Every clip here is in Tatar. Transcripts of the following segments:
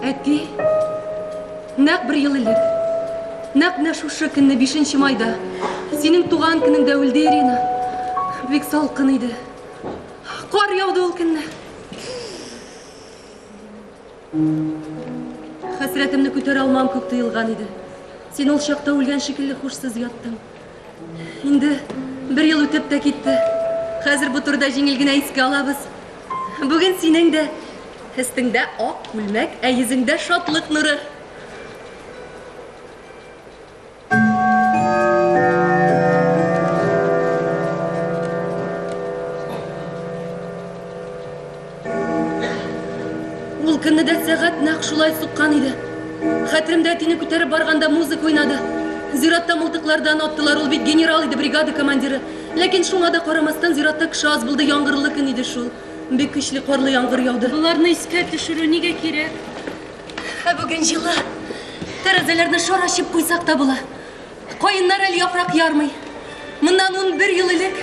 Әти, нәкъ бер ел элек, нәкъ менә шушы көнне, 5 майда, синең туган көнеңдә үлде Ирина. Бик салкын иде. Кар яуды ул көнне. Хәсрәтемне күтәрә алмам күк тоелган иде. Син ул чакта үлгән шикелле хушсыз яттың. Инде бер ел үтеп тә китте. Хәзер бу турыда җиңел генә искә алабыз. Бүген синең дә өстеңдә ак күлмәк, ә йөзеңдә шатлык нуры. Ул көнне дә сәгать нәкъ шулай суккан иде. Хәтеремдә әтине күтәреп барганда музыка уйнады. Зиратта мылтыклардан аттылар, ул бит генерал иде, бригада командиры. Ләкин шуңа да карамастан зиратта кеше аз булды, яңгырлы көн иде шул. Бик көчле карлы яңгыр яуды. Боларны искә төшерү нигә кирәк? Ә бүген җылы. Тәрәзәләрне шар ачып куйсак та була. Каеннар әле яфрак ярмый. Моннан 11 ел элек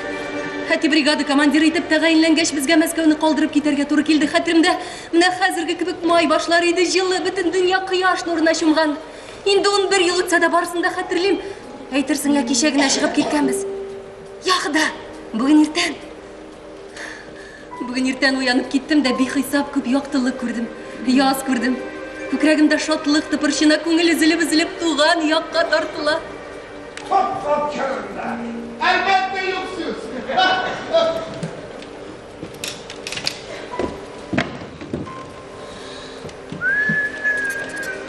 әти бригада командиры итеп тәгаенләнгәч, безгә Мәскәүне калдырып китәргә туры килде. Хәтеремдә, менә хәзерге кебек май башлары иде, җылы, бөтен дөнья кояш нурына чумган. Инде 11 ел үтсә дә барысын да хәтерлим. Әйтерсең лә кичә генә чыгып киткәнбез. Я Хода, бүген иртән. Бүген иртән уянып киттем дә бихисап күп яктылык күрдем. Яз күрдем. Күкрәгемдә шатлык тыпырчына, күңел өзелеп-өзелеп туган якка тартыла. Топ-топ чорында. Әлбәттә, юк сүз.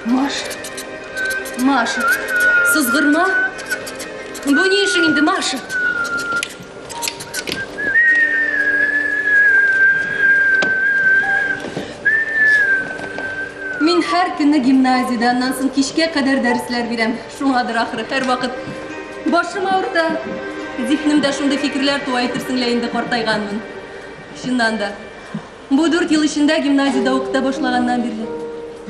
Маша. Маша. Сызгырма. Бу ни эшең инде, Маша? Мин һәр көнне гимназиядә, аннан соң кичкә кадәр дәресләр бирәм. Шуңадыр ахры, һәрвакыт башым авырта. Зиһенемдә шундый фикерләр туа, әйтерсең лә инде картайганмын. Чыннан да, бу дүрт ел эчендә гимназиядә укыта башлаганнан бирле,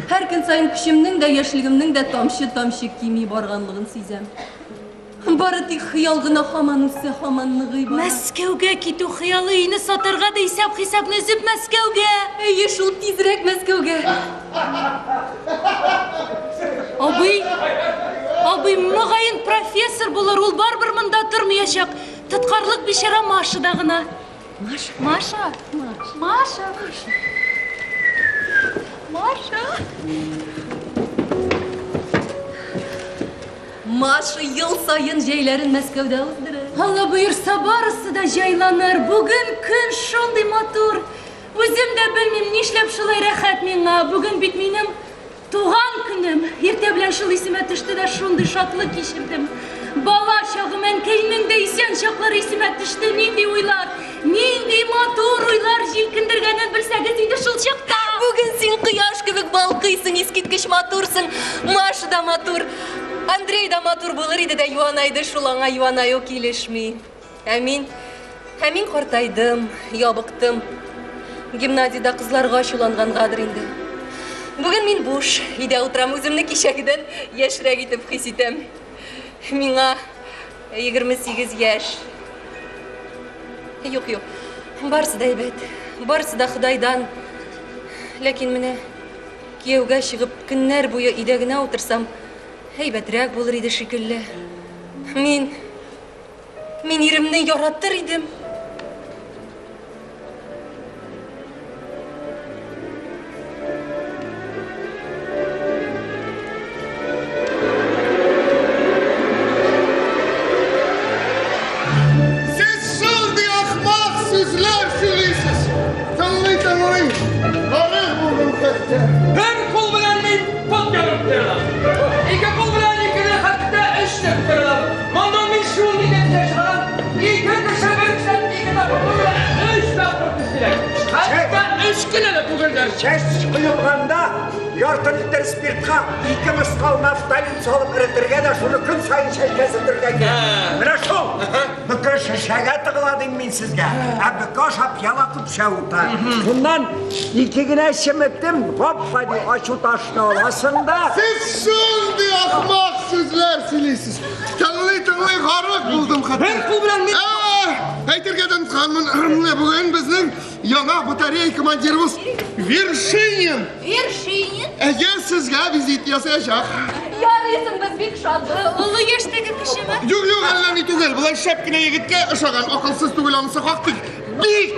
һәр көн саен көчемнең дә, яшьлегемнең дә тамчы-тамчы кими барганлыгын сизәм. Бары тик хыял гына һаман үсә, һаман ныгый бара. Мәскәүгә китү хыялы өйне сатарга да исәп-хисапны өзеп Мәскәүгә! Әйе шул, тизрәк Мәскәүгә! Абый, абый, мөгаен, профессор булыр, ул барыбер монда тормыячак. Тоткарлык бичара Машада гына. Маша? Маша! Маша! Маша! Маша! Маша ел саен җәйләрен Мәскәүдә уздыра. Алла боерса, барысы да җайланыр. Бүген көн шундый матур. Үзем дә белмим, нишләп шулай рәхәт миңа. Бүген бит минем туган көнем. Иртә белән шул исемә төште дә шундый шатлык кичердем. Бала чагым, әнкәйнең дә исән чаклары исемә төште. Нинди уйлар, нинди матур уйлар җилкендергәнен белсәгез иде шул чакта. Бүген син кояш кебек балкыйсың, искиткеч матурсың. Маша да матур. Андрей да матур булыр иде дә юанайды шул, аңа юанаю килешми. Ә мин, ә мин картайдым, ябыктым. Гимназиядә кызларга ачулангангадыр инде. Бүген мин буш, өйдә утырам, үземне кичәгедән яшьрәк итеп хис итәм. Миңа 28 яшь. Юк, юк, барысы да әйбәт, барысы да Ходайдан. Ләкин менә кияүгә чыгып, көннәр буе өйдә генә утырсам, әйбәтрәк булыр иде шикелле. Мин, мин иремне яратыр идем. Бер кул белән мин пот ярып торам. Ике кул белән икене хәтта өчне күтәрә алам. Моннан мин шундый нәтиҗә чыгарам. Ике кеше бер кешедән ике тапкыр түгел, өч тапкыр көчлерәк. Хәтта өч кенә дә түгелдер. Чәч коелганда ярты литр спиртка ике мыскал нафталин салып эретергә дә шуны көн саен чәчкә сөртергә кирәк. Менә шул. Бөке шешәгә тыгыла дим мин сезгә. Ә бөке ашап яла көпшә ута. Шуннан ике генә чеметем гап-гади ачу ташны аласың да. Сез шундый ахмак сүзләр сөйлисез. Тыңлый-тыңлый гарык булдым хәтта. Бер кул белән мин... Әйтергә дә онытканмын. Бүген безнең яңа батарея командирыбыз Вершинин. Вершинин? Әйе, сезгә визит ясаячак. Ярыйсың, без бик шатбыз. Олы яшьтәге кешеме? Юк, юк, әллә ни түгел. Болай шәп кенә егеткә ошаган, акылсыз түгел анысы хак тик. Бик,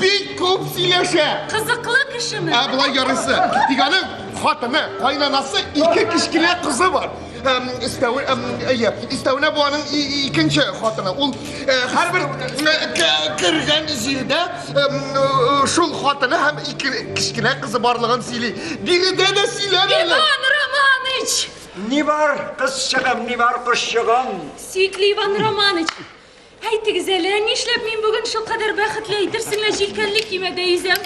бик күп сөйләшә. Кызыклы кешеме? Ә болай ярыйсы. Тик аның хатыны, кайнанасы, ике кечкенә кызы бар. Өстәве, әйе, өстәвенә бу аның икенче хатыны. Ул һәрбер кергән җирдә шул хатыны һәм ике кечкенә кызы барлыгын сөйли. Биредә дә сөйләр әле. Иван Романыч! Ни бар, кызчыгым, ни бар, кошчыгым? Сөекле Иван Романыч! Әйтегез әле, нишләп мин бүген шулкадәр бәхетле, әйтерсең лә җилкәнле көймәдә йөзәм?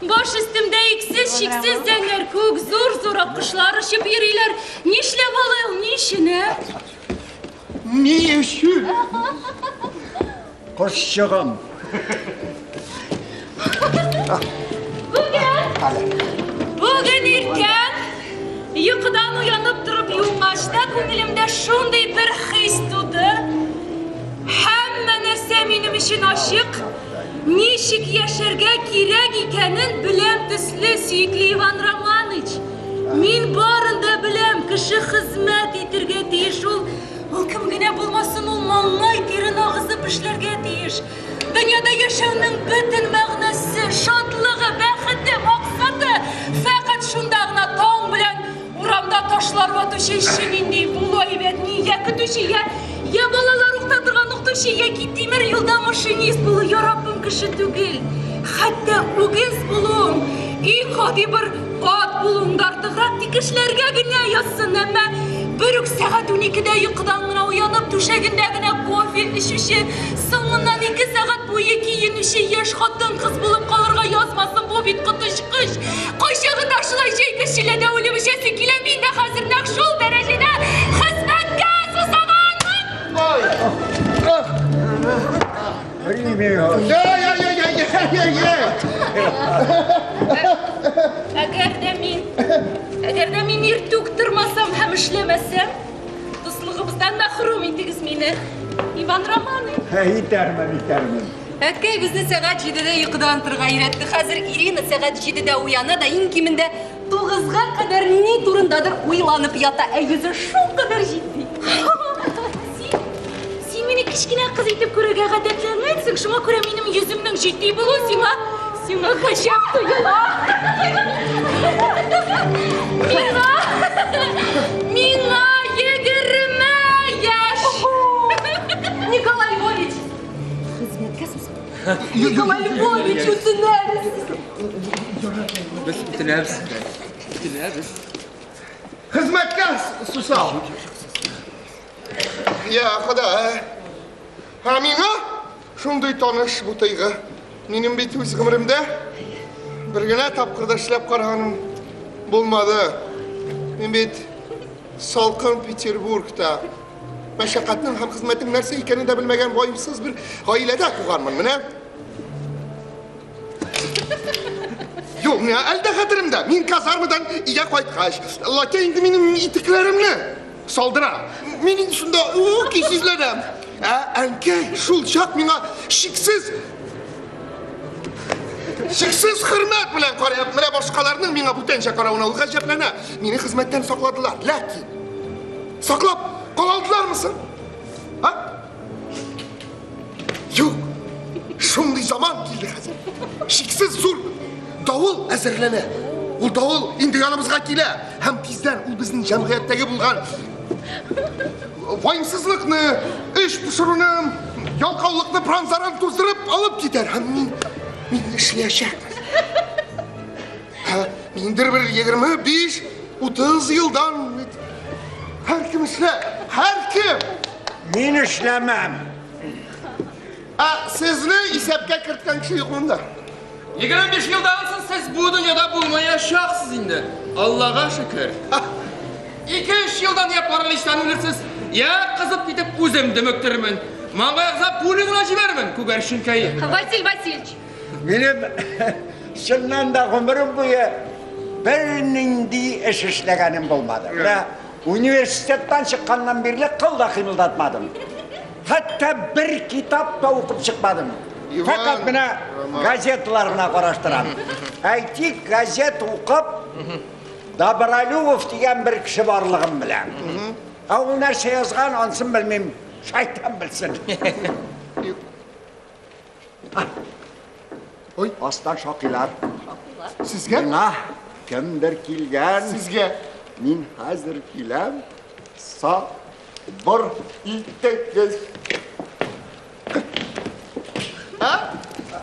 Баш өстемдә иксез-чиксез зәңгәр күк, зур-зур аккошлар очып йөриләр. Нишләп алай ул, ни өчен, ә? Ни өчен? Кошчыгым. Бүген, бүген иртән йокыдан уянып торып юынгач та күңелемдә шундый бер хис туды. Һәммә нәрсә минем өчен ачык. Ничек яшәргә кирәк икәнен беләм төсле, сөекле Иван Романыч. Мин барын да беләм, кеше хезмәт итергә тиеш ул. Ул кем генә булмасын, ул маңгай тирен агызып эшләргә тиеш. Дөньяда яшәүнең бөтен мәгънәсе, шатлыгы, бәхете, максаты фәкать шунда гына таң белән урамда ташлар ватучы эшче нинди булу әйбәт, ни, я көтүче, я, я балалар укыта торган укытучы, яки тимер юлда машинист булу, я Раббым, кеше түгел. Хәтта үгез булуың, иң гади бер ат булуың да артыграк, тик эшләргә генә язсын, әмма бер үк сәгать уникедә йокыдан гына уянып, түшәгендә генә кофе эчүче, соңыннан ике сәгать буе киенүче яшь хатын-кыз булып калырга язмасын, бу бит коточкыч. Кайчагында шулай җәйге челләдә үлеп эчәсе килә, мин дә хәзер нәкъ шул дәрәҗәдә хезмәткә сусаганмын. Ой! Ах! Я-я-я-я-я-я-я! Әгәр дә мин, әгәр дә мин иртүк тормасам һәм эшләмәсәм, дуслыгыбыздан мәхрүм итегез мине, Иван Романович. Итәрмен, итәрмен. Әткәй безне сәгать җидедә йокыдан торырга өйрәтте. Хәзер Ирина сәгать җидедә уяна да иң кимендә тугызга кадәр ни турындадыр уйланып ята, ә йөзе шулкадәр җитди. Син, син мине кечкенә кыз итеп күрергә гадәтләнгәнсең, шуңа күрә минем йөземнең җитди булуы сиңа, сиңа гаҗәп тоела. Миңа, миңа 20 яшь. Николай Львович, хезмәткә сусам. Николай Львович, үтенәбез. Без үтенәбез. Үтенәбез. Хезмәткә сусау. Я, Хода, ә миңа шундый таныш бу тойгы. Минем бит үз гомеремдә бер генә тапкыр да эшләп караганым булмады. Мин бит салкын Петербургта мәшәкатьнең һәм хезмәтнең нәрсә икәнен дә белмәгән ваемсыз бер гаиләдә туганмын. Менә. Юк, миңа әле дә хәтеремдә. Мин казармадан өйгә кайткач, лакей инде минем итекләремне салдыра. Мин инде шунда ук көйсезләнәм. Ә әнкәй шул чак миңа чиксез чиксез хөрмәт белән карый. Менә башкаларның миңа бүтәнчә каравына ул гаҗәпләнә. Мине хезмәттән сакладылар. Ләкин саклап кала алдылармы соң? А? Юк. Шундый заман килде хәзер. Чиксез зур давыл әзерләнә. Ул давыл инде яныбызга килә һәм тиздән ул безнең җәмгыятьтәге булган ваемсызлыкны, эш пошыруны, ялкаулыкны пыран-заран туздырып алып китәр. Һәм мин, мин эшләячәкмен. Миндер бер 25, 30 елдан бит. Һәркем эшләр, һәркем! Мин эшләмәм. Ә сезне исәпкә керткән кеше юк монда. 25 елдан соң сез бу дөньяда булмаячаксыз инде. Аллага шөкер. 2-3 елдан я параличтан үлерсез, я кызып китеп үзем дөмектермен. Маңгаегызга пуля гына җибәрмен, күгәрченкәе. Василь Васильевич. Минем чыннан да гомерем буе бернинди эш эшләгәнем булмады. Менә университеттан чыкканнан бирле кыл да кыймылдатмадым. Хәтта бер китап та укып чыкмадым. Фәкать менә газеталар гына караштырам. Әйтик, газет укып, Добролюбов дигән бер кеше барлыгын беләм. Ә ул нәрсә язган, ансын белмим. Шайтан белсен. Ой. Астан шакыйлар. Сезгә? Миңа кемдер килгән. Сезгә. Мин хәзер киләм. Сабыр итегез.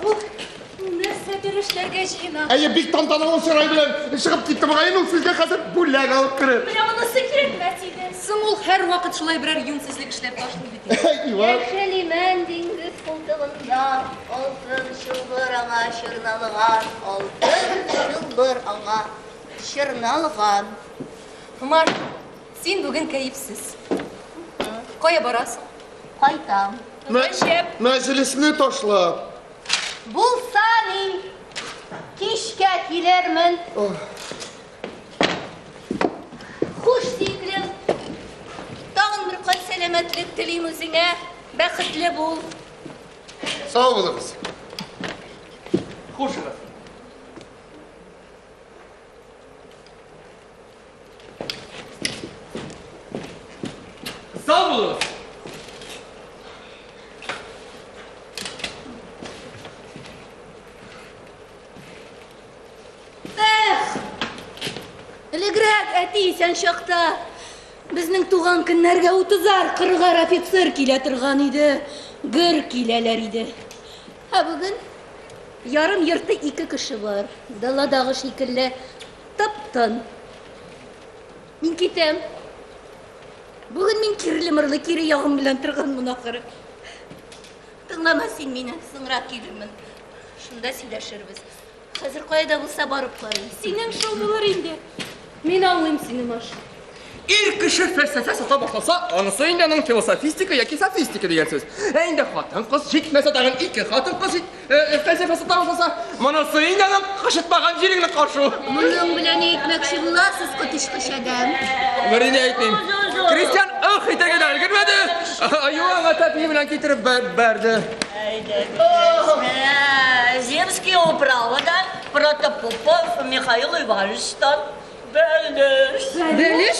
Ул нәрсәдер эшләргә җыена. Әйе, бик тантаналы чырай белән чыгып китте мөгаен, ул сезгә хәзер бүләк алып керер. Менә монысы кирәкмәс иде. Соң ул һәрвакыт шулай берәр юньсезлек эшләп ташлый бит инде. Иван. Яшел имән диңгез култыгында алтын чылбыр аңа чорналган, алтын чылбыр аңа чорналган. Марфа, син бүген кәефсез. Кая барасың? Кайтам. Гаҗәп. Мәҗлесне ташлап. Булса ни, кичкә килермен. Хуш, сөеклем. Тагын бер кат сәламәтлек телим үзеңә. Бәхетле бул. Сау булыгыз. Хушыгыз. Сау булыгыз. Эх! Элегрәк әти исән чакта безнең туган көннәргә утызар, кырыгар офицер килә торган иде. Гөр киләләр иде. Ә бүген ярым йорты ике кеше бар. Даладагы шикелле тып-тын. Мин китәм. Бүген мин кирле-мырлы кире ягым белән торганмын ахыры. Тыңлама син мине, соңрак килермен. Шунда сөйләшербез. Хәзер кая да булса барып карыйм. Синең шул булыр инде. Мин аңлыйм сине, Маша. Ир кеше фәлсәфә сата башласа, анысы инде аның философистика яки софистика дигән сүз. Ә инде хатын-кыз җитмәсә тагын ике хатын-кыз фәлсәфә сата башласа, монысы инде аның кычытмаган җиреңне кашу. Моның белән ни әйтмәкче буласыз, коточкыч адәм? Берни дә әйтмим. Крестьян ых итәргә дә өлгермәде, аю аңа тәпие белән китереп бәрде. Земский управадан Протопопов Михаил Ивановичтан бәлеш. Бәлеш?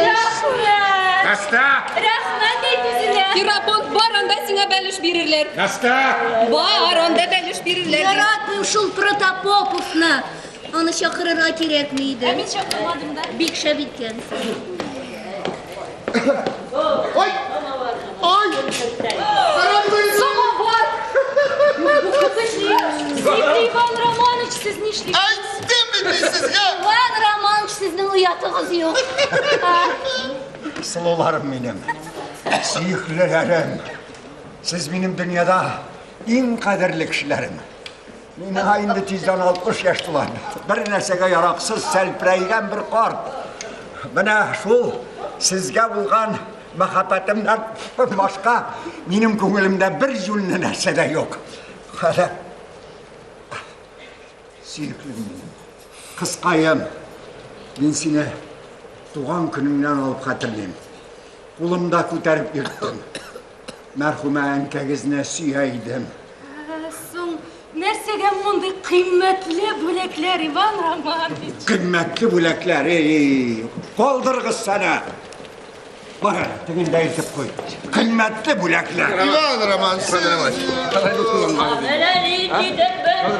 Рәхмәт. Наста! Рәхмәт әйт үзенә. Ферапонт, бар анда сиңа бәлеш бирерләр. Наста! Бар анда бәлеш бирерләр. Яратмыйм шул Протопоповны. Аны чакырырга кирәкми иде. Ә мин чакырмадым да. Бик шәп иткәнсең. Ой! Ой! Самовар! Сипле Иван Романович, сез нишлисез? Әйттем бит мин сезгә! Иван Романович, сезнең оятыгыз юк. Сылуларым минем, сөеклеләрем. Сез минем дөньяда иң кадерле кешеләрем. Миңа инде тиздән 60 яшь тула. Бер нәрсәгә яраксыз сәлперәйгән бер карт. Менә шул сезгә булган мәхәббәтемнән башка минем күңелемдә бер җүнле нәрсә дә юк. Хәле сөеклем минем, кызкаем, мин сине туган көнеңнән алып хәтерлим. Кулымда күтәреп йөрттем. Мәрхүмә әнкәгезне сөя идем. Соң, нәрсәгә мондый кыйммәтле бүләкләр, Иван Романович? Кыйммәтле бүләкләр, эй, калдырыгыз сәне. Бар әле, тегендә илтеп куй. Кыйммәтле бүләкләр. Иван Романович, Менә ниндидер бер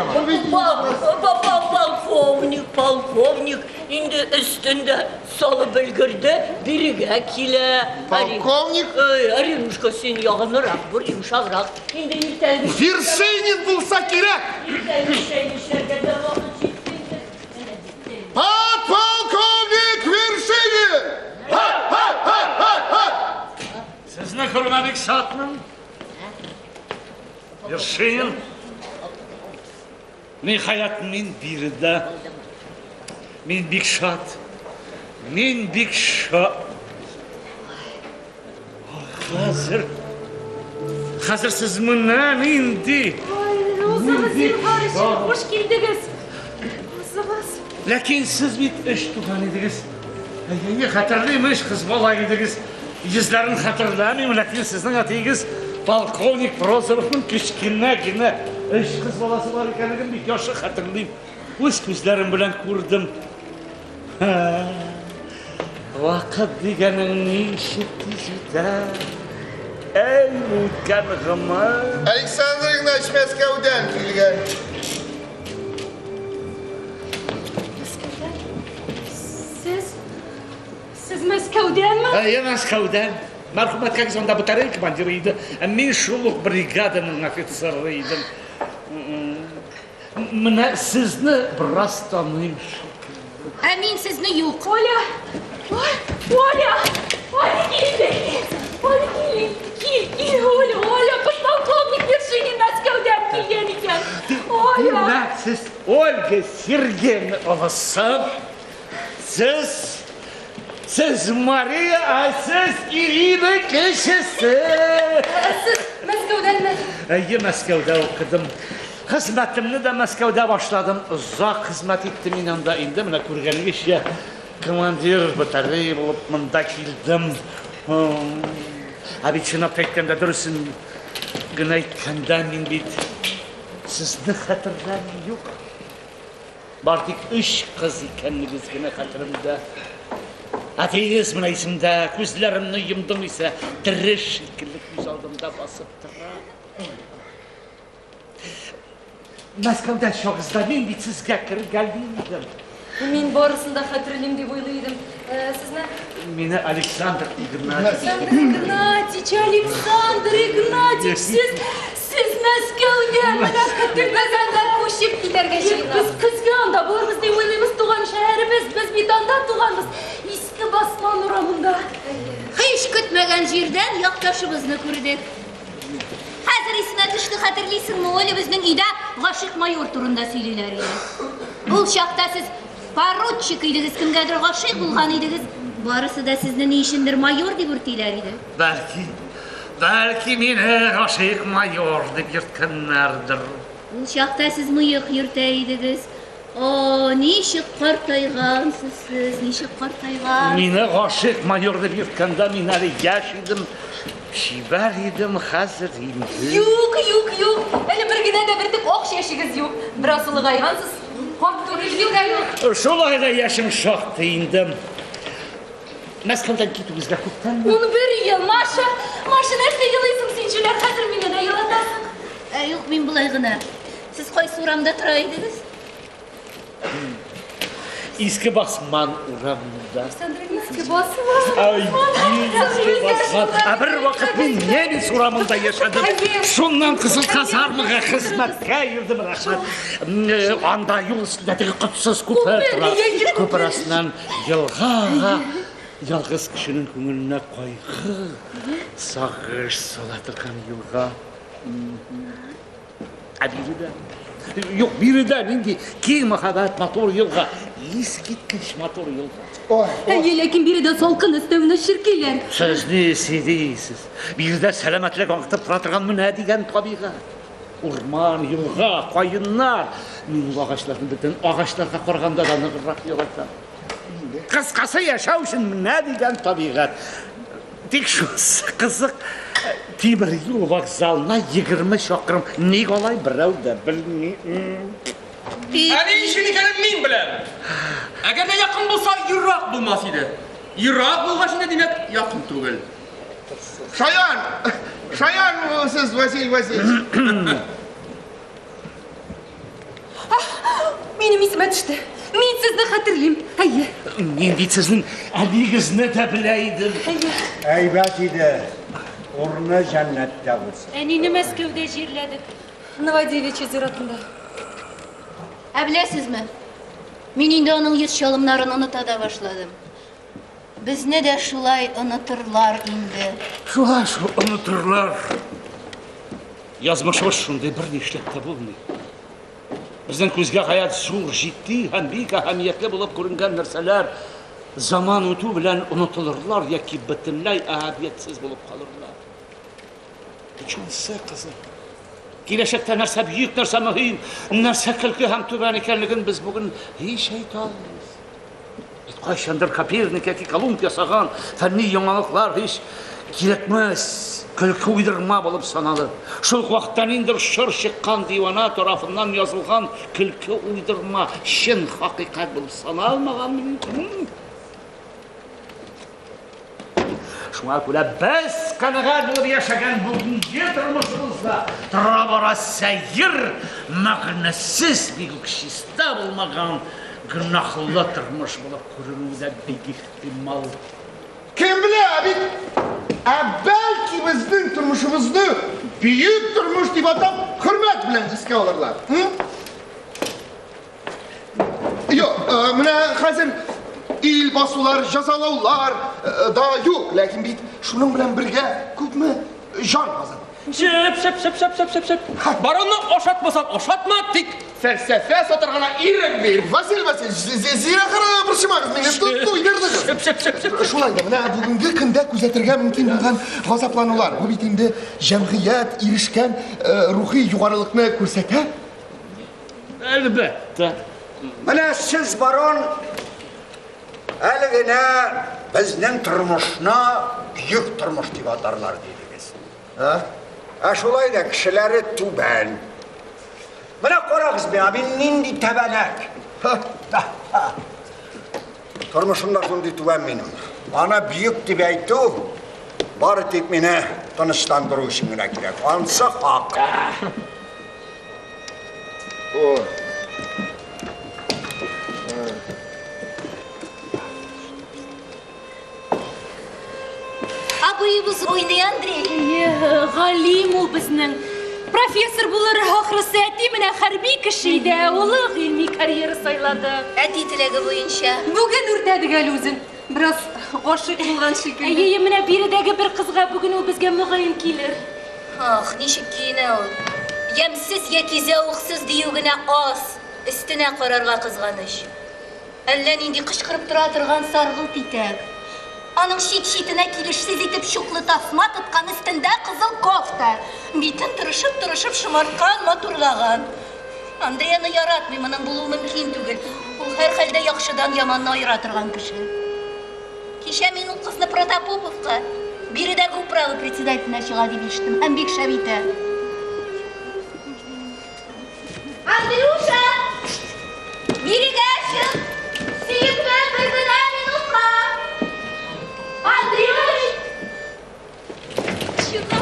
Полковник, полковник, инде өстен дә салып өлгерде, бирегә килә. Полковник? Эй, Аринушка, син ягымлырак бул, йомшаграк. Инде иртәнге... Вершинин булса кирәк! Иртәнге чәйне эчәргә дә вакыт җитте инде. Менә җитте. Подполковник Вершинин! Ха-ха-ха-ха-ха! Сезне күрүемә бик шатмын. Вершинин. Ниһаять, мин биредә. Мин бик шат. Мин бик шат. Хәзер, хәзер сез менә нинди. Ой, узыгыз, зинһар өчен, хуш килдегез. Узыгыз. Ләкин сез бит өч туган идегез. Әйе, хәтерлим, өч кыз бала идегез. Йөзләрен хәтерләмим, ләкин сезнең әтиегез полковник Прозоровның кечкенә генә өч кыз баласы бар икәнлеген бик яхшы хәтерлим. Үз күзләрем белән күрдем. Вакыт дигәнең ничек тиз үтә. Әй, үткән гомер. Александр Игнатьевич Мәскәүдән килгән. Мәскәүдән? Сез Сез Мәскәүдәнме? Әйе, Мәскәүдән. Мәрхүм әткәгез анда батарея командиры иде. Ә мин шул ук бригаданың офицеры идем. Менә сезне бераз таныйм шикелле. Ә мин сезне юк. Оля! Ой, Оля! Оля, кил инде! Оля, кил, кил, кил, Оля, Оля, подполковник Вершинин Мәскәүдән килгән икән. Оля! Димәк, сез Ольга Сергеевна олысы. Сез, сез Мария, ә сез Ирина кечесе. Сез Мәскәүдәнме? Әйе, Мәскәүдә укыдым. Хезмәтемне дә Мәскәүдә башладым. Озак хезмәт иттем мин анда. Инде менә күргәнегезчә, командир батарея булып монда килдем. Ә бит чынлап әйткәндә, дөресен генә әйткәндә, мин бит сезне хәтерләмим юк. Бар тик өч кыз икәнлегез генә хәтеремдә. Әтиегез менә исемдә, күзләремне йомдым исә, тере шикелле күз алдымда басып тора. Мәскәүдә чагызда мин бит сезгә кергәли идем. Мин барысын да хәтерлим дип уйлый идем. Э, сезне? Мине Александр Игнатьевич. Александр Игнатьевич, Александр Игнатьевич, сез, сез Мәскәүдән, менә Без анда күчеп китәргә Без җыенабыз. көзгә анда булырбыз дип уйлыйбыз, туган шәһәребез, без бит анда туганбыз. Иске Басман урамында. Һич көтмәгән җирдән якташыбызны күрдек. Хәзер исемә төште, хәтерлисеңме, Оля, безнең өйдә гашыйк майор турында сөйлиләр иде. Ул чакта сез поручик идегез, кемгәдер гашыйк булган идегез. Барысы да сезне ни өчендер майор дип үртиләр иде. Бәлки, бәлки мине гашыйк майор дип йөрткәннәрдер. Ул чакта сез мыек йөртә идегез. О, ничек картайгансыз сез, ничек картайган. Мине гашыйк майор дип йөрткәндә мин әле яшь идем, чибәр идем, хәзер инде. Юк, юк, юк. Әле бер генә дә бөртек ак чәчегез юк. Бераз олыгайгансыз. Карт түгел бит әле. Шулай да яшем шактый инде. Мәскәүдән китүегезгә күптәнме? 11 ел, Маша! Маша, нәрсә елыйсың син, җүләр, хәзер мине дә елатасың. Ә юк, мин болай гына. Сез кайсы урамда тора идегез? Иске Басман урамында. Иске Басман. Ай, Иске Басман. Ә бер вакыт мин немец урамында яшәдем. Шуннан Кызыл казармага хезмәткә йөрдем, рәхмәт. Анда юл өстендә теге котсыз күпер тора. Күпер астыннан елга ага. Ялгыз кешенең күңеленә кайгы, сагыш сала торган елга. Ә биредә? Юк, биредә нинди киң мәһабәт матур елга. Искиткеч матур елга. Ой, Әйе, ләкин биредә салкын өстәвенә черкиләр. Сез ни сөйлисез? Биредә сәламәтлек аңкытып тора торган менә дигән табигать. Урман, елга, каеннар. Мин ул агачларны бөтен агачларга караганда да ныграк яратам. Кыскасы, яшәү өчен менә дигән табигать. Тик шунысы кызык, тимер юл вокзалына 20 чакрым. Ник алай берәү дә белми. Ә ни өчен икәнен мин беләм. Әгәр дә якын булса, ерак булмас иде. Ерак булгач инде, димәк, якын түгел. Шаян! Шаян сез, Василий Васильевич. Минем исемә төште. Мин сезне хәтерлим. Әйе. Мин бит сезнең әниегезне дә белә идем. Әйе. Әйбәт иде. Урыны җәннәттә булсын. Әнине Мәскәүдә җирләдек. Новодевичье зиратында. Ә беләсезме, мин инде аның йөз чалымнарын оныта да башладым. Безне дә шулай онытырлар инде. Шулай шул онытырлар. Язмышыбыз шундый, берни эшләп тә булмый. Безнең күзгә гаять зур, җитди һәм бик әһәмиятле булып күренгән нәрсәләр заман үтү белән онытылырлар яки бөтенләй әһәмиятсез булып калырлар. Тик шунысы кызык. Киләчәктә нәрсә бөек, нәрсә мөһим, нәрсә көлке һәм түбән икәнлеген без бүген һич әйтә алмыйбыз. Бит кайчандыр Коперник яки Колумб ясаган фәнни яңалыклар һич кирәкмәс, көлке уйдырма булып саналыр. Шул ук вакытта ниндидер чор чыккан дивана тарафыннан язылган көлке уйдырма чын хакыйкать булып саналмаган мөмкин. Шуңа күрә без канәгать булып яшәгән бүгенге тормышыбызда тора-бара сәер, мәгънәсез, бик үк чиста булмаган гөнаһлы тормыш булып күренүе дә бик ихтимал. Кем белә, ә бит, ә бәлки безнең тормышыбызны бөек тормыш дип атап, хөрмәт белән искә алырлар. Юк, э, менә хәзер ил басулар, җәзалаулар э, да юк, ләкин бит шуның белән бергә күпме җан газабы. Шеп, шеп, шеп, шеп, шеп, шеп, шеп. Баронны ашатмасаң ашатма, тик фәлсәфә сатарга гына ирек бир. Василий Васильевич, зинһар борчымагыз мине, туйдырдыгыз. Шеп, шеп, шеп, шеп. Шулай да менә бүгенге көндә күзәтергә мөмкин булган газапланулар, бу бит инде җәмгыять ирешкән э, рухи югарылыкны күрсәтә. Әлбәттә. Менә сез, барон, әле генә безнең тормышны бөек тормыш дип атарлар дидегез. Ә? Ә шулай да кешеләре түбән. Менә карагыз миңа, мин нинди тәбәнәк. Тормышым да шундый түбән минем. Аны бөек дип әйтү бары тик мине тынычландыру өчен генә кирәк. Ансы хак. О. Абыебыз уйный, Андрей. Әйе, галим ул безнең. Профессор булыр ахрысы, әти менә хәрби кеше иде, ә улы гыйльми карьера сайлады. Әти теләге буенча. Бүген үртәдек әле үзен. Бераз гашыйк булган шикелле. Әйе, менә биредәге бер кызга бүген ул безгә мөгаен килер. Ах, ничек киенә ул. Ямьсез яки зәвыксыз дию генә аз, өстенә карарга кызганыч. Әллә нинди кычкырып тора торган саргылт итәк. Аның чит-читенә килешсез итеп чуклы тасма тоткан, өстендә кызыл кофта. Битен тырышып-тырышып шомарткан, матурлаган. Андрей аны яратмый, моның булуы мөмкин түгел. Ул һәрхәлдә яхшыдан яманны аера торган кеше. Кичә мин ул кызны Протопоповка, биредәге управа председателенә чыга дип ишеттем һәм бик шәп итә. Андрюша! Бирегә чык! Сөекле бер генә минутка! Андрюш! Чыга,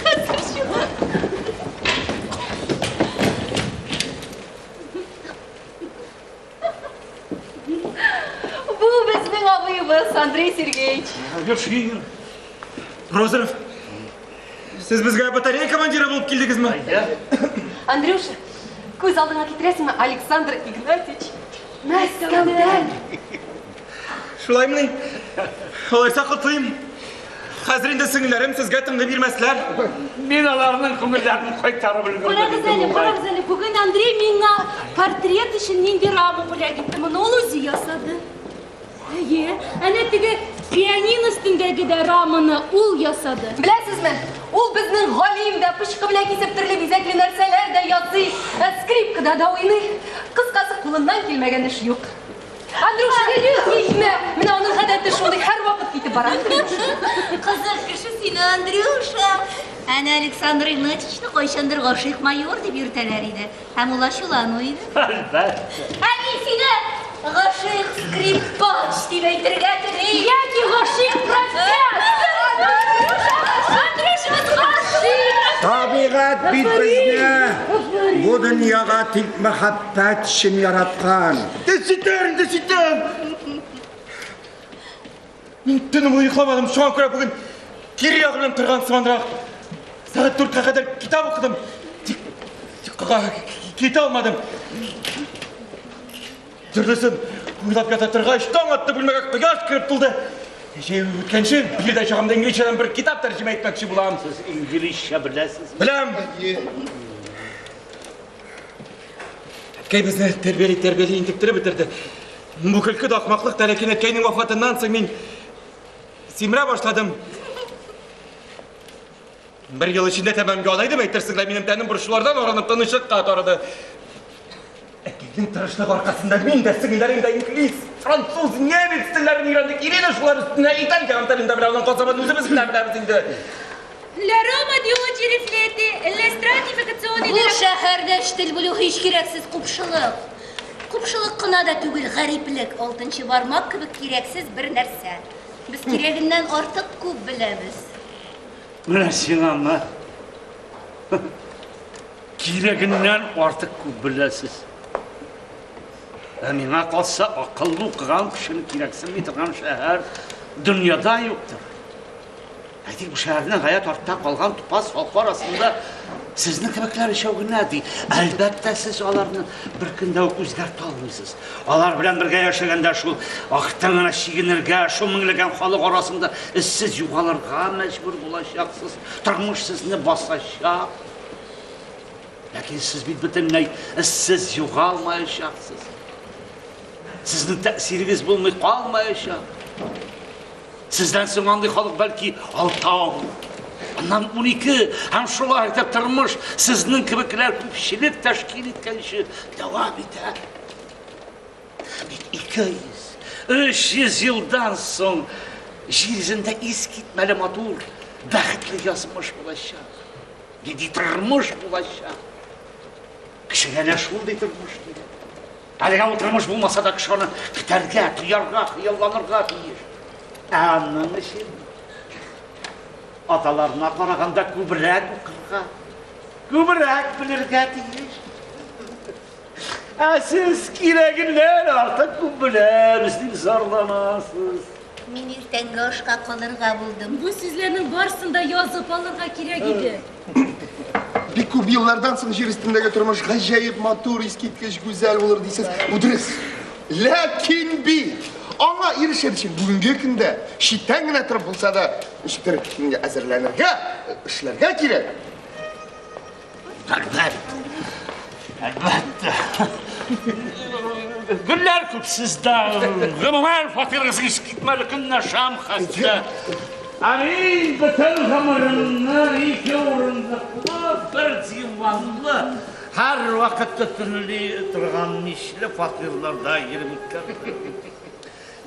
хәзер чыга. Бу безнең абыебыз Андрей Сергеевич. Вершинин. Прозоров, сез безгә батарея командиры булып килдегезме? Андрюша, күз алдыңа китерәсеңме, Александр Игнатьевич Мәскәүдән. Шулаймыни? Алайса котлыйм. Хәзер инде сеңелләрем сезгә тынгы бирмәсләр. Мин аларның күңелләрен кайтарып өлгердем. Карагыз әле, карагыз әле, бүген Андрей миңа портрет өчен нинди рама бүләк итте. Моны ул үзе ясады. Әйе, әнә теге пианино өстендәге дә раманы ул ясады. Беләсезме, ул безнең галим дә, пычкы белән кисеп төрле бизәкле нәрсәләр дә ясый, ә скрипкада да уйный. Кыскасы, кулыннан килмәгән эш юк. Андрюша, китмә! Менә аның гадәте шундый, һәрвакыт китеп бара. Кызык кеше син, Андрюша. Әнә Александр Игнатьевичны кайчандыр гашыйк майор дип йөртәләр иде. Һәм ул ачуланмый иде. Әлбәттә. Ә мин сине гашыйк скрипач дип әйтергә телим. Яки гашыйк профессор! Андрюша, Андрюша, гашыйк! Табигый. Табигать бит безне бу дөньяга тик мәхәббәт өчен яраткан. Җитәр инде, җитәр! Мин төне буе йокламадым, шуңа күрә бүген кире ягы белән торган сыманрак. Сәгать дүрткә кадәр китап укыдым. Тик йокыга китә алмадым. Төрлесен уйлап ята торгач, таң атты, бүлмәгә кояш кереп тулды. Җәй үткәнче, биредә чагымда инглизчәдән бер китап тәрҗемә итмәкче булам. Сез инглизчә беләсезме? Беләм. Әткәй безне тәрбияли-тәрбияли интектереп бетерде. Бу көлке дә ахмаклык та, ләкин әткәйнең вафатыннан соң мин симерә башладым. Бер ел эчендә тәмам ялайдым, әйтерсең лә минем тәнем борчулардан арынып тынычлыкка тарыды. Әткәйнең тырышлыгы аркасында мин дә, сеңелләрем дә инглиз, француз, немец телләрен өйрәндек. Ирина шулар өстенә итальян телен дә белә, аның газабын үзебез генә беләбез инде. La Roma di oggi riflette la stratificazione Бу шәһәрдә өч тел белү һич кирәксез купшылык. Купшылык кына да түгел, гариплек, алтынчы бармак кебек кирәксез бер нәрсә. Без кирәгеннән артык күп беләбез. Менә сиңа ма. Кирәгеннән артык күп беләсез. Ә миңа калса, акыллы укыган кешене кирәксенми торган шәһәр дөньяда юктыр. Әйтик, бу шәһәрнең гаять артта калган тупас халкы арасында сезнең кебекләр өчәү генә ди. Әлбәттә, сез аларны бер көндә үк үзгәртә алмыйсыз. Алар белән бергә яшәгәндә шул арттан гына чигенергә, шул меңләгән халык арасында эзсез югалырга мәҗбүр булачаксыз. Тормыш сезне басачак. Ләкин сез бит бөтенләй эзсез югалмаячаксыз. Сезнең тәэсирегез булмый калмаячак. Сездән соң андый халык бәлки алтау булыр. Аннан 12 һәм шулай итеп тормыш сезнең кебекләр күпчелек тәшкил иткәнче дәвам итә. Бит 200, 300 елдан соң җир йөзендә искитмәле матур, бәхетле язмыш булачак. Нинди тормыш булачак. Кешегә әнә шундый тормыш кирәк. Әлегә ул тормыш булмаса да кеше аны көтәргә, тоярга, хыялланырга тиеш. Ә аның өчен аталарына караганда күбрәк укырга, күбрәк белергә тиеш. Ә сез кирәгеннән артык күп беләбез дип зарланасыз. Мин иртәнге ашка калырга булдым. Бу сүзләрнең барысын да язып алырга кирәк иде. Бик күп еллардан соң җир өстендәге тормыш гаҗәеп матур, искиткеч гүзәл булыр дисез. Бу дөрес. Ләкин бит аңа ирешер өчен бүгенге көндә читтән генә торып булса да ничектер әзерләнергә, эшләргә кирәк. Әлбәттә. Әлбәттә. Гөлләр күп сездә. Гомумән, фатирыгыз искитмәле көнләшәм хәтта. Ә мин бөтен гомеремне ике урындыклы, бер диванлы, һәрвакыт төтенли торган мичле фатирларда йөреп үткәрдем.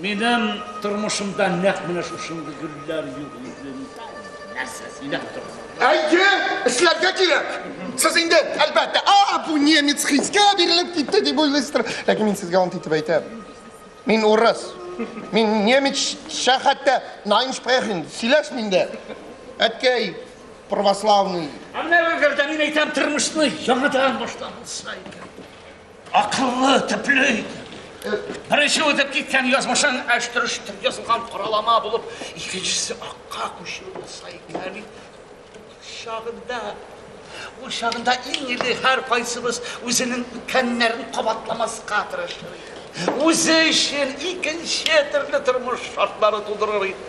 Минем тормышымда нәкъ менә шушындый гөлләр юк иде. Нәрсә сөйләп торасың? Әйе, эшләргә кирәк. Сез инде, әлбәттә, а, бу немец хискә бирелеп китте дип уйлыйсыздыр. Ләкин мин сезгә ант итеп әйтәм. Мин урыс. Мин немецча хәтта nein sprechen, сөйләшмим дә. Әткәй, православный. Ә менә әгәр дә мин әйтәм, тормышны яңадан башлап булса икән. Акыллы, төпле итеп. Беренче үтеп киткән язмышың әштер-өштер язылган каралама булып, икенчесе акка күчү булса икән. Чагында, ул чагында иң элек һәркайсыбыз үзенең үткәннәрен кабатламаска тырышыр иде. Үзе өчен икенче төрле тормыш шартлары тудырыр иде.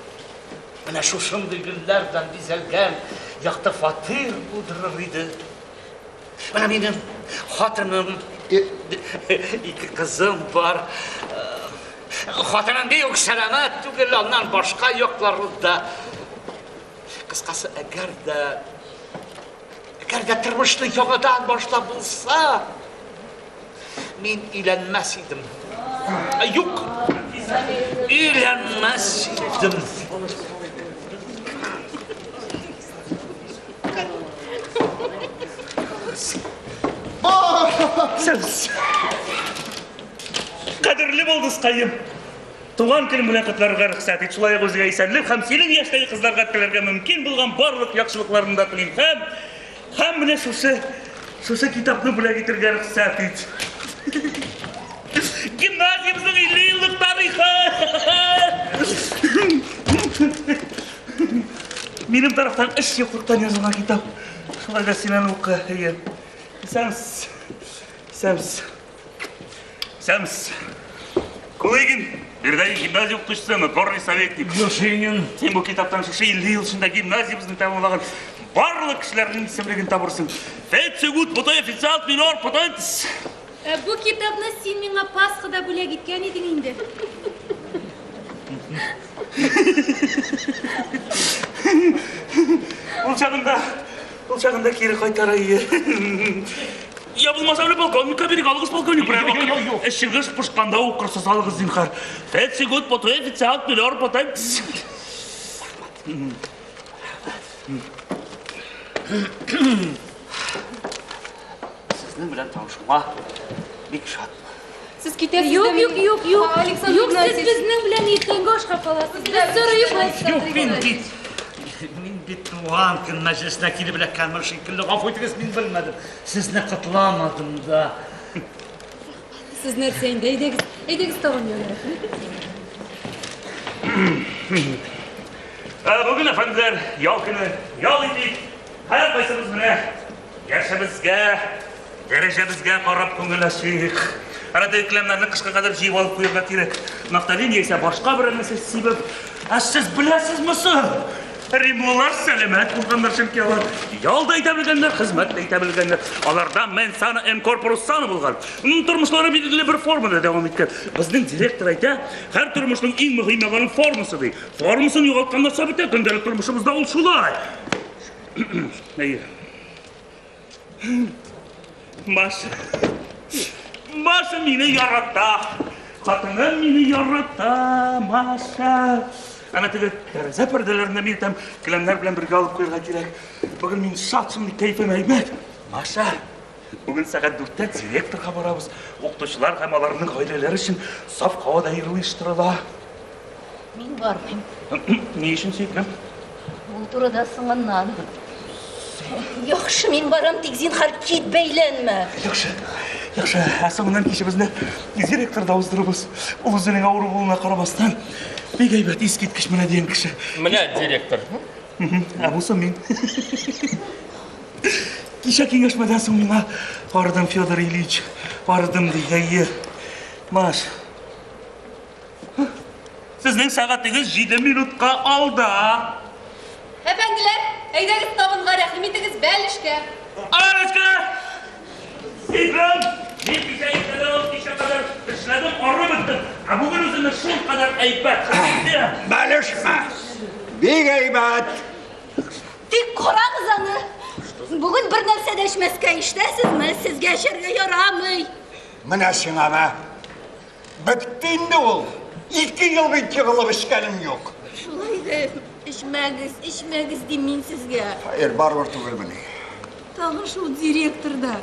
Менә шушындый гөлләр белән бизәлгән якты фатир булдырыр иде. Менә минем хатыным, ике кызым бар. Хатыным бик үк сәламәт түгел, аннан башка яклары да. Кыскасы, әгәр дә әгәр дә тормышны яңадан башлап булса, мин өйләнмәс идем. Юк, өйләнмәс идем. Кадерле балдызкаем, туган көнең белән котларга рөхсәт ит. Шулай ук үзеңә исәнлек һәм синең яшьтәге кызларга теләргә мөмкин булган барлык яхшылыкларны да телим. Һәм Һәм менә шушы, шушы китапны бүләк итәргә рөхсәт ит. Гимназиябезнең 50 еллык тарихы! Минем тарафтан эш юклыктан язылган китап. Шулай да син аны укы, әйе. Исәнмесез. Исәнмесез. Исәнмесез. Кулыгин, биредәге гимназия укытучысы, надворный советник. Юшинин. Син бу китаптан шушы 50 ел эчендә гимназиябезне тәмамлаган барлык кешеләрнең исемлеген табырсың. Фетцегут, потой официант, минор, потой... Ә бу китапны син миңа Пасхада бүләк иткән идең инде. Ул чагында, ул чагында кире кайтара ие. Я булмаса әле полковникка бирик, алыгыз полковник берәр вакыт. Эшегез пошканда укырсыз алыгыз зинхар. Фетцегут, потой официант, минор, потой... Сезнең белән танышуыма бик шатмын. Сез китәсез Юк, дә юк, мин- юк, юк. А, Александр Юк, сез Игнатьевич. безнең белән иртәнге ашка каласыз. Без сорыйбыз. Юк, мин бит мин бит туган көн мәҗлесенә килеп эләккәнмен шикелле. Гафу итегез, мин белмәдем. Сезне котламадым да. Сез нәрсә инде, әйдәгез, әйдәгез табын янына. Ә, Бүген, әфәнделәр, ял көне, ял итик. Һәркайсыбыз менә яшебезгә, дәрәҗәбезгә карап күңел ачыйк. Әнә теге келәмнәрне кышка кадәр җыеп алып куярга кирәк. Нафталин яисә башка берәр нәрсә сибеп. Ә сез беләсезме соң? Римлылар сәламәт булганнар, чөнки алар ял да итә белгәннәр, хезмәт тә итә белгәннәр. Аларда мен саны эн корпорус саны булган. Тормышлары билгеле бер формада дәвам иткән. Безнең директор әйтә, һәр тормышның иң мөһиме аның формасы ди. Формасын югалткан нәрсә бетә, көндәлек тормышыбызда ул шулай. Әйе. Маша. Маша мине ярата. Хатыным мине ярата, Маша. Ана теге тәрәзә пәрдәләренә мин там келәмнәр белән бергә алып куярга кирәк. Бүген мин шат шундый кәефем әйбәт. Маша, бүген сәгать дүрттә директорга барабыз. Укытучылар һәм аларның гаиләләре өчен саф һавада оештырыла. Мин бармыйм. Ни өчен сөеклем? Ул турыда соңыннан. Яхшы, мин барам, тик зинһар кит, бәйләнмә. Яхшы, яхшы. Ә соңыннан кичебезне директорда уздырырбыз. Ул үзенең авыру булуына карамастан, бик әйбәт, искиткеч менә дигән кеше. Менә директор. Ә бусы мин. Кичә киңәшмәдән соң миңа бардым, Федор Ильич. Бардым, ди, әйе. Маш. Сезнең сәгатегез 7 минутка алда. Әфәнделәр, әйдәгез табынга рәхим итегез, бәлешкә. Арочка! Сиграм! Мин кичә иртәдән алып кичә кадәр эшләдем, арып беттем. Ә бүген үземне шул кадәр әйбәт хис итәм. Бәлешме? Бик әйбәт. Тик карагыз аны. Бүген бер нәрсә дә эчмәскә ишетәсезме? Сезгә эчәргә ярамый. Менә сиңа мә. Бетте инде ул. Ике ел бит егылып эчкәнем юк. Шулай да эчмәгез, эчмәгез дим мин сезгә. Хәер, барыбер түгелмени. Тагын шул директорда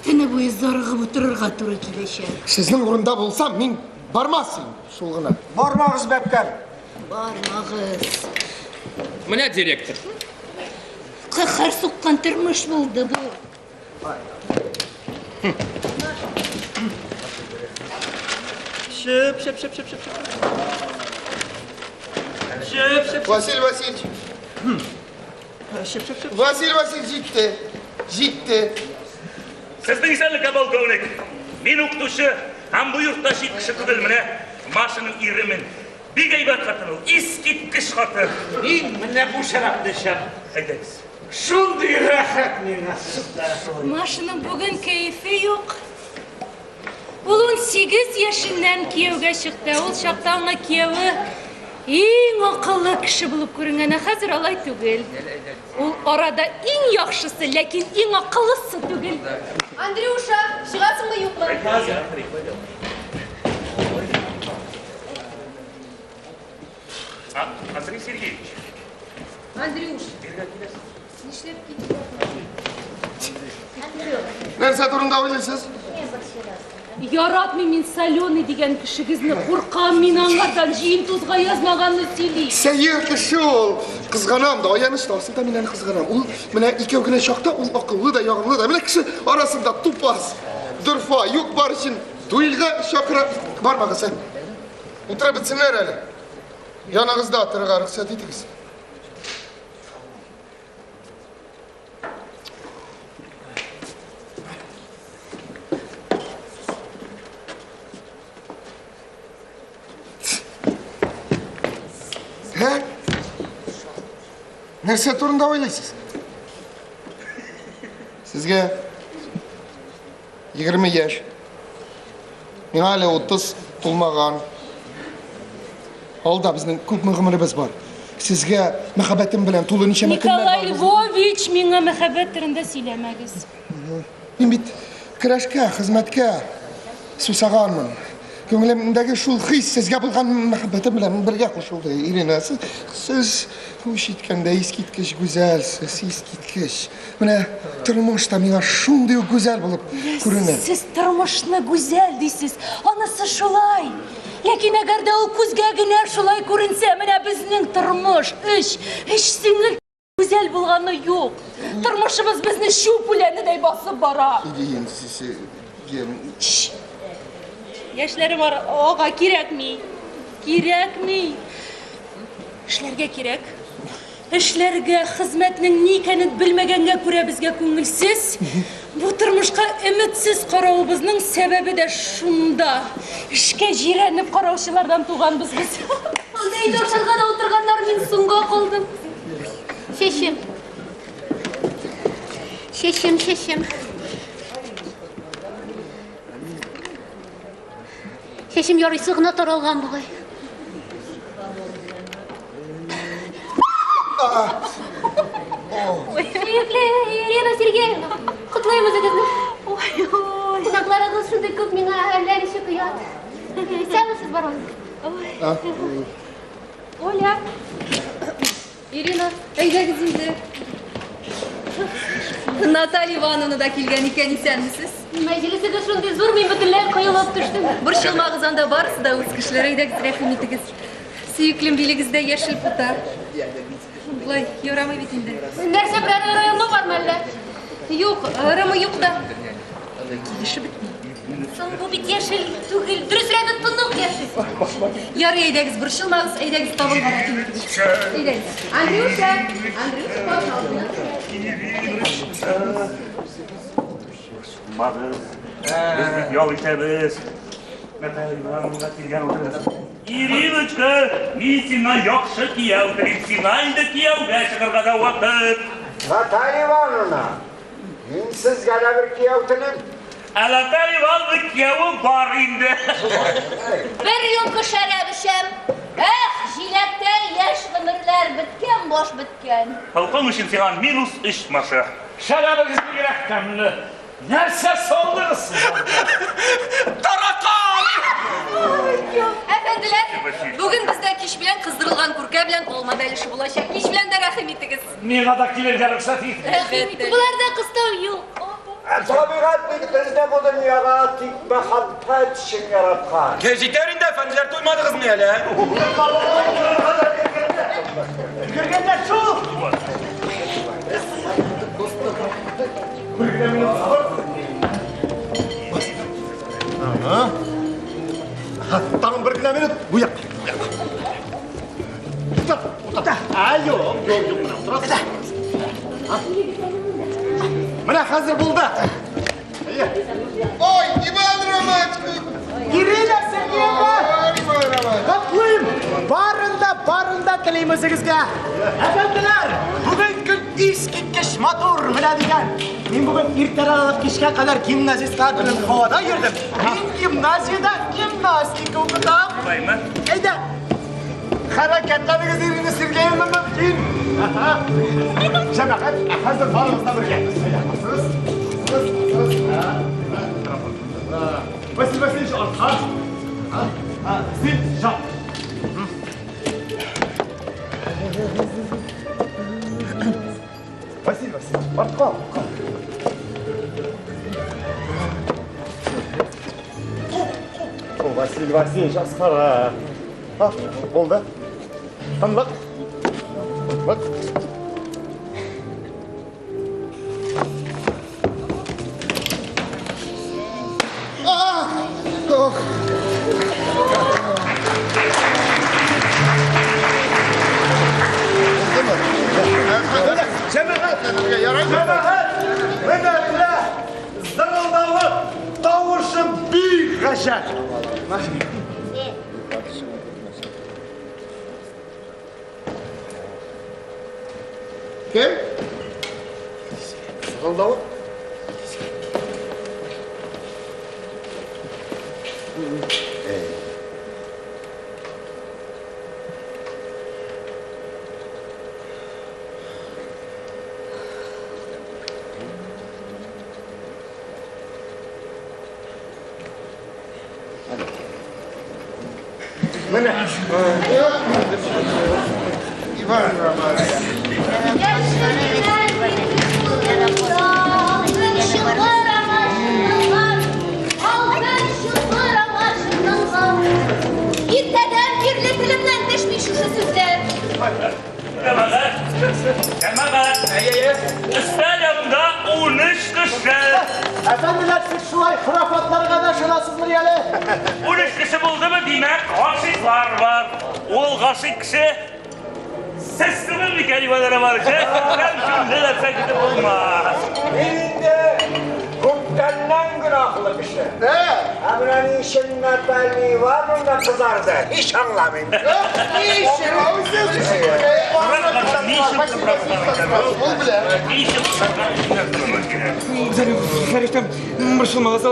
төне буе зарыгып утырырга туры киләчәк. Сезнең урында булсам, мин бармас идем, шул гына. Бармагыз, бәбкәм. Бармагыз. Менә директор. Каһәр суккан тормыш булды бу. Шөп, шөп, шөп, шөп, шөп, шөп. Шөп, шөп, Василий Васильевич, шөп, шөп, шөп. Василий Васильевич җитте. Җитте. Сезнең исәнлеккә, полковник. Мин укытучы һәм бу йортта чит кеше түгел, менә Машаның иремен. Бик әйбәт хатын ул, искиткеч хатын. Мин менә бу шәрабны эчәм. Әйдәгез. Шундый рәхәт миңа сездә. Машаның бүген кәефе юк. Ул 18 яшеннән кияүгә чыкты. Ул чакта аңа кияве иң акыллы кеше булып күренгән, ә хәзер алай түгел. Ул арада иң яхшысы, ләкин иң акыллысы түгел. Андрюша, чыгасыңмы, юкмы? А, Андрей Сергеевич, Андрюш, нишләп киттең? Нәрсә турында уйлыйсыз? Яратмыйм мин соленый дигән кешегезне, куркам мин аңардан, җыен тузга язмаганны сөйли. Сәер кеше ул. Кызганам да, аяныч та, асылда мин аны кызганам. Ул менә икәү генә чакта ул акыллы да, ягымлы да. Менә кеше арасында тупас, дорфа, юк бар өчен дуэльгә чакыра. Бармагыз, ә. Утырып бетсеннәр әле. Яныгызда торырга рөхсәт итегез. Ә? Нәрсә турында уйлыйсыз? Сезгә 20 яшь. Миңа әле 30 тулмаган. Алда безнең күпме гомеребез бар. Сезгә мәхәббәтем белән тулы ничәмә көннәр Николай бар. Львович, миңа мәхәббәт турында сөйләмәгез. Мин бит көрәшкә, хезмәткә сусаганмын. Күңелемдәге шул хис сезгә булган мәхәббәтем белән бергә кушылды, Ирина. Сез, сез үч иткәндә искиткеч гүзәлсез, искиткеч. Менә тормыш та миңа шундый ук гүзәл булып күренә. Сез тормышны гүзәл дисез, анысы шулай. Ләкин әгәр дә ул күзгә генә шулай күренсә, менә безнең тормыш, өч, өч сеңел гүзәл булганы юк. Тормышыбыз безне чүп үләнедәй басып бара. Ирина, сез, Яшьләрем ага кирәкми. Кирәкми. Эшләргә кирәк. Эшләргә, хезмәтнең ни икәнен белмәгәнгә күрә безгә күңелсез. Бу тормышка өметсез каравыбызның сәбәбе дә шунда. Эшкә җирәнеп караучылардан туганбыз без. Анда инде ашарга да утырганнар, мин соңга калдым. Чәчем. Чәчем, чәчем. Чәчем ярыйсы гына таралган бугай. Сөекле Ирина Сергеевна, котлыйм үзегезне. Ой, ой. Кунакларыгыз шундый күп, миңа әллә ничек оят. Исәнмесез, барон. Оля, Ирина, әйдәгез инде. Наталья Ивановна да килгән икән, исәнмесез? Мәҗлесегез шундый зур, мин бөтенләй коелып төштем. Борчылмагыз, анда барысы да үз кешеләр, әйдәгез, рәхим итегез. Сөеклем, билегездә яшел пута. Болай ярамый бит инде. Нәрсә, берәр районы бармы әллә? Юк, ырымы юк та. Килешеп бетми. Соң бу бит яшел түгел, дөресрәге тонык яшел. Ярый, әйдәгез, борчылмагыз, әйдәгез, табынга рәхим итегез. Әйдәгез. Андрюша, Андрюша, пожалуйста. Борчылмагыз. Без бит ял итәбез. Наталья Ивановна килгән утырыгыз. Ириночка, мин сиңа яхшы кияү телим. Сиңа инде кияүгә чыгарга да вакыт. Наталья Ивановна, мин сезгә дә бер кияү телим. Ә Наталья Ивановна кияве бар инде. Бер рюмка шәраб эчәм. Эх, җиләктәй яшь гомерләр беткән, баш беткән. Холкың өчен сиңа минус 3, Маша. Шәрабыгыз бигрәк тәмле. Нәрсә салдыгыз сез анда? Таракан! Әфәнделәр, бүген бездә кич белән кыздырылган күркә белән алма бәлеше булачак. Кич белән дә рәхим итегез. Миңа да килергә рөхсәт итегез. Әлбәттә. Боларда кыстау юк. Табигать бит безне бу дөньяга тик мәхәббәт өчен яраткан. Җитәр инде, әфәнделәр, туймадыгызмы әле? Өлгергәннәр шул! Тагын бер генә минут. Бу як. Утыр, утыр. Ә, юк, юк, юк, менә утырасың. Менә хәзер булды. Ой, Иван Романович! Ирина Сергеевна! Иван Романович! Котлыйм! Барын да, барын да телим үзегезгә. Әфәнделәр, бүген көн искиткеч матур, менә дигән. Мин бүген иртәдән алып кичкә кадәр гимназистлар белән һавада йөрдем. Мин гимназиядә гимнастика укытам. Шулаймы? Әйдә. Хәрәкәтләнегез, Ирина Сергеевна, мөмкин. Җәмәгать, хәзер барыгыз да бергә. Сыз, сыз, сыз. Василий Васильевич, артка. Син, жап. Василий Васильевич, артка, артка. О, Василий Васильевич, аскара. А, булды. Тынлык. Тынлык. Җәмәгать! Җәмәгать! Менә менә зырылдавык тавышы бик гаҗәп. Кем? Зырылдавык? Менә. Иван Романович. Иртәдән бирле телемнән төшми шушы сүзләр. Җәмәгать, җәмәгать, өстәл янында 13 кеше. Әфәнделәр, сез шулай хорафатларга да ышанасызмыни әле? 13 кеше булдымы, димәк, гашыйклар бар. Ул гашыйк кеше сез түгел микән, Иван Романович? Һәм шундый нәрсә көтеп булмас. Мин инде күптәннән гөнаһлы кеше. Ә менә ни өчен Наталья Ивановна кызарды, һич аңламыйм. Ни өчен? Фәрештәм, борчылмагыз,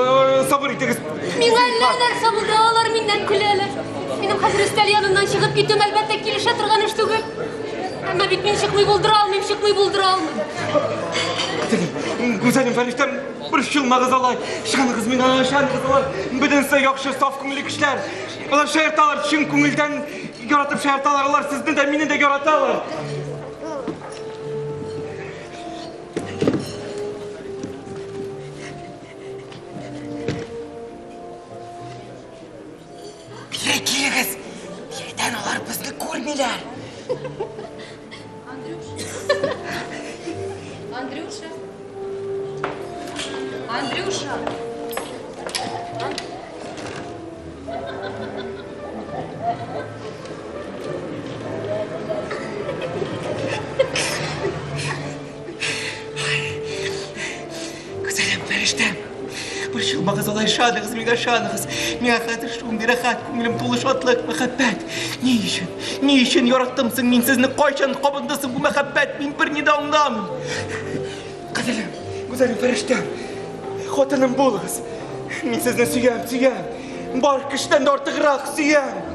сабыр итегез. Миңа әллә нәрсә булды, алар миннән көләләр. Минем хәзер өстәл яныннан чыгып китүем, әлбәттә, килешә торган эш түгел. Әмма бит мин чыкмый булдыра алмыйм, чыкмый булдыра алмыйм. Гүзәлем, фәрештәм, борчылмагыз алай. Ышаныгыз миңа, ышаныгыз алар. Бөтенесе яхшы, саф күңелле кешеләр. Алар шаярталар, чын күңелдән яратып шаярталар. Алар сезне дә, мине дә яраталар. Бире килегез. Биредән алар безне күрмиләр. Андрюша. Андрюша. Андрюша. Гүзәлем, фәрештәм, борчылмагыз алай, ышаныгыз миңа, ышаныгыз. Миңа хәзер шундый рәхәт, күңелем тулы шатлык, мәхәббәт. Ни өчен, ни өчен яраттым соң мин сезне, кайчан кабынды соң бу мәхәббәт, мин берни дә аңламыйм. Гүзәлем, гүзәлем, фәрештәм, хатыным булыгыз. Мин сезне сөям, сөям. Бар кешедән дә артыграк сөям.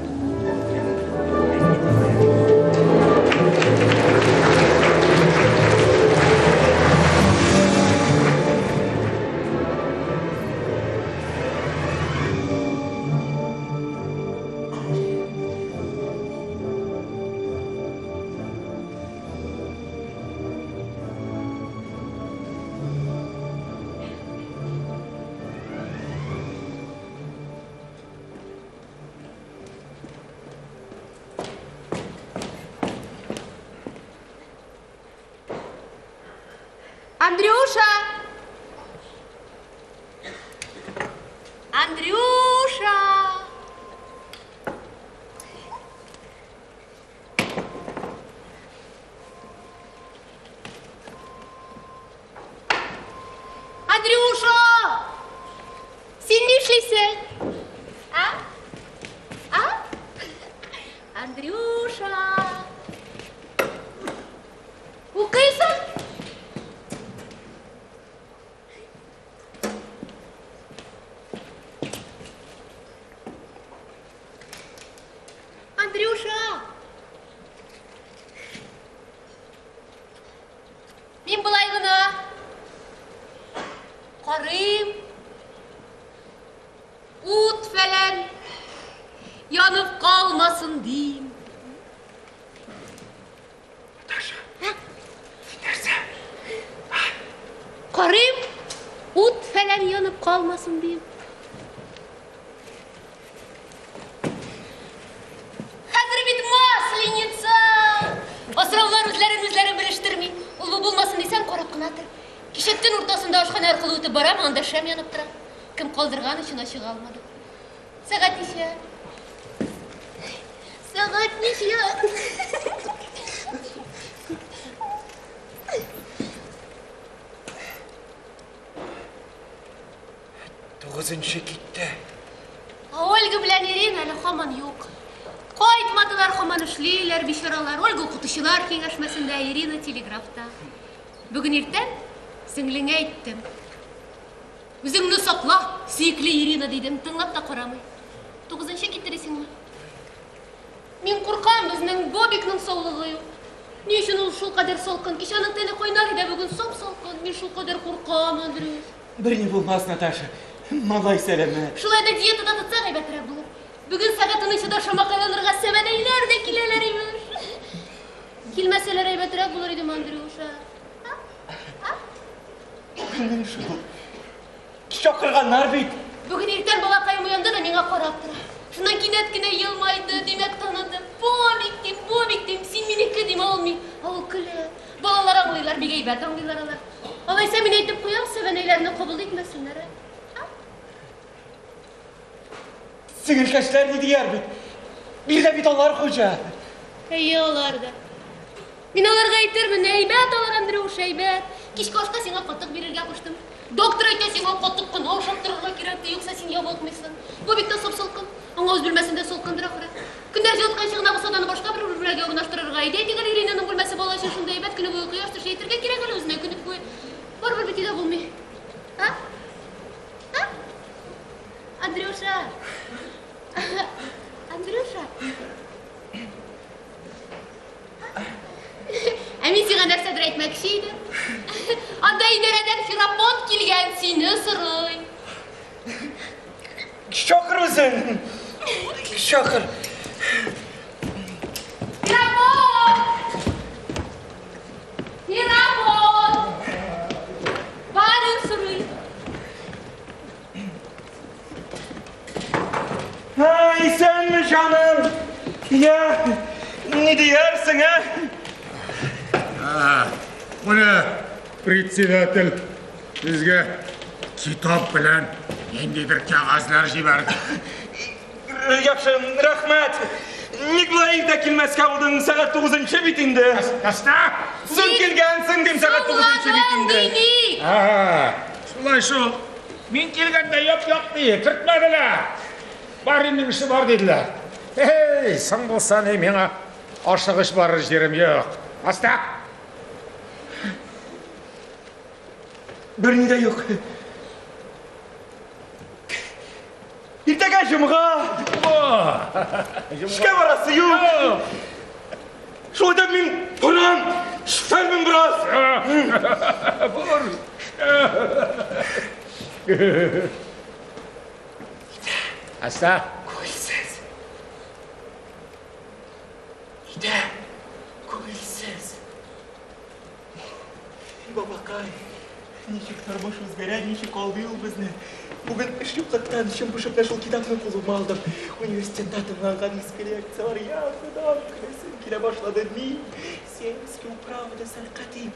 Андрюша! Андрюша! Андрюша! Син нишлисең? А? А? Андрюша! Укыйсың? Андрюша! Мин болай гына карыйм. Ут фәлән янып калмасын дим. Наташа, син нәрсә? Карыйм, ут фәлән янып калмасын дим. Хәзер бит масленица! Асраулар үзләрен үзләре белештерми. Ул-бу булмасын дисәң, карап кына тор. Кичә төн уртасында ашханә аркылы үтеп барам, анда шәм янып тора. Кем калдырган өчен ачыга алмадым. Сәгать ничә? Сәгать ничә? Тугызынчы китте. Ә Ольга белән Ирина әле һаман юк. Кайтмадылар, һаман эшлиләр, бичаралар. Ольга укытучылар киңәшмәсендә, Ирина телеграфта. Бүген иртән сеңлеңә әйттем. Үзеңне сакла, сөекле Ирина, дидем, тыңлап та карамый. Тугызынчы китте дисеңме? Мин куркам, безнең Бобикның саулыгы юк. Ни өчен ул шулкадәр салкын? Кичә аның тәне кайнар иде, ә бүген сап-салкын. Мин шулкадәр куркам, Андрюш. Берни булмас, Наташа. Малай сәламәт. Шулай да диетада тотсак әйбәтрәк булыр. Бүген сәгать унынчыда шамакайланырга сәвәнәйләр дә киләләр, имеш. Килмәсәләр әйбәтрәк булыр иде, Андрюша. Белмим шул. Чакырганнар бит. Бүген иртән балакаем уянды да миңа карап тора. Шуннан кинәт кенә елмайды, димәк таныды. Бобик дим, Бобик дим, син минеке дим, ә ул мин. Ә ул көлә. Балалар аңлыйлар, бик әйбәт аңлыйлар алар. Алайса мин әйтеп куям, сәвәнәйләрне кабул итмәсеннәр, ә? Сеңелкәшләр ни дияр бит. Биредә бит алар хуҗа. Әйе, алар да. Мин аларга әйтермен, әйбәт алар, Андрюш, әйбәт. Кичке ашка сиңа катык бирергә куштым. Доктор әйтә, сиңа катык кына ашап торырга кирәк, ди, юкса син ябыкмыйсың. Бу бик тә сап-салкын. Аңа үз бүлмәсендә салкындыр ахры. Көннәр җылытканчы гына булса да аны башка бер бүлмәгә урнаштырырга иде. Әйтик әле, Иринаның бүлмәсе бала өчен шундый әйбәт, көне буе кояш төшә, әйтергә кирәк әле үзенә көне буе. Барыбер бит өйдә булмый. А? А? Андрюша! Андрюша! Ә мин сиңа нәрсәдер әйтмәкче идем. Анда идарәдән Ферапонт килгән, сине сорый. Чакыр үзен. Чакыр. Ферапонт! Ферапонт! Барин сорый. Һа, исәнме, җаным? Я, ни диярсең, ә? Менә председатель безгә китап белән ниндидер кәгазьләр җибәрде. Яхшы, рәхмәт. Ник болай иртә килмәскә булдың? Сәгать тугызынчы бит инде. Әстә? Соң килгәнсең дим, сәгать тугызынчы бит инде. Шулай шул. Мин килгәндә яп-якты, кертмәделәр. Баринның эше бар диделәр. Эй, соң булса ни, миңа ашыгыч барыр җирем юк. Аста! Берни дә юк. Иртәгә җомга. Эшкә барасы юк. Шулай да мин торам, эшләрмен бераз. Бар. Аста. Күңелсез. Өйдә күңелсез. Бабакай, ничек тормыш үзгәрә, ничек алдый ул безне. Бүген эш юклыктан чын пошып та шул китапны кулыма алдым. Университетта тыңланган иске лекцияләр, я Ходам, көләсем килә башлады. Мин земский управада сәркатип.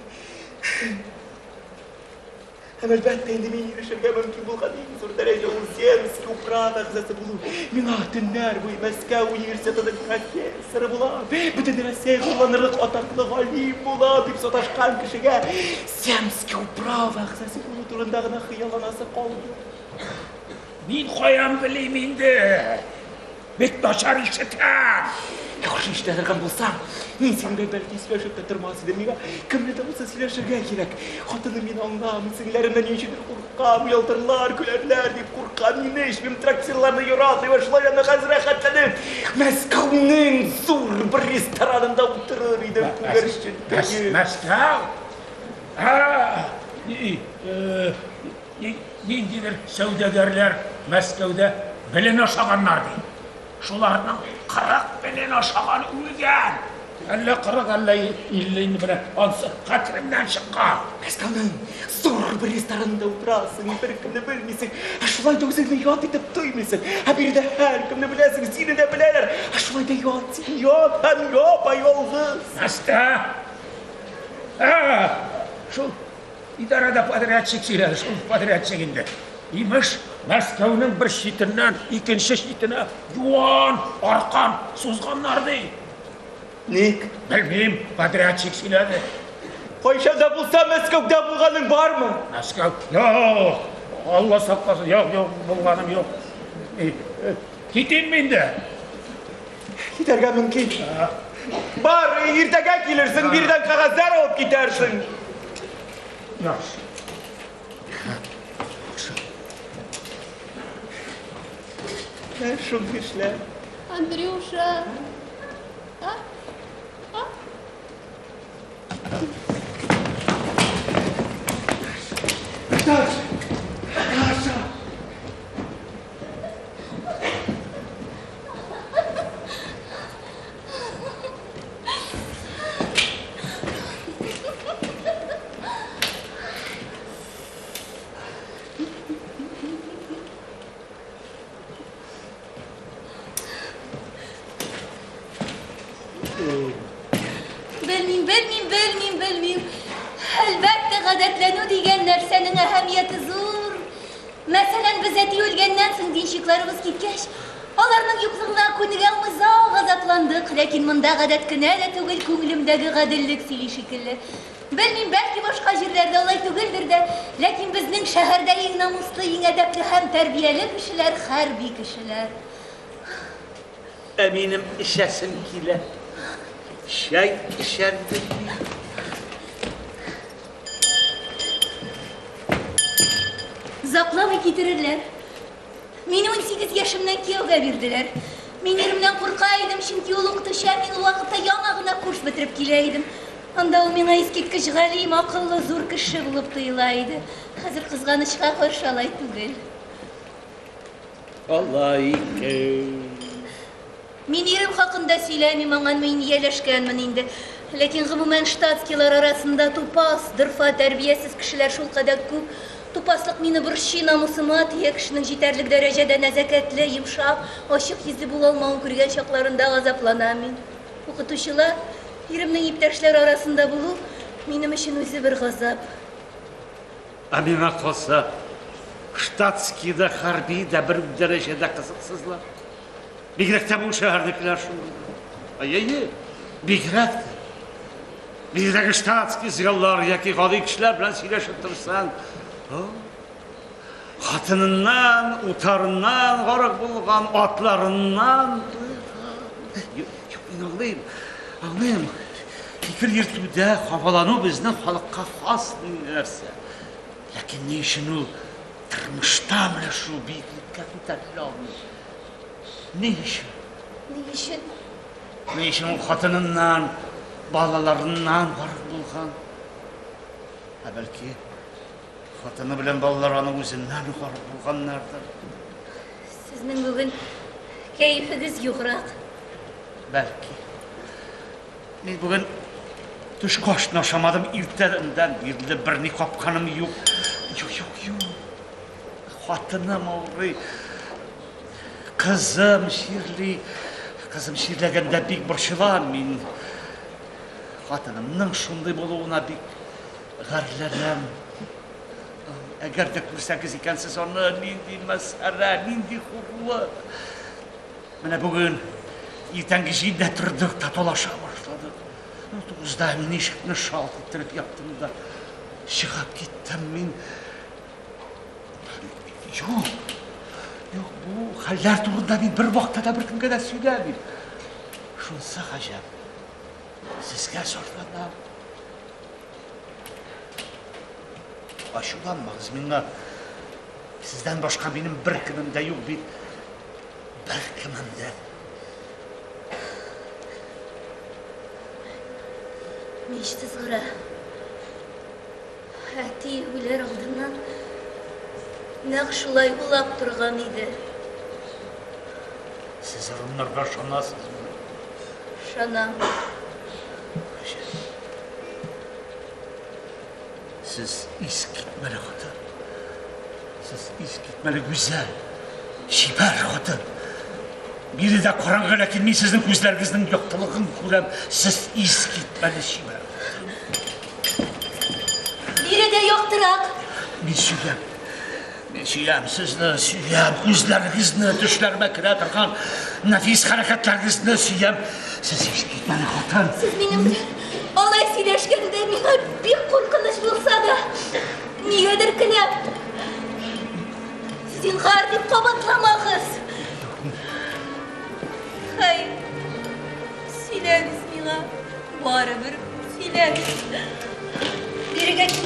Һәм әлбәттә инде мин ирешергә мөмкин булган иң зур дәрәҗә ул земский управа әгъзасы булу. Миңа төннәр буе Мәскәү университетының профессоры була, бөтен Рәсәй горурланырлык атаклы галим була дип саташкан кешегә земский управа әгъзасы булу турында гына хыялланасы калды. Мин каян белим инде? Бик начар ишетәм. Яхшы ишетә торган булсаң, мин синең белән бәлки сөйләшеп тә тормас идем. Миңа кемне дә булса сөйләшергә кирәк. Хатыным мине аңламый, сеңелләремнән ни өчендер куркам, оялтырлар, көләрләр дип куркам. Мин эчмим, трактирларны яратмыйм, ә шулай анда хәзер рәхәтләнеп Мәскәүнең зур бер ресторанында утырыр идем, күгәрчен кәеф. Мәскәү? Ә, ни, э, Ниндидер сәүдәгәрләр Мәскәүдә белен ашаганнар, ди. Шуларның 40 белен ашаган үлгән. Әллә 40, әллә 50 инде менә ансы хәтеремнән чыккан. Мәскәүнең зур бер ресторанында утырасың, беркемне белмисең, ә шулай да үзеңне ят итеп тоймыйсың. Ә биредә һәркемне беләсең, сине дә беләләр, ә шулай да ят син, ят һәм япа-ялгыз. Мәскә? Ә, шул Идарәдә подрядчик сөйләде, шул подрядчик инде. Имеш, Мәскәүнең бер читеннән икенче читенә юан аркан сузганнар ди. Ник? Белмим, подрядчик сөйләде. Кайчан да булса Мәскәүдә булганың бармы? Мәскәү? Юк. Алла сакласын, юк, юк, булганым юк. Китимме инде? Китәргә мөмкин. Бар, иртәгә килерсең, биредән кәгазьләр алып китәрсең. Яхшы. Менә шундый эшләр. Андрюша. А? А? Наташа! Наташа! Белмим, белмим, белмим, белмим. Әлбәттә, гадәтләнү дигән нәрсәнең әһәмияте зур. Мәсәлән, без әти үлгәннән соң денщикларыбыз киткәч, аларның юклыгына күнегә алмый озак газапландык. Ләкин монда гадәт кенә дә түгел, күңелемдәге гаделлек сөйли шикелле. Белмим, бәлки башка җирләрдә алай түгелдер дә, ләкин безнең шәһәрдә иң намуслы, иң әдәпле һәм тәрбияле кешеләр хәрби кешеләр. Ә минем эчәсем килә. Чәй эчәр идем. Озакламый китерерләр. Мине 18 яшемнән кияүгә бирделәр. Мин иремнән курка идем, чөнки ул укытучы, ә мин ул вакытта яңа гына курс бетереп килә идем. Анда ул миңа искиткеч галим, акыллы, зур кеше булып тоела иде. Хәзер кызганычка каршы алай түгел. Алай икән. Мин ирем хакында сөйләмим, аңа мин ияләшкәнмен инде. Ләкин гомумән штатскийлар арасында тупас, дорфа, тәрбиясез кешеләр шулкадәр күп. Тупаслык мине борчый, намусыма тия, кешенең җитәрлек дәрәҗәдә нәзакәтле, йомшак, ачык йөзле була алмавын күргән чакларында газапланам мин. Укытучылар, иремнең иптәшләре арасында булу минем өчен үзе бер газап. Ә миңа калса, штатский да, хәрби дә бер үк дәрәҗәдә кызыксызлар. Бигрәк тә бу шәһәрнекеләр шундый. Әйе, бигрәк тә. Бигрәк штатский зыялылар яки гади кешеләр белән сөйләшеп торсаң, хатыныннан, утарыннан гарык булган, атларыннан туйган. Юк, мин аңлыйм, аңлыйм. Фикер йөртүдә хафалану безнең халыкка хас нәрсә. Ләкин ни өчен ул тормышта менә шул биеклеккә күтәрелә алмый? Ни өчен? Ни өчен? Ни өчен ул хатыныннан, балаларыннан гарык булган? Ә бәлки хатыны белән балалар аның үзеннән гарык булганнардыр. Сезнең бүген кәефегез юграк. Бәлки. Мин бүген төшке ашны ашамадым, иртәдән бирле берни капканым юк. Юк, юк, юк. Хатыным авырый. Кызым чирли. Кызым чирләгәндә бик борчылам мин. Хатынымның шундый булуына бик гарьләнәм. Әгәр дә күрсәгез икән сез аны, нинди мәсхәрә, нинди хурлык. Менә бүген иртәнге җидедә тордык та талаша башладык. Тугызда мин ишекне шалт иттереп яптым да чыгып киттем мин. Юк, юк, бу хәлләр турында мин бер вакытта да беркемгә дә сөйләмим. Шунысы гаҗәп. Сезгә зарланам. Ачуланмагыз миңа. Сездән башка минем беркемем дә юк бит. Беркемем дә. Мич сызгыра. Әти үләр алдыннан нәкъ шулай улап торган иде. Сез ырымнарга ышанасызмы? Ышанам. Гаҗәп. Сез искитмәле хатын. Сез искитмәле гүзәл, чибәр хатын. Биредә караңгы, ләкин мин сезнең күзләрегезнең яктылыгын күрәм. Сез искитмәле чибәр хатын. Биредә яктырак. Мин сөям. Мин сөям сезне, сөям күзләрегезне, төшләремә керә торган нәфис хәрәкәтләрегезне сөям. Сез искитмәле хатын. Сез минем алай сөйләшкәндә миңа бик куркыныч булса да, нигәдер көләм.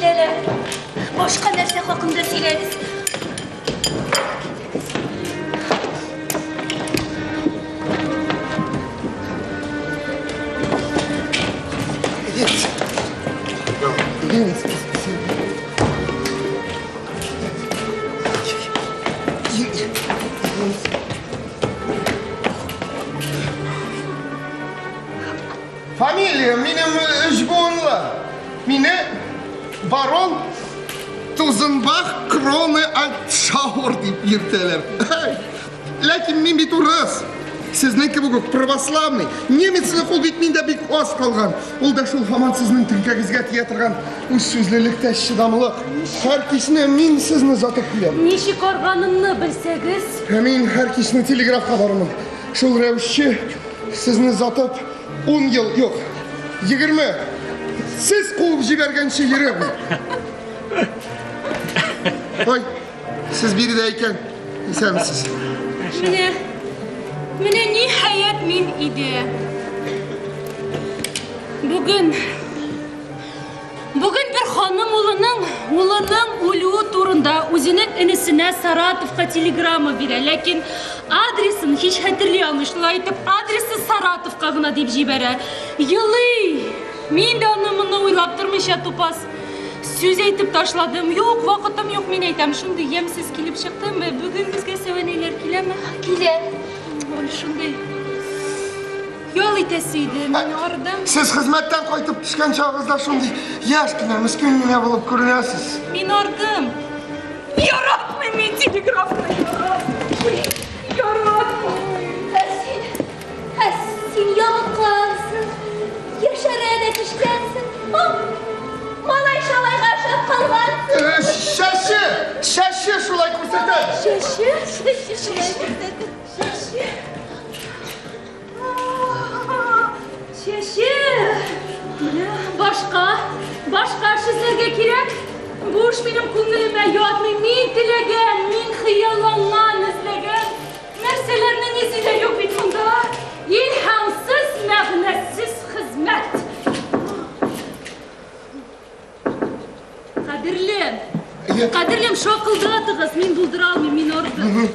киләләр. Башка нәрсә хакында сөйләгез. Фамилия минем өч буынлы. Мине барон Тузенбах Кроне Альтшауэр дип йөртәләр. Ләкин мин бит урыс. Сезнең кебек үк православный. Немецлык ул бит миндә бик аз калган. Ул да шул һаман сезнең теңкәгезгә тия торган үз сүзлелектә чыдамлык. Һәр кичне мин сезне озатып киләм. Ничек арганымны белсәгез. Ә мин һәр кичне телеграфка барырмын. Шул рәвешче сезне озатып ун ел, юк, 20. Сез куып җибәргәнче йөрермен. Ой, сез биредә икән. Исәнмесез. Менә, менә ниһаять мин өйдә. Бүген, бүген бер ханым улының, улының үлүе турында үзенең энесенә Саратовка телеграмма бирә, ләкин адресын һич хәтерли алмый. Шулай итеп, адресы Саратовка гына дип җибәрә. Елый! Мин дә аны моны уйлап тормыйча тупас сүз әйтеп ташладым. Юк, вакытым юк, мин әйтәм. Шундый ямьсез килеп чыктымы? Бүген безгә сәвәнәйләр киләме? Килә. Ой, шундый ял итәсе иде. Мин ардым. Сез хезмәттән кайтып төшкән чагыгызда шундый яшь кенә, мескен генә булып күренәсез. Мин ардым. Яратмыйм мин телеграфны, яратмыйм. Яратмыйм. Ә син, ә син ябыккансың, яшәрә дә төшкәнсең. Малай-шалайга ошап калгансың. Чәче, чәче шулай күрсәтә. Чәче, чәче шулай күрсәтә. Чәче. Чәче. Менә башка, башка эш эзләргә кирәк. Бу эш минем күңелемә ятмый. Мин теләгән, мин хыялланган, эзләгән нәрсәләрнең исе дә юк бит монда. Илһамсыз, мәгънәсез хезмәт. Кадерлем, кадерлем, шакылдатыгыз, мин булдыра алмыйм, мин ардым.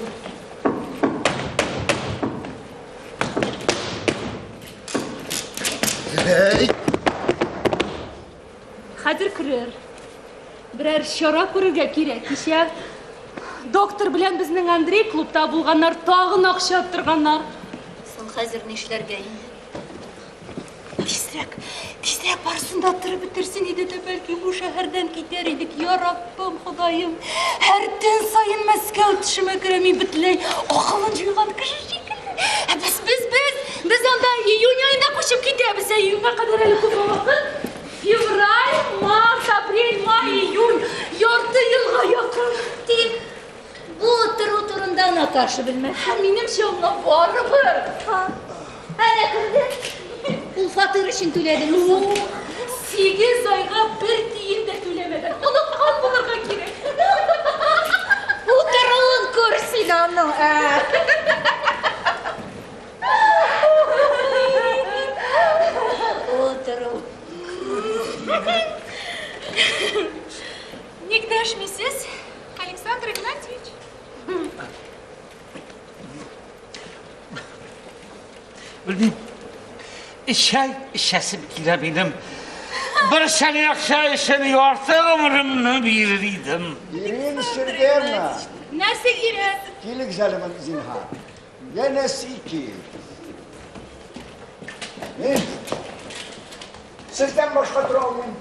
Хәзер керер. Берәр чара күрергә кирәк. Кичә доктор белән безнең Андрей клубта булганнар, тагын акча оттырганнар. Соң хәзер нишләргә инде? Тизрәк, тизрәк барысын да оттырып бетерсен иде дә, бәлки бу шәһәрдән китәр идек. Я Раббым, Ходаем, һәр төн саен Мәскәү төшемә керә, мин бөтенләй акылын җуйган кеше шикелле. Ә без, без, без, без анда июнь аенда күчеп китәбез, ә июньгә кадәр әле күпме вакыт? Февраль, март, апрель, май, июнь, ярты елга якын. Тик бу тору турында Наташа белмәс. Ә минемчә, аңа барыбер. Әнә керде. Ул фатир өчен түләдеме соң? 8 айга бер тиен дә түләмәгән. Оныткан булырга кирәк. Утыруын күр син аның. Ә. Утыру. Ник дәшмисез, Александр Игнатьевич? Белмим. Чәй эчәсем килә минем. Бер чәнәк чәй өчен ярты гомеремне бирер идем. Ирина Сергеевна. Нәрсә кирәк? Килегез әле монда, зинһар. Янәсе кил. Мин сездән башка тора алмыйм.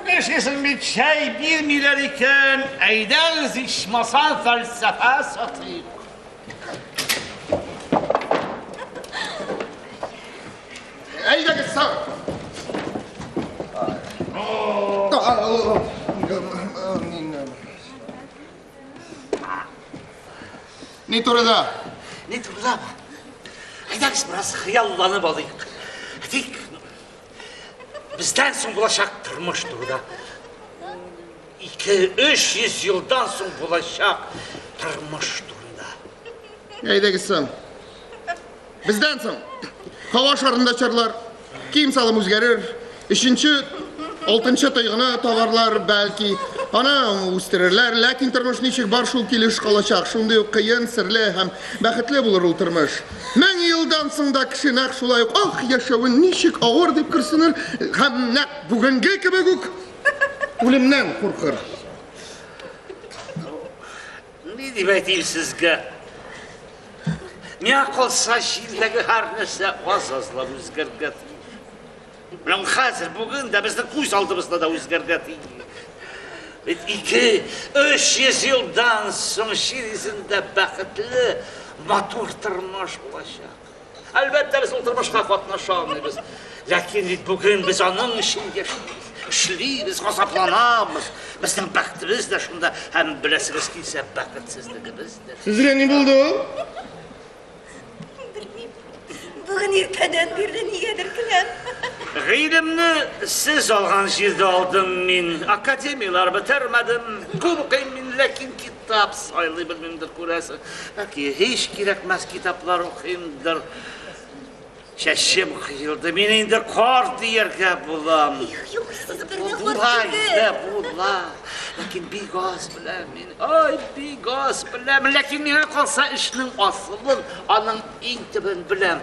Нишлисең бит, чәй бирмиләр икән, әйдәгез ичмаса фәлсәфә сатыйк. Әйдәгез, сау. Ни турыда? Ни турыда? Әйдәгез бераз хыялланып алыйк. Тик бездән соң булачак тормыш турыда. 2-300 елдан соң булачак тормыш турында. Әйдәгез соң. Бездән соң һава шарында чарлар, кием-салым үзгәрер, өченче Алтынчы тойгыны табарлар, бәлки, аны үстерерләр, ләкин тормыш ничек бар, шул килеш калачак. Шундый ук кыен, серле һәм бәхетле булыр ул тормыш. Мең елдан соң да кеше нәкъ шулай ук, ах, яшәвен ничек авыр дип көрсенер һәм нәкъ бүгенге кебек үк үлемнән куркыр. Ни дип әйтим сезгә? Миңа калса, җирдәге һәр нәрсә аз-азлап үзгәргә тиеш. Менә хәзер, бүген дә безнең күз алдыбызда да үзгәргә тиеш. Бит 2, 300 елдан соң җир йөзендә бәхетле, матур тормыш булачак. Әлбәттә, без ул тормышка катнаша алмыйбыз. Ләкин бит бүген без аның өчен яшибез, эшлибез, газапланабыз. Безнең бәхетебез дә шунда һәм беләсегез килсә, бәхетсезлегебез дә. Сезгә ни булды ул? Белмим. Бүген иртәдән бирле нигәдер көләм. Гыйлемне сез алган җирдә алдым мин. Академияләр бетермәдем. Күп укыйм мин, ләкин китап сайлый белмимдер, күрәсең. Бәлки һич кирәкмәс китаплар укыймдыр. Чәчем кыелды, мин инде карт дияргә булам. Юк, сез бер дә карт Була инде, була. Ләкин бик аз беләм мин. Ай, бик аз беләм. Ләкин миңа калса эшнең асылын, аның иң төбен беләм.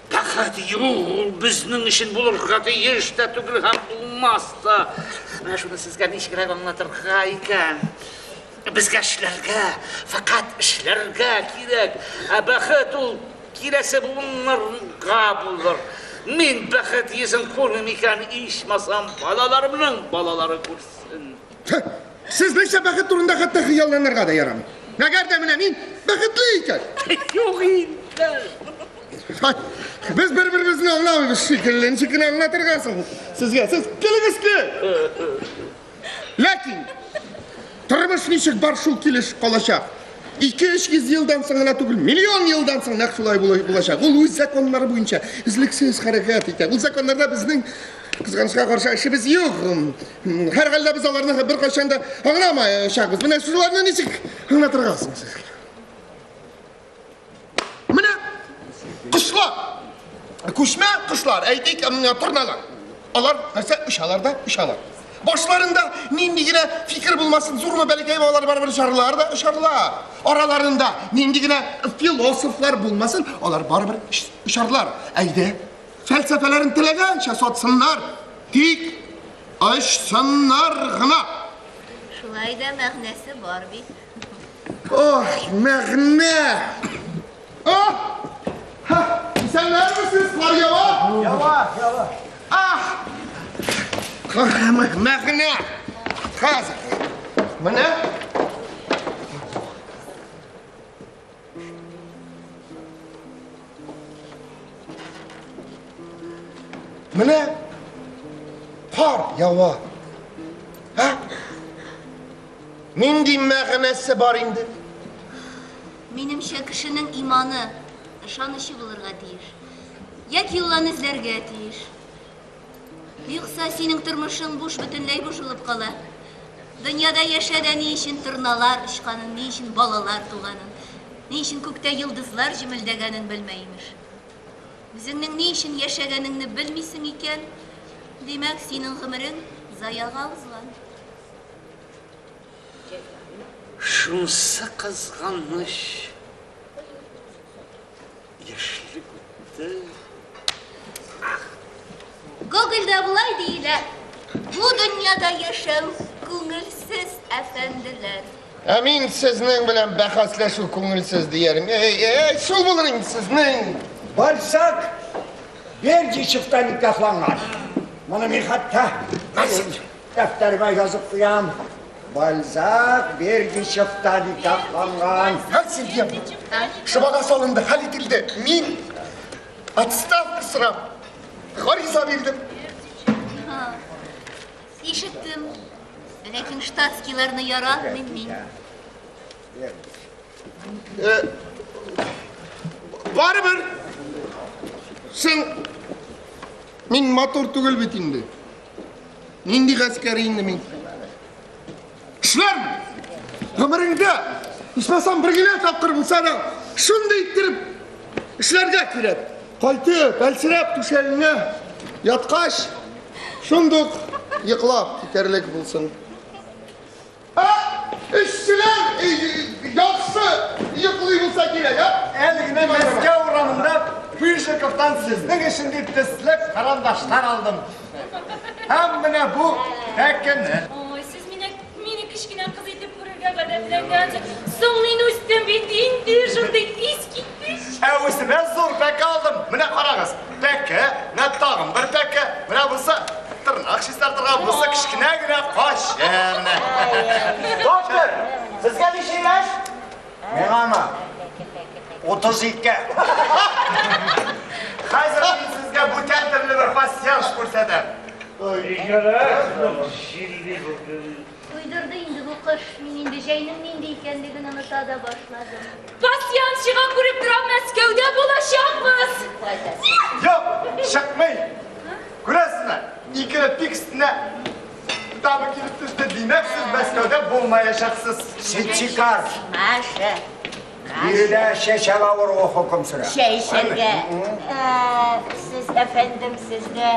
Бәхет юк, ул безнең өчен булырга тиеш тә түгел һәм булмас та. Менә шуны сезгә ничегрәк аңлатырга икән? Безгә эшләргә, фәкать эшләргә кирәк. Ә бәхет ул киләсе буыннарга булыр. Мин бәхет йөзен күрмим икән, ичмасам, балаларымның балалары күрсен. Сезнеңчә бәхет турында хәтта хыялланырга да ярамый. Әгәр дә менә мин бәхетле икән. Юк инде. Без бер-беребезне аңламыйбыз шикелле. Ничек кенә аңлатырга соң сезгә? Сез килегез ки. Ләкин тормыш ничек бар шул килеш калачак. 2-300 елдан соң гына түгел, миллион елдан соң нәкъ шулай булачак. Ул үз законнары буенча өзлексез хәрәкәт итә. Ул законнарда безнең кызганычка каршы эшебез юк. Һәрхәлдә без аларны беркайчан да аңламаячакбыз. Менә шуларны ничек аңлатырга соң сезгә? Менә кошлар. Күчмә кошлар, әйтик, торналар. Алар нәрсә очалар да очалар. Башларында нинди генә фикер булмасын, зурмы бәләкәйме, алар барыбер очарлар да очарлар. Араларында нинди генә философлар булмасын, алар барыбер очарлар. Әйдә, фәлсәфәләрен теләгәнчә сатсыннар, тик очсыннар гына. Шулай да мәгънәсе бар бит. Ох, мәгънә! Ох! Ха, исәннәрмесез, кар ява? Ява, ява. Ах! Мәгънә! Хәзер. Менә. Менә кар ява. Һа? Нинди мәгънәсе бар инде? Минемчә, кешенең иманы, ышанычы булырга тиеш. Яки ул аны эзләргә тиеш. Юкса синең тормышың буш, бөтенләй буш булып кала. Дөньяда яшә дә ни өчен торналар очканын, ни өчен балалар туганын, ни өчен күктә йолдызлар җемелдәгәнен белмә, имеш. Үзеңнең ни өчен яшәгәнеңне белмисең икән, димәк, синең гомерең заяга узган. Шунысы кызганыч, яшьлек үтте. Гогольдә болай диелә, Бу дөньяда яшәү күңелсез, әфәнделәр. Ә мин сезнең белән бәхәсләшү күңелсез диярем. Әй, әй, шул булыр инде сезнең. Бальзак Бердичевта никахланган. Моны мин хәтта дәфтәремә язып куям. Бальзак Бердичевта никахланган. Хәл Сергей, шобага салынды, хәл ителде. Мин отставка сорап гариза бирдем. Ишеттем. Ләкин штатскийларны яратмыйм мин. Барыбер син мин матур түгел бит инде. Нинди гаскәри инде мин? Эшләрмен. Гомереңдә ичмасам бер генә тапкыр булса да шундый иттереп эшләргә кирәк. Кайтып, әлсерәп түшәгеңә яткач, Шундук йоклап китәрлек булсын. Ә, эшчеләр яхшы йоклый булса кирәк, ә? Әле генә Мәскәү урамында Пыжиковтан сезнең өчен дип төсле карандашлар алдым. Һәм менә бу пәкене. Ой, сез мине, мине кечкенә кыз итеп күрергә гадәтләнгәнсез. Соң мин үстем бит инде, шундый искиткеч. Ә үземә зур пәке алдым. Менә карагыз, пәке, менә тагын бер пәке. Менә бусы тырнак чистартырга, бусы кечкенә генә кайчы менә. Доктор, сезгә ничә яшь? Миңамы? 32. Хәзер мин сезгә бүтән төрле бер пассианс күрсәтәм. Бигрәк җилле бүген. Туйдырды инде бу кыш. Мин инде җәйнең нинди икәнлеген оныта да башладым. Пассиансчыга күреп торам, Мәскәүдә булачакбыз. Юк, чыкмый. Күрәсезме? Икене пик өстенә дама килеп төште. Димәк, сез Мәскәүдә булмаячаксыз. Ситсикар. Маша. Биредә чәчәк авыруы хөкем сөрә. Чәй эчәргә. Сез, әфәндем, сезгә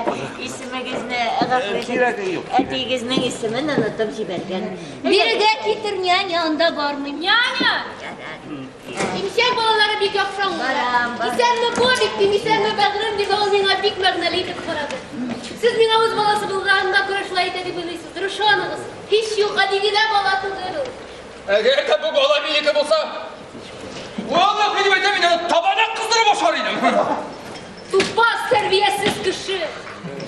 исемегезне гафу итегез. Кирәге юк. Әтиегезнең исемен онытып җибәргән. Бирегә китер, няня, анда бармыйм. Няня! Имчәк балалары бик яхшы аңлыйлар. Барам, барам. Исәнме, Бобик, дим, исәнме, бәгърем, дип, ул миңа бик мәгънәле итеп карады. Сез миңа үз баласы булганына күрә шулай итә дип уйлыйсыздыр. Ышаныгыз, һич юк, гади генә бала түгел ул. Әгәр дә бу бала минеке булса, валлаһи дип әйтәм, мин аны табанак кыздырып ашар идем. Тупас, тәрбиясез кеше.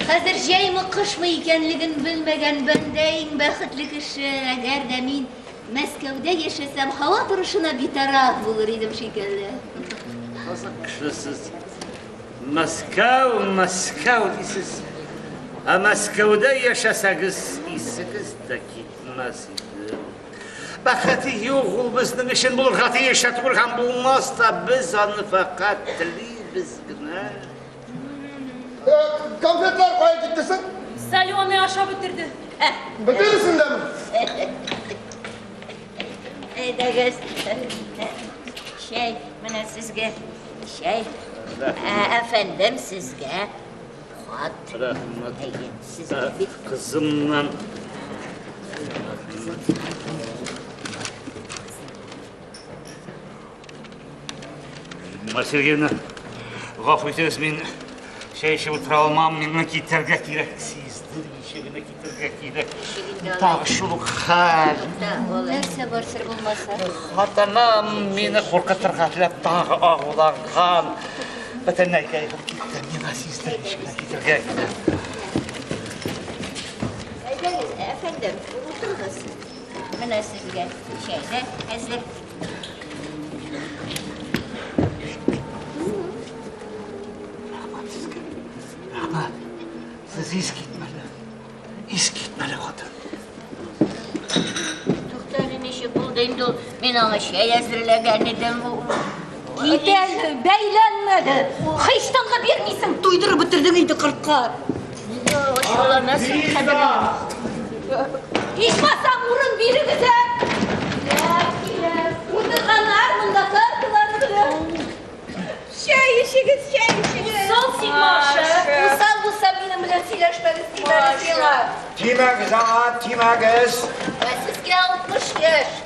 Хәзер җәйме, кышмы икәнлеген белмәгән бәндә иң бәхетле кеше. Әгәр дә мин Мәскәүдә яшәсәм, һава торышына битараф булыр идем шикелле. Кызык кеше сез. Мәскәү, Мәскәү дисез. Ә Мәскәүдә яшәсәгез, исегез дә китмәс иде. Бәхете юк, ул безнең өчен булырга тиеш тә түгел һәм булмас та, без аны фәкать телибез генә. Конфетлар кая китте соң? Соленый ашап бетерде. Бөтенесен дәме? Әйдәгез. Чәй, менә сезгә чәй. Әфәндем, сезгә хат. Рәхмәт. Әйе, сезгә бик Кызымнан. Марья Сергеевна, гафу итегез, мин чәй эчеп утыра алмам, миңа китәргә кирәк. Сиздермичә генә китәргә кирәк. Тагы шул ук хәл. Нәрсә бар сер булмаса? Хатыным мине куркытырга теләп тагы агуланган. Бөтенләй кәефем китте, миңа сиздермичә генә китәргә кирәк. Әйдәгез, әфәндем, утырыгыз. Менә сезгә чәй дә әзер. Рәхмәт сезгә. Рәхмәт. Сез искитмәле. Искитмәле хатын. Туктале, ничек булды инде ул? Мин аңа чәй әзерләгән идем. Кит әле, бәйләнмәде. Һич тынгы бирмисең, туйдырып бетердең инде кортка. Нигә ачуланасың, кадерлем? Ичмасам урын бирегез, ә? Киләм, киләм. Утырганнар монда карталары белән. Чәй эчегез, чәй эчегез. Усал син, Маша. Усал булса минем белән сөйләшмәгез, тимәгез миңа. Тимәгез аңа, тимәгез. Ә сезгә 60 яшь.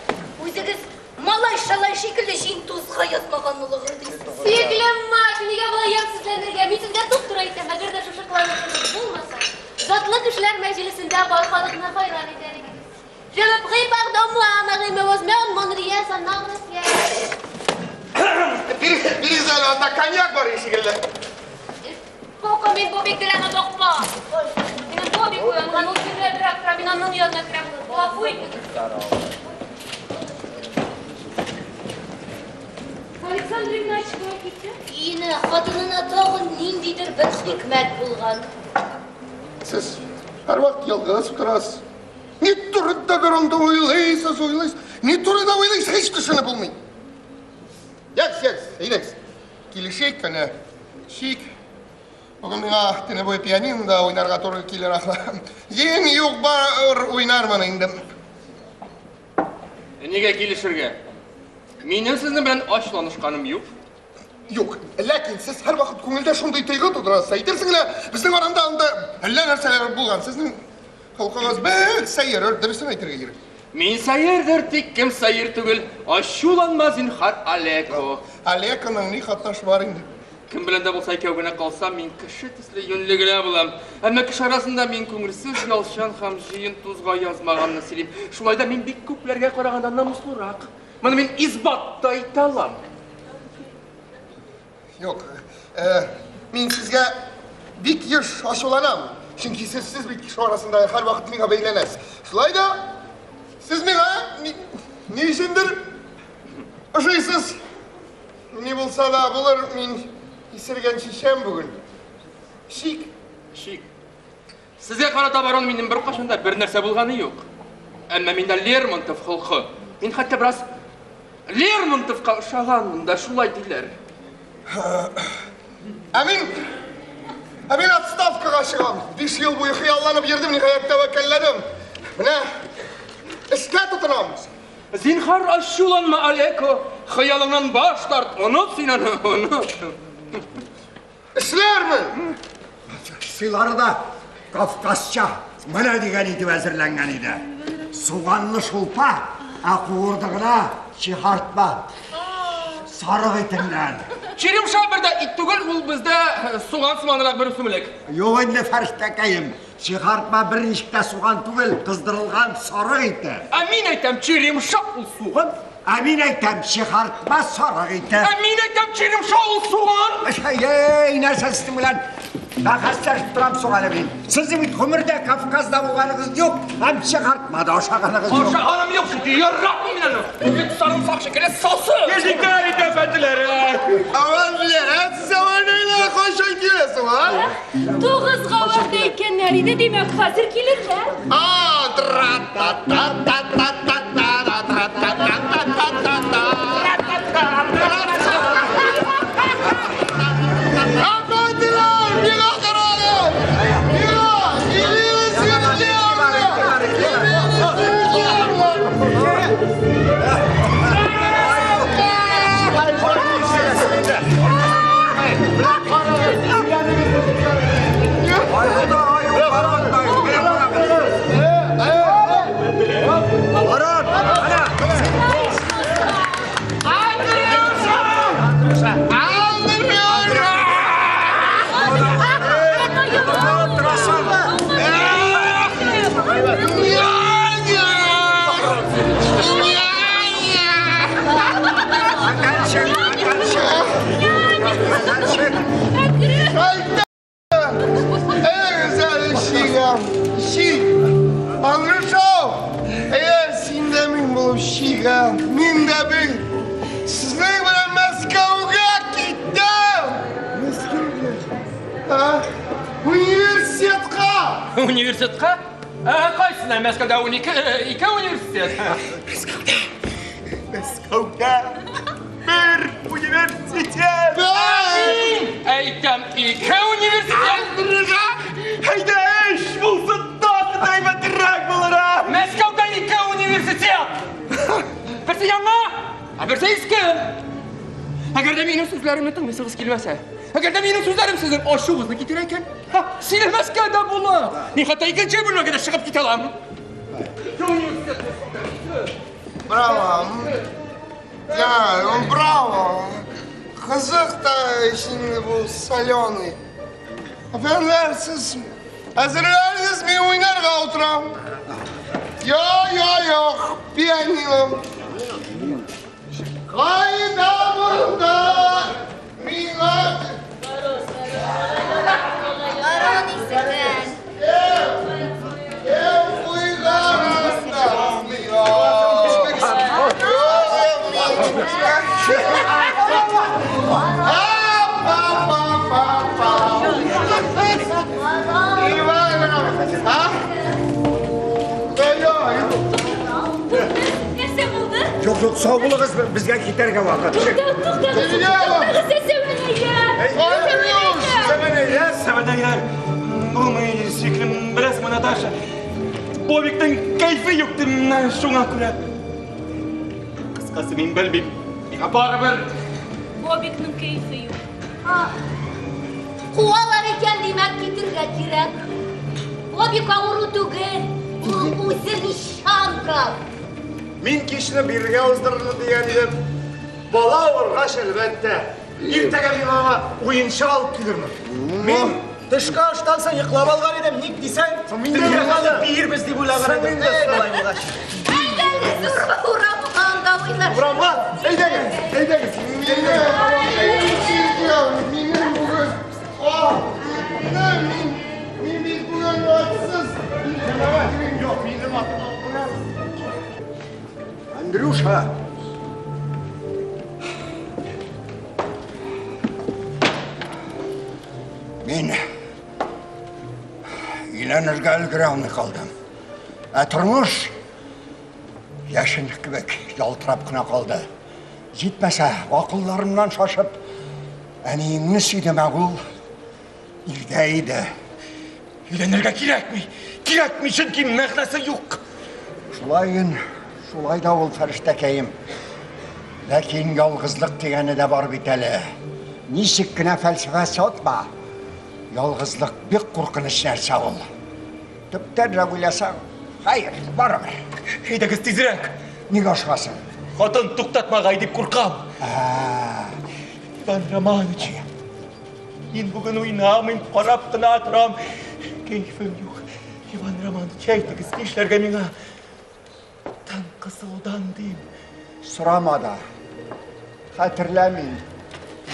Үзегез малай-шалай шикелле җиң тузга язмаган лыгырдыйсыз. Сөеклем Маша, нигә болай ямьсезләнергә? Мин сезгә туп-туры әйтәм, әгәр дә шушы кыланышыгыз булмаса, затлы кешеләр мәҗлесендә бар халыкны хайран итәр идегез. Je me prie pardon moi, Marie, mais возьмем Монрия санаграсия. Бирегез әле, анда коньяк бар шикелле. Пока мин Бобик белән озакка. Минем Бобик уянган, ул төнләбрәк тора, мин аның янына керәм. Гафу итегез. Александр Игнатьевич кая китте? Өенә, хатынына тагын ниндидер бер хикмәт булган. Сез һәрвакыт ялгыз утырасыз. Ни турыдадыр анда уйлыйсыз, уйлыйсыз. Ни турыда уйлыйсыз, һич төшенеп булмый. Ягез, ягез, әйдәгез. Килешик кенә. Чик. Бүген миңа төне буе пианинода уйнарга туры килер ахры. Җиң юк бар уйнармын инде. Нигә килешергә? Минем сезнең белән ачуланышканым юк. Юк, ләкин сез һәрвакыт күңелдә шундый тойгы тудырасыз. Әйтерсең лә, безнең аранда анда әллә нәрсәләр булган. Сезнең холкыгыз бик сәер, дөресен әйтергә кирәк. Мин сәердер, тик кем сәер түгел. Ачуланма, зинһар, Алеко. Алеконың ни катнашы бар инде? Кем белән дә булса икәү генә калсам, мин кеше төсле юньле генә булам. Әмма кеше арасында мин күңелсез, ялчан һәм җыен тузга язмаганны сөйлим. Шулай да мин бик күпләргә караганда намуслырак. Моны мин исбат та итә алам. Юк, мин сезгә бик еш ачуланам. Чөнки сез, сез бит кеше арасында һәрвакыт миңа бәйләнәсез. Шулай да сез миңа ни, ни өчендер ошыйсыз. Ни булса да булыр, мин исергән шешәм бүген. Шик. Шик. Сезгә карата, барон, минем беркайчан да бер нәрсә булганы юк. Әмма миндә Лермонтов холкы. Мин хәтта бераз Лермонтовка ошаганмын да, шулай диләр. Ә мин, ә мин отставкага чыгам. 5 ел буе хыялланып йөрдем, ниһаять тәвәккәлләдем. Менә эшкә тотынам. Зинһар, ачуланма, Алеко. Хыялыңнан баш тарт, оныт син аны, оныт. Эшләрмен! Сыйлары да кавказча менә дигән итеп әзерләнгән иде. Суганлы шулпа, ә куырдыгына чехартма. Сарык итеннән. Черемша бер дә ит түгел, ул бездә суган сыманрак бер үсемлек. Юк инде, фәрештәкәем. Чехартма берничек тә суган түгел, кыздырылган сарык ите. Ә мин әйтәм, черемша ул суган. Ә мин әйтәм, чехартма сарык ите. Ә мин әйтәм, черемша ул суган. Әй, нәрсә сезнең белән бәхәсләшеп торам соң әле мин. Сезнең бит гомердә Кавказда булганыгыз юк, һәм чехартма да ашаганыгыз юк. Ашаганым юк, чөнки яратмыйм мин аны. Ул бит сарымсак шикелле сасы. Ишекләр итә, әфәнделәр. Әфәнделәр, ә сез әвәләйләр кайчан киләсең, а? Тугызга вәгъдә иткәннәр иде, димәк, хәзер килерләр. А, тра та та та та та та та та та та та та та Әфәнделәр, миңа карагыз! Миңа! Килегез, Әгәр син дә мин булып чигәм, мин дә бит сезнең белән Мәскәүгә киттем. Мәскәүгә? А? Университетка! Университетка? Ә кайсына? Мәскәүдә 12, ике университет. Мәскәүдә. Мәскәүдә бер университет. Мин әйтәм, ике университет. Әйдә эш булсын, тагын да әйбәтрәк булыр, а! Мәскәүдә ике университет. Берсе яңа, ә берсе иске. Әгәр дә минем сүзләремне тыңлыйсыгыз килмәсә, әгәр дә минем сүзләрем сезнең ачуыгызны китерә икән, ха, сөйләмәскә дә була. Мин хәтта икенче бүлмәгә дә чыгып китә алам. Браво. Да, он браво. Кызык та инде бу соленый. Әфәнделәр, сез әзерләнегез, мин уйнарга утырам. Я, я, юк, пианино. Кайда монда миңа Барон исергән. Кем куйган монда миңа? Нәрсә булды? Юк, юк, сау булыгыз, безгә китәргә вакыт. Туктагыз, туктагыз, Сәвәнәя! Сәвәнәйләр, сәвәнәйләр. Булмый, сөеклем, беләсеңме, Наташа? Бобикның кәйфе юк ди, менә шуңа күрә. Кыскасы, мин белмим. Миңа барыбер. Бобикның кәефе юк. Куалар икән, димәк, китергә кирәк. Бобик авыру түгел, ул үзе мещанка. Мин кичне бирегә уздырырмын дигән идем. Бала авыргач, әлбәттә. Иртәгә мин аңа уенчык алып килермен. Мин төшке аштан соң йоклап алган идем, ник дисәң, төнгә калып биербез дип уйлаган идем. Әй, болай булгач. Әйдәгез, урамга анда уйнашыгыз. Урамга? Әйдәгез, әйдәгез. Минем бүген, а, мин, мин бит бүген атсыз. Юк, минем атым Андрюша! Мин өйләнергә өлгерә алмый калдым. Ә тормыш яшен кебек ялтырап кына калды. Җитмәсә, акылларымнан шашып, әниеңне сөйдем, ә ул ирдә иде. Өйләнергә кирәкми. Кирәкми, чөнки мәгънәсе юк. Шулай, шулай да ул фәрештәкәем. Ләкин ялгызлык дигәне дә бар бит әле. Ничек кенә фәлсәфә сатма, ялгызлык бик куркыныч нәрсә ул. Төптәнрәк уйласаң, хәер, барыбер. Әйдәгез тизрәк. Нигә ашыгасың? Хатын туктатмагай дип куркам. Иван Романович, мин бүген уйнамыйм, карап кына торам. Кәефем юк. Иван Романович, әйтегез, нишләргә миңа? Тын кысылудан дим. Сорама да. Хәтерләмим.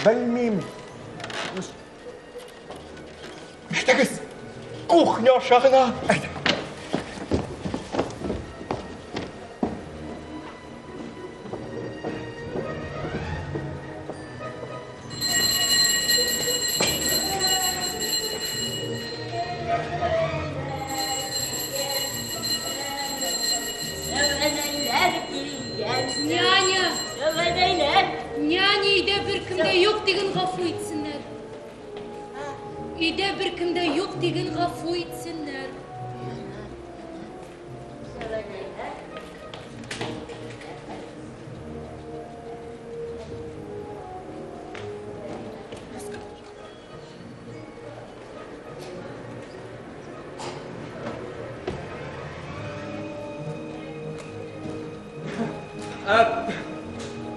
Белмим. Әйдәгез, кухня аша гына. Няня! Няня, өйдә беркем дә юк диген гафу итсеннәр. Өйдә беркем дә юк диген гафу итсеннәр.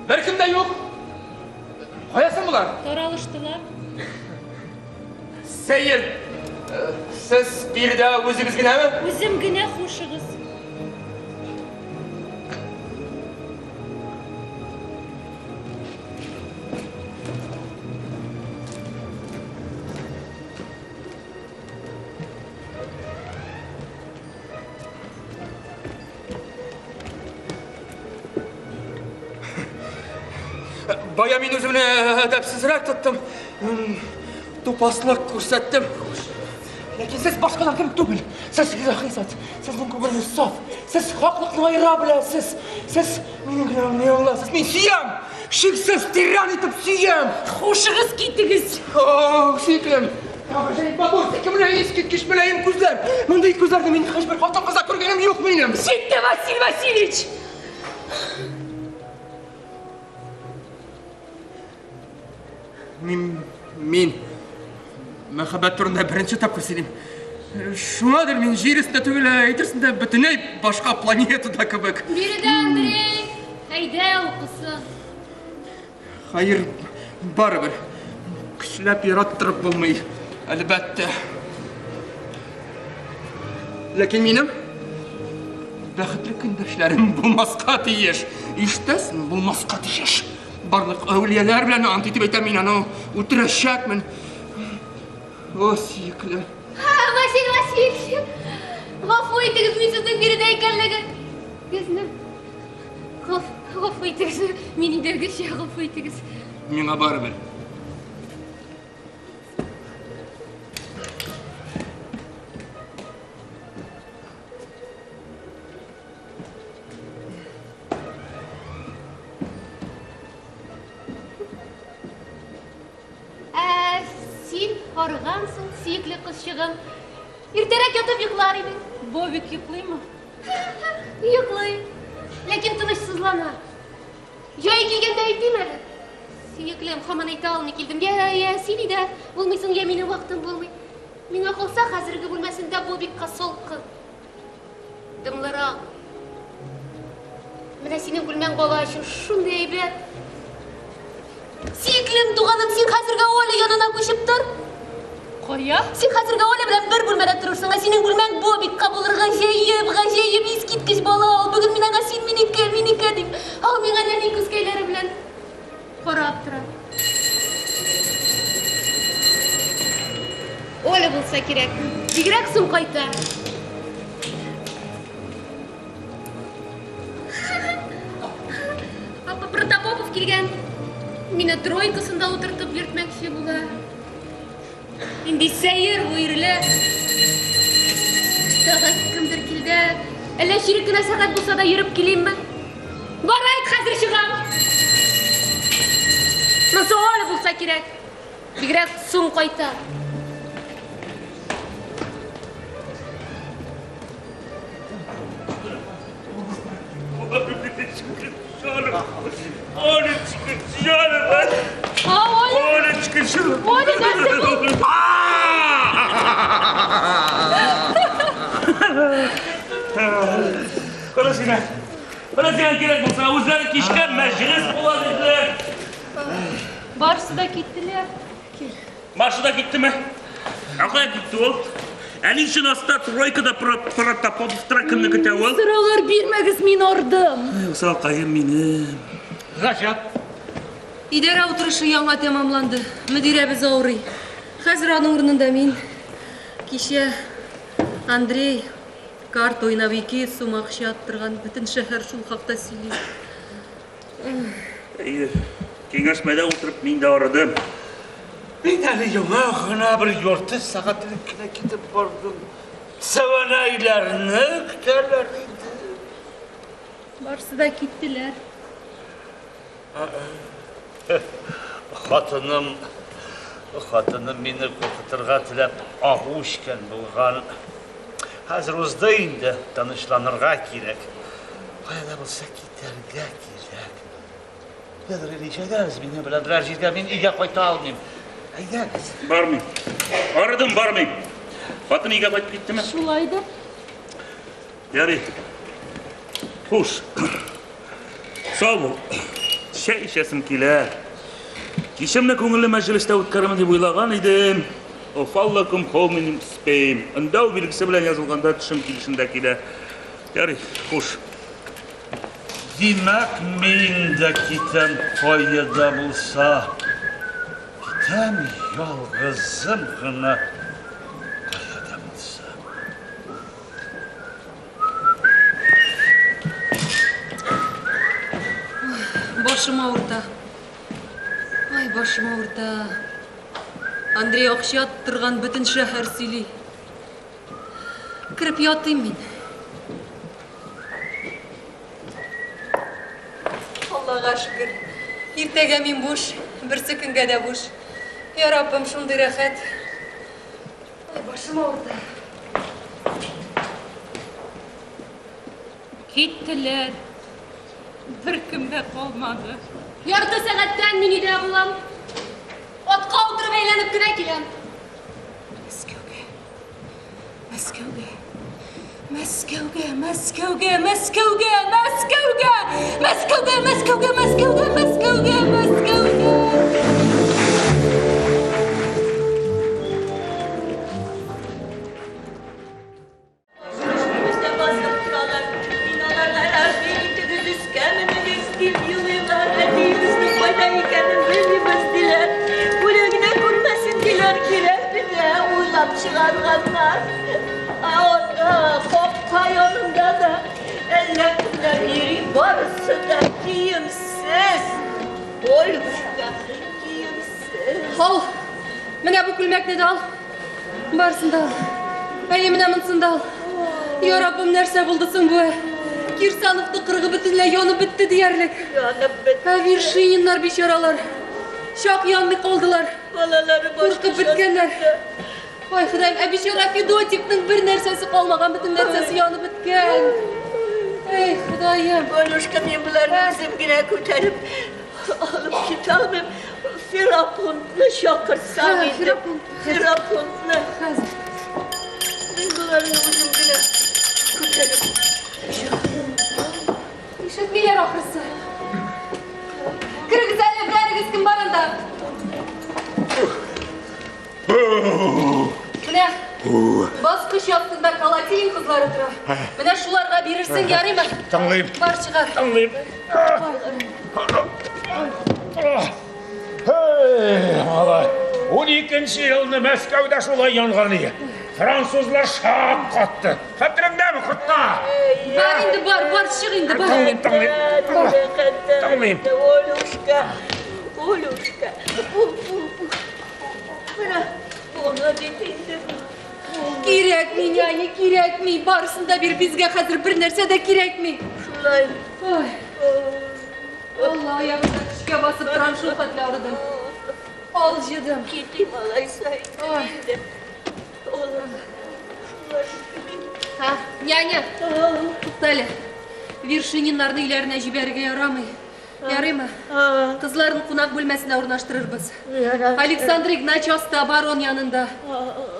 Беркем дә юк. Кая соң болар? Таралыштылар. Сәер. Сез биредә үзегез генәме? Үзем генә, хушыгыз. Бая мин үземне әдәпсезрәк тоттым. Тупаслык күрсәттем. Ләкин сез башкалар кебек түгел. Сез илаһи зат. Сезнең күңелегез саф. Сез хаклыкны аера беләсез. Сез минем генә аңласыз. Мин сөям. Шиксез тирән итеп сөям. Хушыгыз китегез. О, сөеклем. Гаҗәеп матур, сөйкемле, искиткеч мөлаем күзләр. Мондый күзләрне мин һичбер хатын-кызда күргәнем юк минем. Җитте, Василий Васильевич! Мин, мин мәхәббәт турында беренче тапкыр сөйлим. Шуңадыр мин җир өстендә түгел, ә әйтерсең дә бөтенләй башка планетада кебек. Биредә Андрей, әйдә укысын. Хәер, барыбер көчләп яраттырып булмый, әлбәттә. Ләкин минем бәхетле көндәшләрем булмаска тиеш. Ишетәсеңме, булмаска тиеш. Барлык әүлияләр белән ант итеп әйтәм, мин аны үтерәчәкмен. О, сөеклем. Василий Васильевич, гафу итегез, мин сезнең биредә икәнлегегезне. Гафу итегез, мин өйдәгечә гафу итегез. Миңа барыбер. Ә син арыгансың, сөекле кызчыгым. Иртәрәк ятып йоклар идең. Бобик йоклыймы? Йоклый. Ләкин тынычсызлана. Җае килгәндә әйтим әле. Сөеклем, һаман әйтә алмый килдем. Я, я, син өйдә булмыйсың, я минем вакытым булмый. Миңа калса, хәзерге бүлмәсендә Бобикка салкын. Дымлырак. Менә синең бүлмәң бала өчен шундый әйбәт. Сөеклем, туганым, син хәзергә Оля янына күчеп тор. Кая? Син хәзергә Оля белән бер бүлмәдә торырсың, ә синең бүлмәң Бобикка булыр. Гаҗәеп, гаҗәеп, искиткеч бала ул. Бүген мин аңа син минеке, минеке дим. Ә ул миңа нәни күзкәйләре белән карап тора. Оля булса кирәк. Бигрәк соң кайта. Папа Протопопов килгән. Мине тройкасында утыртып йөртмәкче була. Нинди сәер бу ирләр. Тагын кемдер килде. Әллә чирек кенә сәгать булса да йөреп килимме? Бар әйт, хәзер чыгам. Монысы Оля булса кирәк. Бигрәк соң кайта. Олечка, җаным! Олечка, җаным! Оля, нәрсә булды? Кара сине. Кара сиңа кирәк булса, үзләре кичкә мәҗлес була диделәр. Барысы да киттеләр. Маша да киттеме? Ә кая китте ул? Ә ни өчен аста тройкада Протопопов тора кемне көтә ул? Сораулар бирмәгез, мин ардым. Ай, усалкаем минем. Гаҗәп. Идарә утырышы яңа тәмамланды. Мөдирәбез авырый. Хәзер аның урынында мин. Кичә Андрей карта уйнап 200 сум акча аттырган. Бөтен шәһәр шул хакта сөйли. Әйе, киңәшмәдә утырып мин дә арыдым. Мин әле яңа гына бер ярты сәгать элек кенә китеп бардым. Сәвәнәйләрне көтәләр иде. Барысы да киттеләр. Хатыным, хатыным мине куркытырга теләп агу эчкән булган. Хәзер узды инде, тынычланырга кирәк. Кая да булса китәргә кирәк. Федор Ильич, әйдәгез минем белән берәр җиргә, мин өйгә кайта алмыйм. Әйдәгез. Бармыйм. Арыдым, бармыйм. Хатын өйгә кайтып киттеме? Шулайдыр. Ярый. Хуш. Сау бул. Чәй эчәсем килә. Кичемне күңелле мәҗлестә үткәрермен дип уйлаган идем. Офаллакум хоминим спейм. Өндәү билгесе белән язылганда төшем килешендә килә. Ярый, хуш. Димәк, мин дә китәм кая да булса. Китәм ялгызым гына кая да булса. Башым авырта. Ай, башым авырта. Андрей акча аттырган бөтен шәһәр сөйли. Кереп ятыйм мин. Аллага шөкер. Иртәгә мин буш, берсе көнгә дә буш. Я Раббым, шундый рәхәт. Ай, башым авырта. Киттеләр. Беркем дә калмады. Ярты сәгатьтән мин өйдә булам. Атка утырып әйләнеп кенә киләм. Мәскәүгә. Мәскәүгә. Мәскәүгә, Мәскәүгә, Мәскәүгә, Мәскәүгә, Мәскәүгә, Мәскәүгә, Мәскәүгә, Мәскәүгә, Мәскәүгә. Бездә басып торалар. Мин аларга рәхим итегез, өскә менегез, дип елыйлар. Әтиебезнең кайда икәнен белмибез, диләр. Үлә генә күрмәсен, диләр. Кирәк генә уйлап чыгарганнар. Ә анда, капка янында да әллә кемнәр йөри, барысы да киемсез. Ольгушка, киемсез. Ал, менә бу күлмәкне дә ал. Барысын да ал. Әйе, менә монысын да ал. Я Раббым, нәрсә булды соң бу? Кирсанов тыкрыгы бөтенләй янып бетте диярлек. Янып бетте. Ә Вершининнар бичаралар чак янмый калдылар. Балалары Куркып беткәннәр. Ой, Ходаем, ә бичара Федотикның бер нәрсәсе калмаган, бөтен нәрсәсе янып беткән. Эй, Ходаем. Валюшка, мин боларны үзем генә күтәреп. Алып китә алмыйм. Ферапонтны чакырсаң инде. Ферапонтны. Хәзер. Мин боларны үзем генә күтәреп чыгам. Ишетмиләр ахрысы. Керегез әле, берәрегез кем бар анда? Менә баскыч астында Колотилин кызлары тора. Менә шуларга бирерсең, ярыймы? Тыңлыйм. Бар чыгар. Тыңлыйм. Һей, малай. 12 елны Мәскәүдә шулай янган иде. Французлар шак катты. Хәтереңдәме, кортка? Бар инде, бар, бар, чык инде, бар. Тыңлыйм, тыңлыйм. Тыңлыйм. Олюшка, Олюшка. Менә буны бит инде. Кирәкми, няня, кирәкми. Барысын да бир, безгә хәзер бер нәрсә дә кирәкми. Шулай. Ой. Алла, аягымда көчкә басып торам, шул хәтле арыдым. Алҗыдым. Китим алайса инде. Олым. Шулай. Ха, няня, туктале. Вершининнарны өйләренә җибәрергә ярамый. Ярыймы? Кызларын кунак бүлмәсенә урнаштырырбыз. Александр Игнач аста барон янында.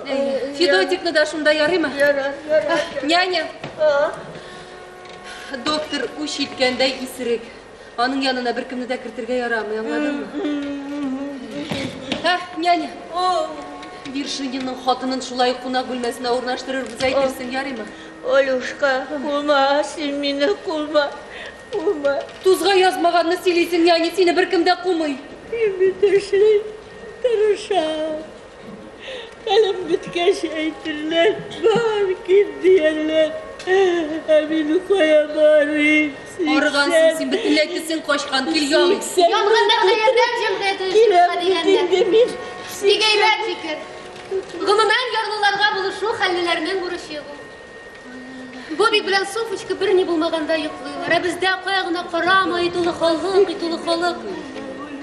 Әйе. Федотикны да шунда ярыймы? Няня. Доктор үч иткәндәй исерек. Аның янына беркемне дә кертергә ярамый, аңладыңмы? Һә, няня. Вершининның хатынын шулай кунак бүлмәсенә урнаштырырбыз, әйтерсең, ярыймы? Олюшка, кума, син мине кума. Кума. Тузга язмаганны сөйлисең, няня, сине беркем дә кумый. Мин бит эшлим, тырышам. Хәлем беткәч әйтерләр, бар кит диярләр. Ә мин кая барыйм? Арыгансың син, бөтенләй төсең качкан, кил ял ит. Янгыннарга ярдәм җәмгыяте оештырырга дигәннәр. Бик әйбәт фикер. Гомумән, ярлыларга булышу хәллеләрнең бурычы бу. Бобик белән Софочка берни булмаганда йоклыйлар. Ә бездә кая гына карама, и тулы халык, и тулы халык.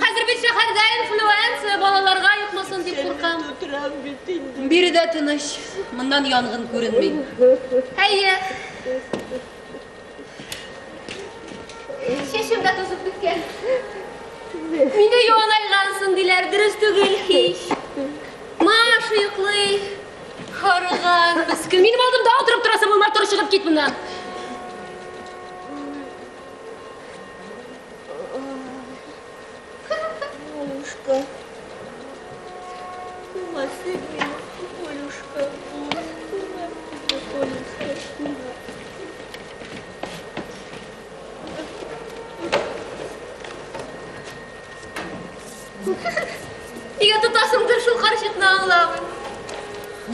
Хәзер бит шәһәрдә инфлюенция балаларга йокмасын дип куркам. Биредә тыныч, моннан янгын күренми. Әйе. Чәчем дә тузып беткән. Мине юанайгансың диләр, дөрес түгел һич. Маша йоклый. Арыган, мескен. Минем алдымда утырып торасың, булмай тор чыгып кит моннан. Олюшка. Кума син мине, Олюшка. Кума, Олюшка, кума. Нигә тотасыңдыр шул карчыкны аңламыйм.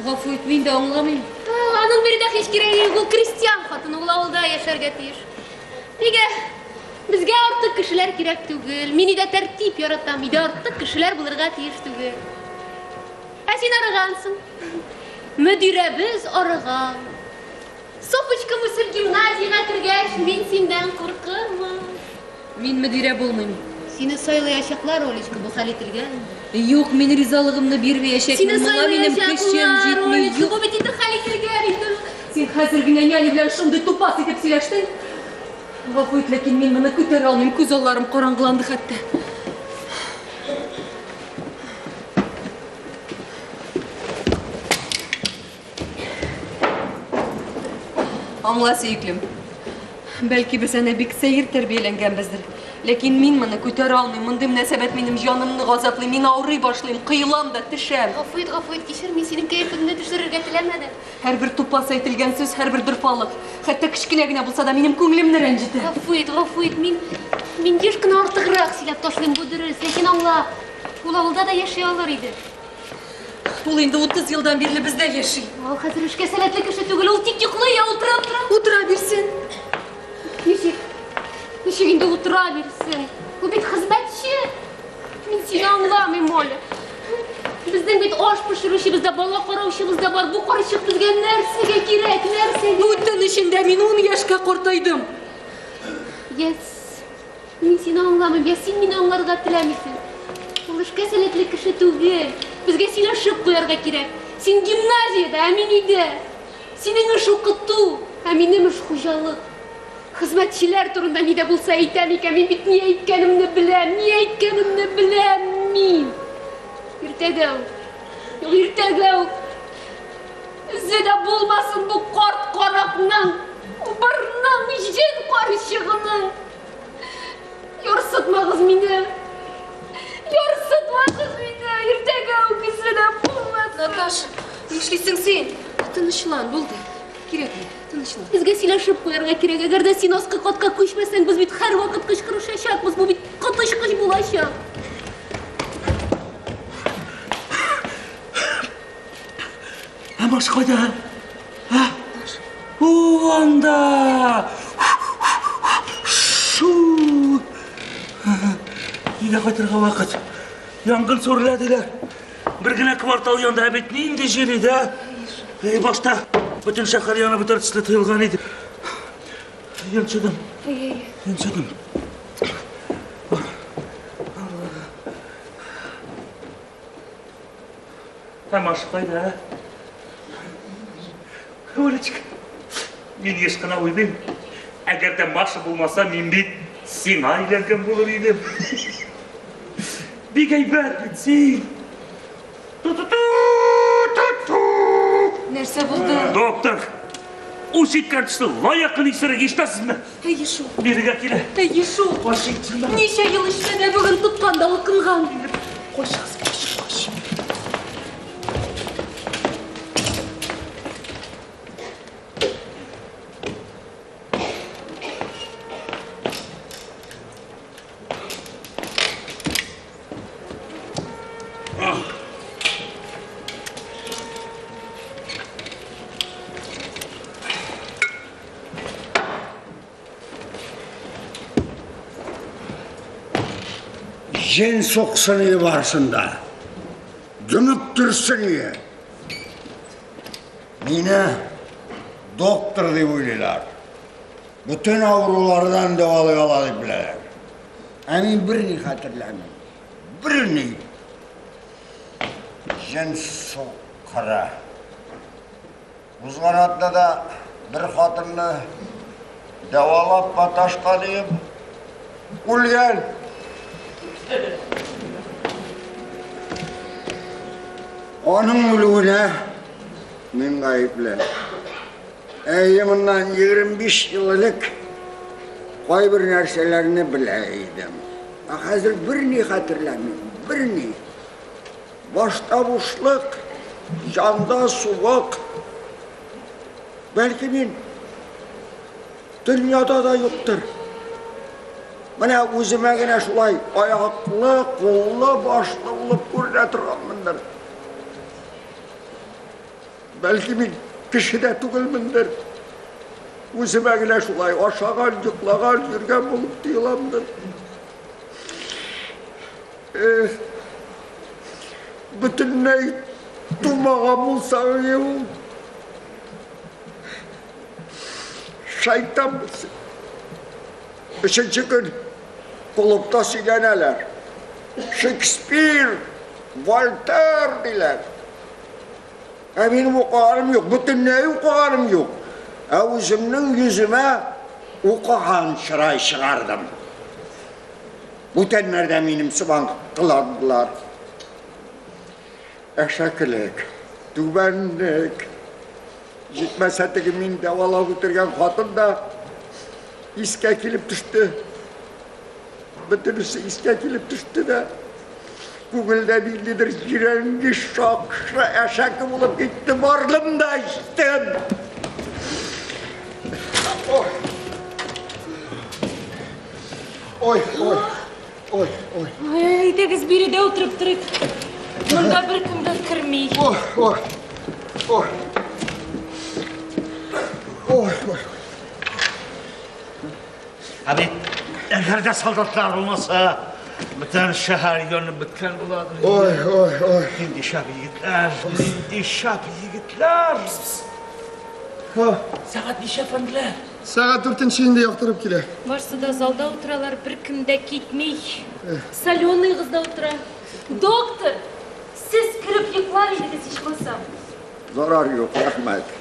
Гафу ит, мин дә аңламыйм. Аның биредә һич кирәге юк, ул крестьян хатыны, ул авылда яшәргә тиеш. Нигә? Безгә артык кешеләр кирәк түгел. Мин өйдә тәртип яратам, өйдә артык кешеләр булырга тиеш түгел. Ә син арыгансың. Мөдирәбез арыган. Софочкам үсеп гимназиягә кергәч, мин синнән куркырмын. Мин мөдирә булмыйм. Сине сайлаячаклар, Олечка, бу хәл ителгән инде. Юк, мин ризалыгымны бирмәячәкмен. Сине Моңа минем көчем сайлаячаклар, җитми. Олечка, Юк. бу бит инде хәл ителгән инде. Син хәзер генә няня белән шундый тупас итеп сөйләштең. Гафу ит, ләкин мин моны күтәрә алмыйм. Күз алларым караңгыланды хәтта. Аңла, сөеклем. Бәлки без әнә бик сәер тәрбияләнгәнбездер. Ләкин мин моны күтәрә алмыйм. Мондый мөнәсәбәт минем җанымны газаплый. Мин авырый башлыйм, коелам да төшәм. Гафу ит, гафу ит, кичер, мин синең кәефеңне төшерергә теләмәдем. Һәрбер тупас әйтелгән сүз, һәрбер дорфалык, хәтта кечкенә генә булса да минем күңелемне рәнҗетә. Гафу ит, гафу ит, мин мин еш кына артыграк сөйләп ташлыйм, бу дөрес, ләкин аңла, ул авылда да яши алыр иде. Ул инде 30 елдан бирле бездә яши. Ул хәзер эшкә сәләтле кеше түгел, ул тик йоклый, я утыра, утыра. Утыра бирсен. Ничек? Ничек инде утыра бирсен? Ул бит хезмәтче. Мин сине аңламыйм, Оля. Безнең бит аш пешерүчебез дә, бала караучыбыз да бар. Бу карчык безгә нәрсәгә кирәк, нәрсәгә? Бу төн эчендә мин 10 яшькә картайдым. Yes. Мин сине аңламыйм, я син мине аңларга теләмисең. Ул эшкә сәләтле кеше түгел. Безгә сөйләшеп куярга кирәк. Син гимназиядә, ә мин өйдә. Синең эш укыту, ә минем эш хуҗалык. Хезмәтчеләр турында ни дә булса әйтәм икән, мин бит ни әйткәнемне беләм, ни әйткәнемне беләм мин. Иртәгә үк, юк, иртәгә үк. Эзе дә булмасын бу карт каракның, убырның, җен карчыгының. Ярсытмагыз мине. Ярсытмагыз мине. Иртәгә үк эзе дә булмасын. Наташа, нишлисең син? Тынычлан, булды. Кирәкми, тынычлан. Безгә сөйләшеп куярга кирәк. Әгәр дә син аскы катка күчмәсәң, без бит һәрвакыт кычкырышачакбыз. Бу бит коточкыч булачак. Ә Маша кайда? Ә? У, анда! Шу! Өйгә кайтырга вакыт. Янгын сүрелә диләр. Бер генә квартал янда бит нинди җир иде, ә? Эй, башта бөтен шәһәр янып бетәр төсле тоелган иде. Йончыдым. Йончыдым. Ә Маша кайда? Олечка, мин еш кына уйлыйм, әгәр дә Маша булмаса, мин бит сиңа өйләнгән булыр идем. Бик әйбәт бит син. Ту-ту-ту-ту-ту. Нәрсә булды? Доктор, үч иткән төсле лаякын исерек, ишетәсезме? Әйе шул. Бирегә килә. Әйе шул. Кач, итсеннәр. Ничә ел эчсә дә бүген тоткан да укынган. Кач, кыз, кач, кач. Җен суксын ие барсын да. Дөмектерсен ие. Мине доктор дип уйлыйлар. Бөтен авырулардан дәвалый ала дип беләләр. Ә мин берни хәтерләмим. Берни. Җен суккыры. Узган атнада бер хатынны дәвалап маташкан идем. Үлгән. Аның үлүенә мин гаепле. Әйе, моннан 25 ел элек кайбер нәрсәләрне белә идем. Ә хәзер берни хәтерләмим, берни. Башта бушлык, җанда суык. Бәлки мин дөньяда да юктыр. Менә үземә генә шулай аяклы, куллы, башлы булып күренә торганмындыр. Бәлки мин кеше дә түгелмендер. Үземә генә шулай ашаган, йоклаган, йөргән булып тоеламдыр. Эх, бөтенләй тумаган булсаң ул. Шайтан булсын. Өченче көн клубта сөйләнәләр. Шекспир, Вольтер диләр. Ә минем укыганым юк, бөтенләй укыганым юк. Ә үземнең йөземә укыган чырай чыгардым. Бүтәннәр дә минем сыман кыландылар. Әшәкелек, түбәнлек. Җитмәсә теге мин дәвалап үтергән хатын да искә килеп төште. Бөтенесе искә килеп төште дә, күңелдә ниндидер җирәнгеч шакшы әшәке булып китте. Бардым да эчтем. Ой. Ой, ой, ой, ой. Әйдәгез, биредә утырып торыйк. Монда беркем дә керми. Ой, ой, ой. Ой, ой. Ә бит әгәр дә солдатлар булмаса, бөтен шәһәр янып беткән буладыр. Ой, ой, ой. Нинди шәп егетләр, нинди шәп егетләр. Сәгать ничә, әфәнделәр? Сәгать дүртенче инде яктырып килә. Барсы да залда утыралар, беркем дә китми. Соленыегыз да утыра. Доктор, сез кереп йоклар идегез ичмасам. Зарар юк, рәхмәт.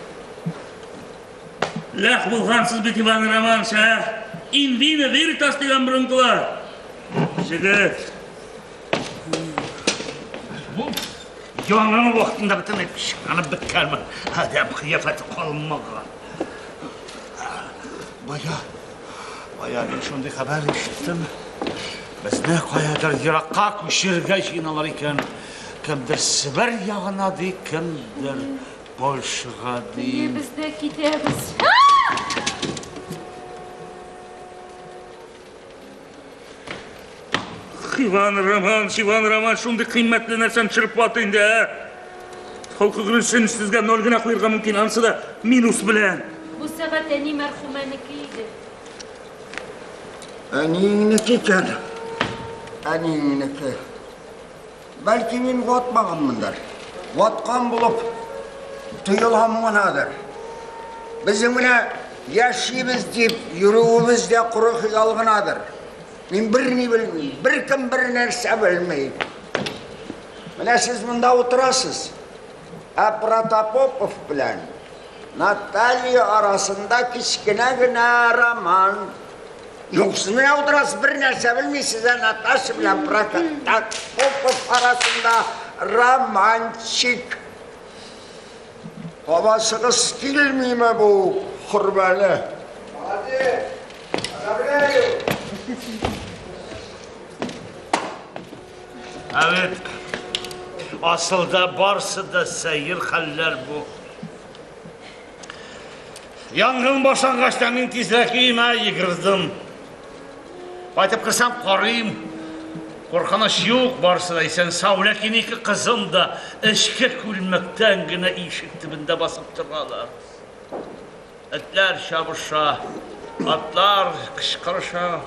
Ләх булгансыз бит, Иван Романович, ә? In vino veritas дигән борынгылар. Җегет. Бу янгын вакытында бөтенләй пычранып беткәнмен. Адәм кыяфәте калмаган. Бая, бая мин шундый хәбәр ишеттем. Безне каядыр еракка күчерергә җыеналар икән. Кемдер Себер ягына ди, кемдер Польшага ди. Без дә китәбез. Иван Романович, Иван Романович, шундый кыйммәтле нәрсәне төшереп ватты инде, ә? Холкыгыз өчен сезгә ноль генә куярга мөмкин, анысы да минус белән. Бу сәгать әни мәрхүмәнеке иде. Әниеңнеке икән. Әниеңнеке. Бәлки мин ватмаганмындыр. Ваткан булып тоелган гынадыр. Безнең менә яшибез дип йөрүебез дә коры хыял гынадыр. Мин берни белмим, беркем бер нәрсә белми. Менә сез монда утырасыз. Ә Протопопов белән Наталья арасында кечкенә генә роман. Юк, сез менә утырасыз, бер нәрсә белмисез, ә Наташа белән Протопопов арасында романчик. Табасыгыз килмиме бу хөрмәне? Молодец! Одобряю! Ә бит асылда барсы да сәер хәлләр бу. Янгын башлангач та мин тизрәк өемә йөгердем. Кайтып керсәм, карыйм. Куркыныч юк, барысы да исән сау. Ләкин ике кызым да эчке күлмәктән генә ишек төбендә басып торалар. Этләр чабыша, атлар кычкырыша.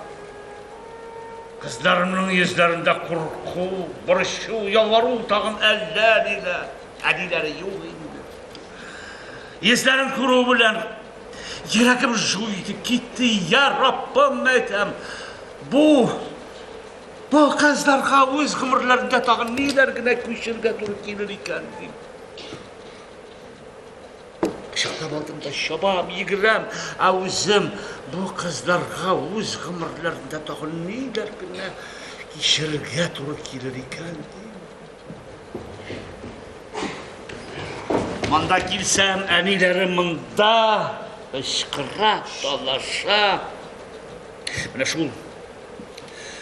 Кызларымның йөзләрендә курку, борчу, ялвару, тагын әллә ниләр. Әниләре юк инде. Йөзләрен күрү белән йөрәгем жу итеп китте. Я Раббым, әйтәм, бу бу кызларга үз гомерләрендә тагын ниләр генә күчергә туры килер икән дим. Кочаклап алдым да чабам, йөгерәм, ә үзем бу кызларга үз гомерләрендә тагын ниләр генә кичерергә туры килер икән дим. Монда килсәм, әниләре монда кычкыра, талаша. Менә шул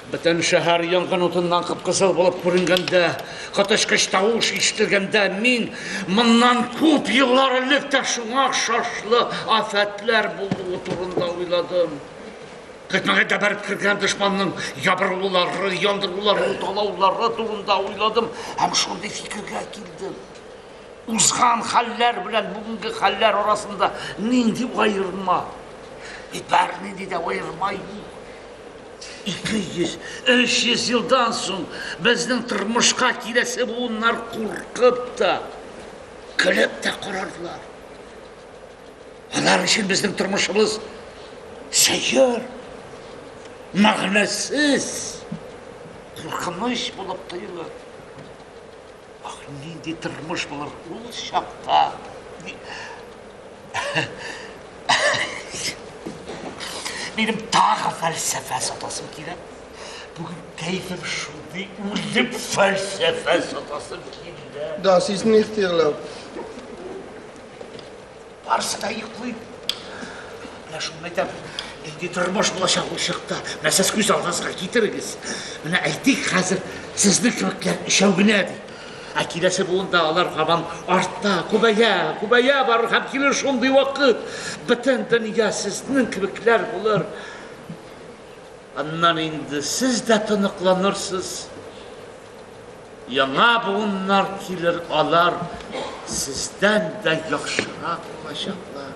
бөтен шәһәр янгын утыннан кып-кызыл булып күренгәндә, коточкыч тавыш ишетелгәндә мин моннан күп еллар элек тә шуңа охшашлы афәтләр булуы турында уйладым. Көтмәгәндә бәреп кергән дошманның ябырылулары, яндырулары, талаулары турында уйладым һәм шундый фикергә килдем. Узган хәлләр белән бүгенге хәлләр арасында нинди аерма? Бит бернинди дә аерма юк. 200, 300 елдан соң безнең тормышка киләсе буыннар куркып та, көлеп тә карарлар. Алар өчен безнең тормышыбыз сәер, мәгънәсез, куркыныч булып тоелыр. Ах, нинди тормыш булыр ул чакта. Минем тагы фәлсәфә сатасым килә. Бүген кәефем шундый, үлеп фәлсәфә сатасым килә. Да, сезне ихтыярлау. Барысы да йоклый. Менә шуны әйтәм. Нинди тормыш булачак ул чакта. Менә сез күз алдыгызга китерегез. Менә әйтик, хәзер сезнең кебекләр өчәү генә ди. Ә киләсе буында алар һаман арта, күбәя, күбәя барыр һәм килер шундый вакыт, бөтен дөнья сезнең кебекләр булыр. Аннан инде сез дә тоныкланырсыз. Яңа буыннар килер, алар сездән дә яхшырак булачаклар.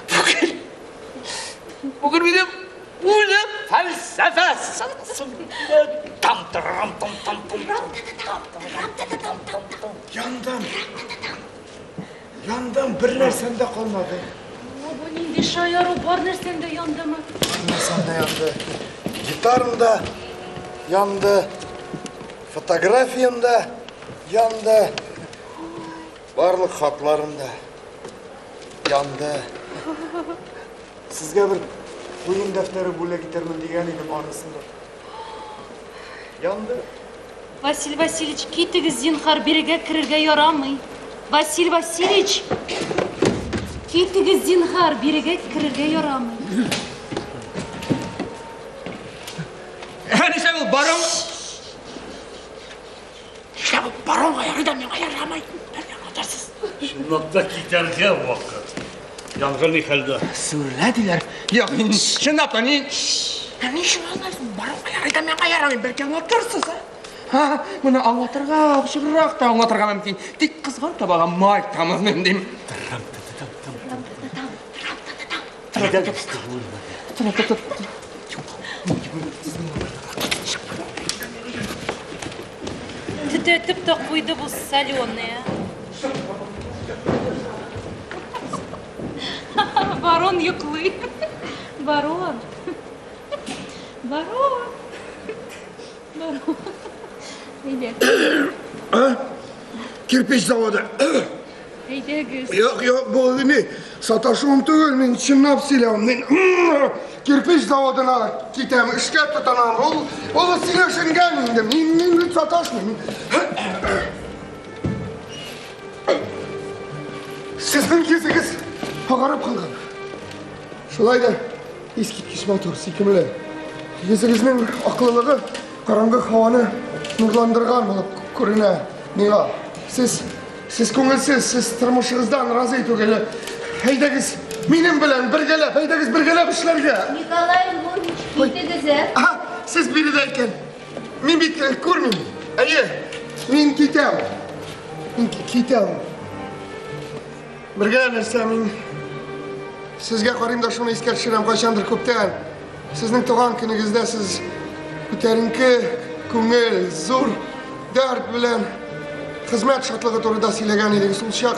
Бүген, бүген минем үлем фәлсәфә сатасым килә. Там тарам там там там там там там там. Яндым. Яндым, бер нәрсәм дә калмады. О, бу нинди шаяру, бар нәрсәң дә яндымы? Бар нәрсәм дә янды. Гитарам да янды, фотографиям дә. Янды. Барлык хатларым да янды. Сезгә бер куен дәфтәре бүләк итәрмен дигән идем, анысын да. Янды. Василий Васильевич, китегез, зинһар, бирегә керергә ярамый. Василий Васильевич, китегез, зинһар, бирегә керергә ярамый. Ә нишләп ул барон? Нишләп ул баронга ярый да миңа ярамый? Бер аңлатырсыз. Чынлап та китәргә вакыт. Янгын ни хәлдә? Сүрелә диләр. Юк, чынлап та ни? Ә ни өчен алай баронга ярый да миңа ярамый? Бәлки аңлатырсыз, ә? Ха, моны аңлатырга, ачыграк та аңлатырга мөмкин. Тик кызган табага май тамызмыйм дим. Төтәтеп тә куйды бу соленые. Барон йоклый. Барон. Барон. Барон. Әйдә. Кирпич заводы. Әйдәгез. Юк, юк, бу ни, саташуым түгел, мин чынлап сөйләвем. Мин кирпич заводына китәм, эшкә тотынам. Ул, ул сөйләшенгән инде. Мин, мин бит саташмыйм. Сезнең йөзегез агарып калган. Шулай да искиткеч матур, сөйкемле. Йөзегезнең аклылыгы караңгы һаваны нурландырган булып күренә миңа. Сез Сез күңелсез, сез тормышыгыздан разый түгел. Әйдәгез, минем белән бергәләп, әйдәгез бергәләп эшләргә. Николай Львович, китегез, ә? Аһа, сез биредә икән. Мин бит э, күрмим. Әйе, мин китәм. Мин китәм. Бер генә нәрсә мин сезгә карыйм да шуны искә төшерәм, кайчандыр күптән. Сезнең туган көнегездә сез күтәренке күңел, зур дәрт белән хезмәт шатлыгы турында сөйләгән идегез. Ул чак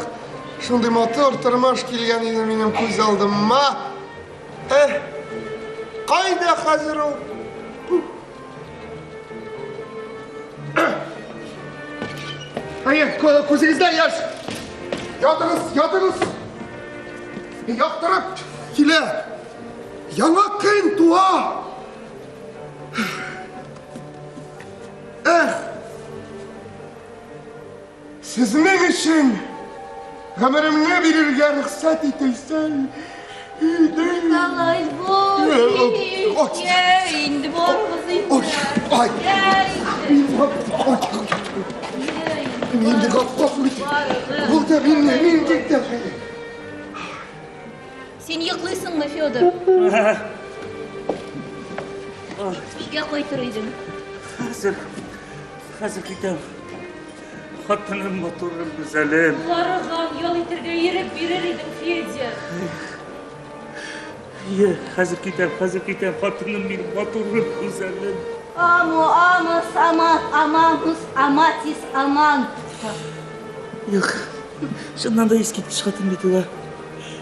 шундый матур тормыш килгән иде минем күз алдыма. Эх, кайда хәзер ул? Әйе, күзегездә яшь. Ятыгыз, ятыгыз. Яктырып килә. Яңа көн туа. Эх! Сезнең өчен гомеремне бирергә рөхсәт ителсә иде. Николай Львович, йә инде барыгыз инде. Ай! Мин инде гафу ит. Булды, мин мин киттем. Син йоклыйсыңмы, Федор? Өйгә кайтыр идем. Хәзер, хәзер китәм. Хатыным, матурым, гүзәлем. Арыган, ял итәргә ирек бирер идем, Федя. Е, хәзер китәм, хәзер китәм, хатыным минем, матурым, гүзәлем. Амо, амос, амат, амамус, аматис, аман. Юк, чыннан да искиткеч хатын бит ул.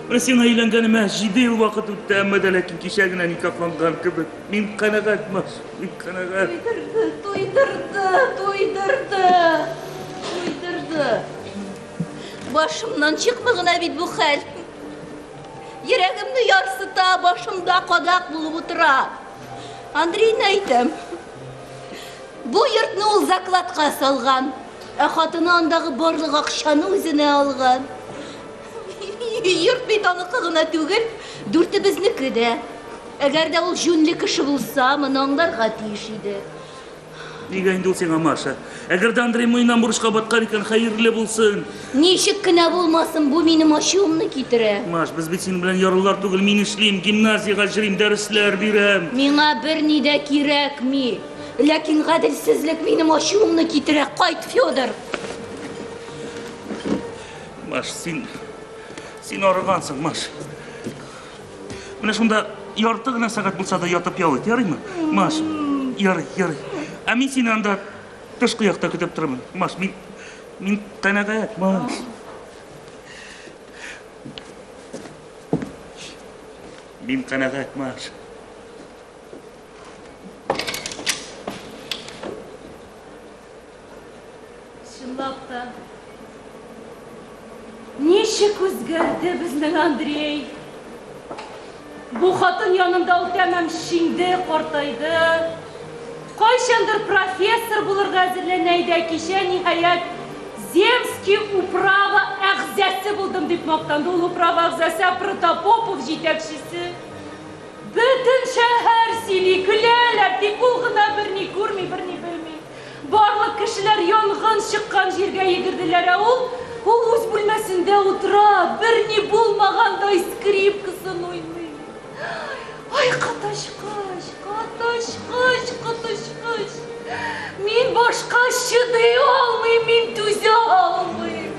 Менә сиңа өйләнгәнемә 7 ел вакыт үтте, әмма дә ләкин кичә генә никахланган кебек. Мин канәгать, Маш, мин канәгать. Туйдырды, туйдырды, туйдырды. Туйдырды. Башымнан чыкмый гына бит бу хәл. Йөрәгемне ярсыта, башымда кадак булып утыра. Андрейны әйтәм. Бу йортны ул закладка салган, ә хатыны андагы барлык акчаны үзенә алган. Йорт бит аныкы гына түгел, дүртебезнеке дә. Әгәр дә ул җүнле кеше булса, моны аңларга тиеш иде. Нигә инде ул сиңа, Маша? Әгәр дә Андрей муеннан бурычка баткан икән, хәерле булсын. Ничек кенә булмасын, бу минем ачуымны китерә. Маш, без бит синең белән ярлылар түгел. Мин эшлим, гимназиягә йөрим, дәресләр бирәм. Миңа берни дә кирәкми. Ләкин гаделсезлек минем ачуымны китерә. Кайт, Федор! Маш, син син арыгансың, Маш. Менә шунда ярты гына сәгать булса да ятып ял ит, ярыймы? Маш, ярый, ярый. Ә мин сине анда тышкы якта көтеп торырмын. Маш, мин мин канәгать, Маш. Мин канәгать, Маш. Чынлап. Үзгәрде безнең Андрей. Бу хатын янында ул тәмам шиңде, картайды. Кайчандыр профессор булырга әзерләнә иде, ә кичә, ниһаять, Земский управа әгъзасы булдым дип мактанды. Ул управа әгъзасы, ә Протопопов җитәкчесе. Бөтен шәһәр сөйли, көләләр, тик ул гына берни күрми, берни белми. Барлык кешеләр янгын чыккан җиргә йөгерделәр, ә ул, ул үз бүлмәсендә утыра, берни булмагандай скрипкасын уйный. Ай, коточкыч, коточкыч, коточкыч! Мин башка чыдый алмыйм, мин түзә алмыйм.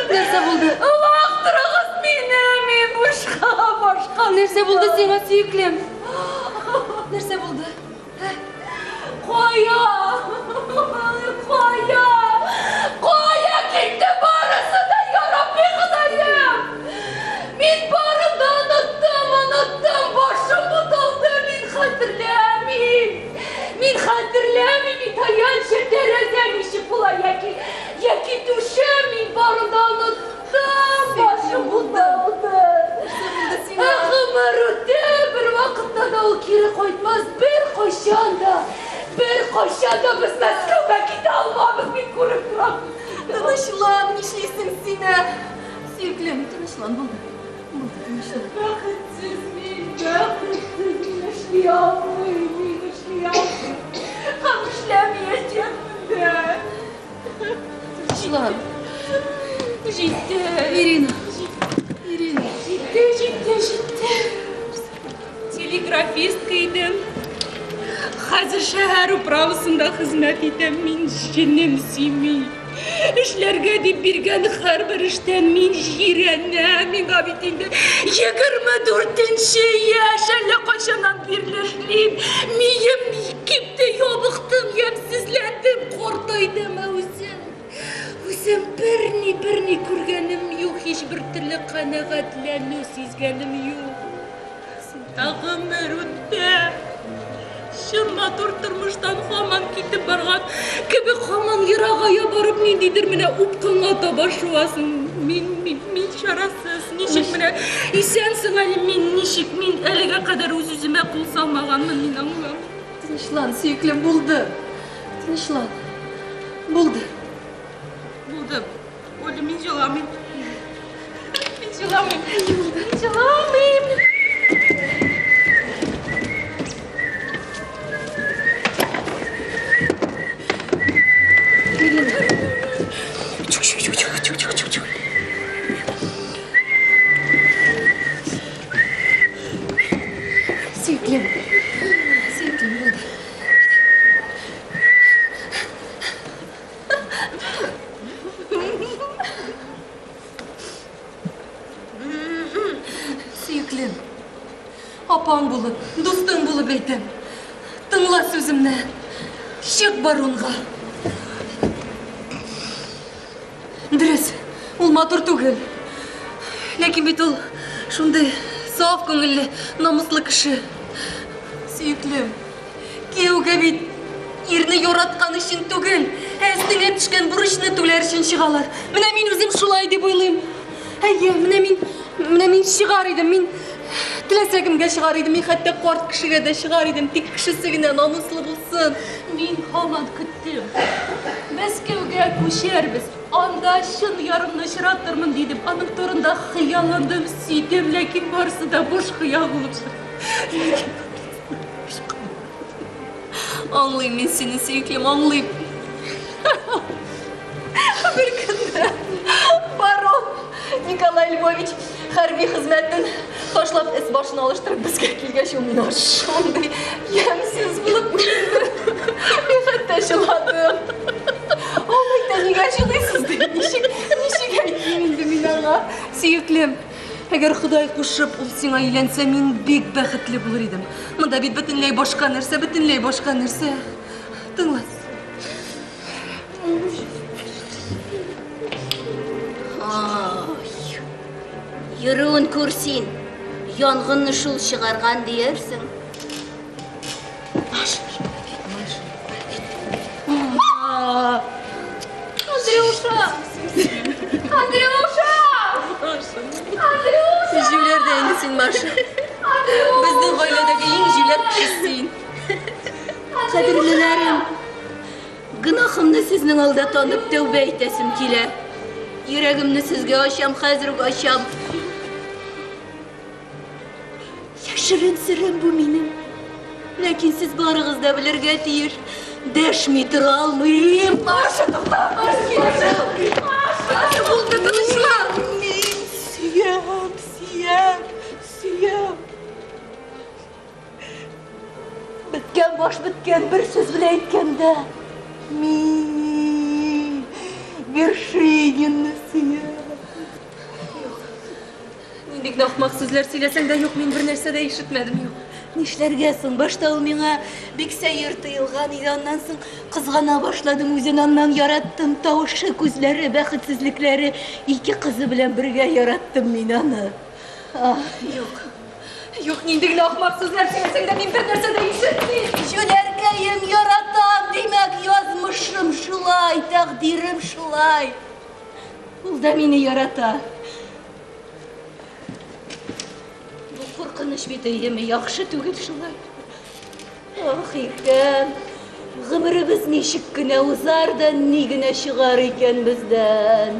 Нәрсә булды? Олактырыгыз мине, мин бушка башка. Нәрсә булды сиңа, сөеклем? Нәрсә булды? Кая? Кая? Кая китте барысы да, я Рабби Ходаем? Мин барын да оныттым, оныттым, башым буталды, мин хәтерләмим. Мин хәтерләмим, итальянча тәрәзә ничек була яки яки түшәм, мин барын да оныттым, башым буталды. Ә гомер үтә, бер вакытта да ул кире кайтмас, бер кайчан да, бер кайчан да без Мәскәүгә китә алмабыз, мин күреп торам. Тынычлан, нишлисең син, ә? Сөеклем, тынычлан, булды. Булды, тынычлан. Бәхетсез мин, бәхетсез, мин эшли алмыйм, мин эшли алмыйм. Һәм эшләмәячәкмен дә. Тынычлан. Җитте. Ирина. Ирина. Җитте, җитте, җитте. Телеграфистка идем. Хәзер шәһәр управасында хезмәт итәм. Мин җенем сөйми. Эшләргә дип биргән һәрбер эштән мин җирәнәм. Миңа бит инде 24 яшь, әллә кайчаннан бирле эшлим. Мием кипте, ябыктым, ямьсезләндем, картайдым, ә үзем үзем берни, берни күргәнем юк, һичбер төрле канәгатьләнү сизгәнем юк. Ә гомер үтә. Чын матур тормыштан һаман китеп барган кебек һаман ерагая барып ниндидер менә упкынга таба шуасың. Мин, мин, мин чарасыз. Ничек менә исәнсең әле мин, ничек мин әлегә кадәр үз-үземә кул салмаганмын, мин аңламыйм. Тынычлан, сөеклем, булды. Тынычлан. Булды. Булды. Оля, мин җыламыйм. Мин җыламыйм. Мин җыламыйм. Чук, чук, чук, чук, чук, чук, чук, чук. Сөеклем. Сөеклем булды. Сөеклем, апаң булып, дустың булып әйтәм. Тыңла сүземне. Чык баронга. Дөрес, ул матур түгел. Ләкин бит ул шундый саф күңелле, намуслы кеше. Сөеклем, Кияүгә бит ирне яраткан өчен түгел, ә өстеңә төшкән бурычны түләр өчен чыгалар. Менә мин үзем шулай дип уйлыйм. Әйе, менә мин, менә мин чыгар идем, мин теләсә кемгә чыгар идем, мин хәтта карт кешегә дә чыгар идем, тик кешесе генә намуслы булсын. Мин һаман көттем. Мәскәүгә күчәрбез, анда чын ярымны очратырмын дидем, аның турында хыялландым, сөйдем, ләкин барысы да буш хыял булып чыкты. Аңлыйм мин сине, сөеклем, аңлыйм. Бер көнне барон Николай Львович хәрби хезмәтен ташлап эс башын алыштырып безгә килгәч, ул миңа шундый ямьсез булып күренде. Мин хәтта җыладым. Ул әйтә, нигә җылыйсыз ди. Ничек, ничек әйтим инде мин аңа? Сөеклем, Әгәр Ходай кушып, ул сиңа өйләнсә, мин бик бәхетле булыр идем. Монда бит бөтенләй башка нәрсә, бөтенләй башка нәрсә. Тыңла. Ай. Йөрүен күр син. Янгынны шул чыгарган диярсең. Андрюша! Андрюша! Андрюша! Җүләр дә инде син, Маша. Безнең гаиләдәге иң җүләр кеше син. Кадерлеләрем, гөнаһымны сезнең алда танып тәүбә итәсем килә. Йөрәгемне сезгә ачам, хәзер үк ачам. Яшерен серем бу минем. Ләкин сез барыгыз да белергә тиеш. Дәшми тора алмыйм. Маша, тукта! Маша, Маша, булды, тынычлан! Мин сөям, сөям, сөям. Беткән баш беткән, бер сүз белән әйткәндә, мин Вершининны сөям. Нинди генә ахмак сүзләр сөйләсәң дә, юк, мин бер нәрсә дә ишетмәдем, юк. Нишләргә соң? Башта ул миңа бик сәер тоелган иде, аннан соң кызгана башладым, үзен аннан яраттым. Тавышы, күзләре, бәхетсезлекләре, ике кызы белән бергә яраттым мин аны. Ах, юк. Юк, нинди генә ахмак сүзләр сөйләсәң дә, мин бер нәрсә дә ишетмим. Җүләркәем, яратам, димәк, язмышым шулай, тәкъдирем шулай. Ул да мине ярата. Бу куркыныч бит, әйеме, яхшы түгел шулай. Ах, иркәм, гомеребез ничек кенә узар да, ни генә чыгар икән бездән.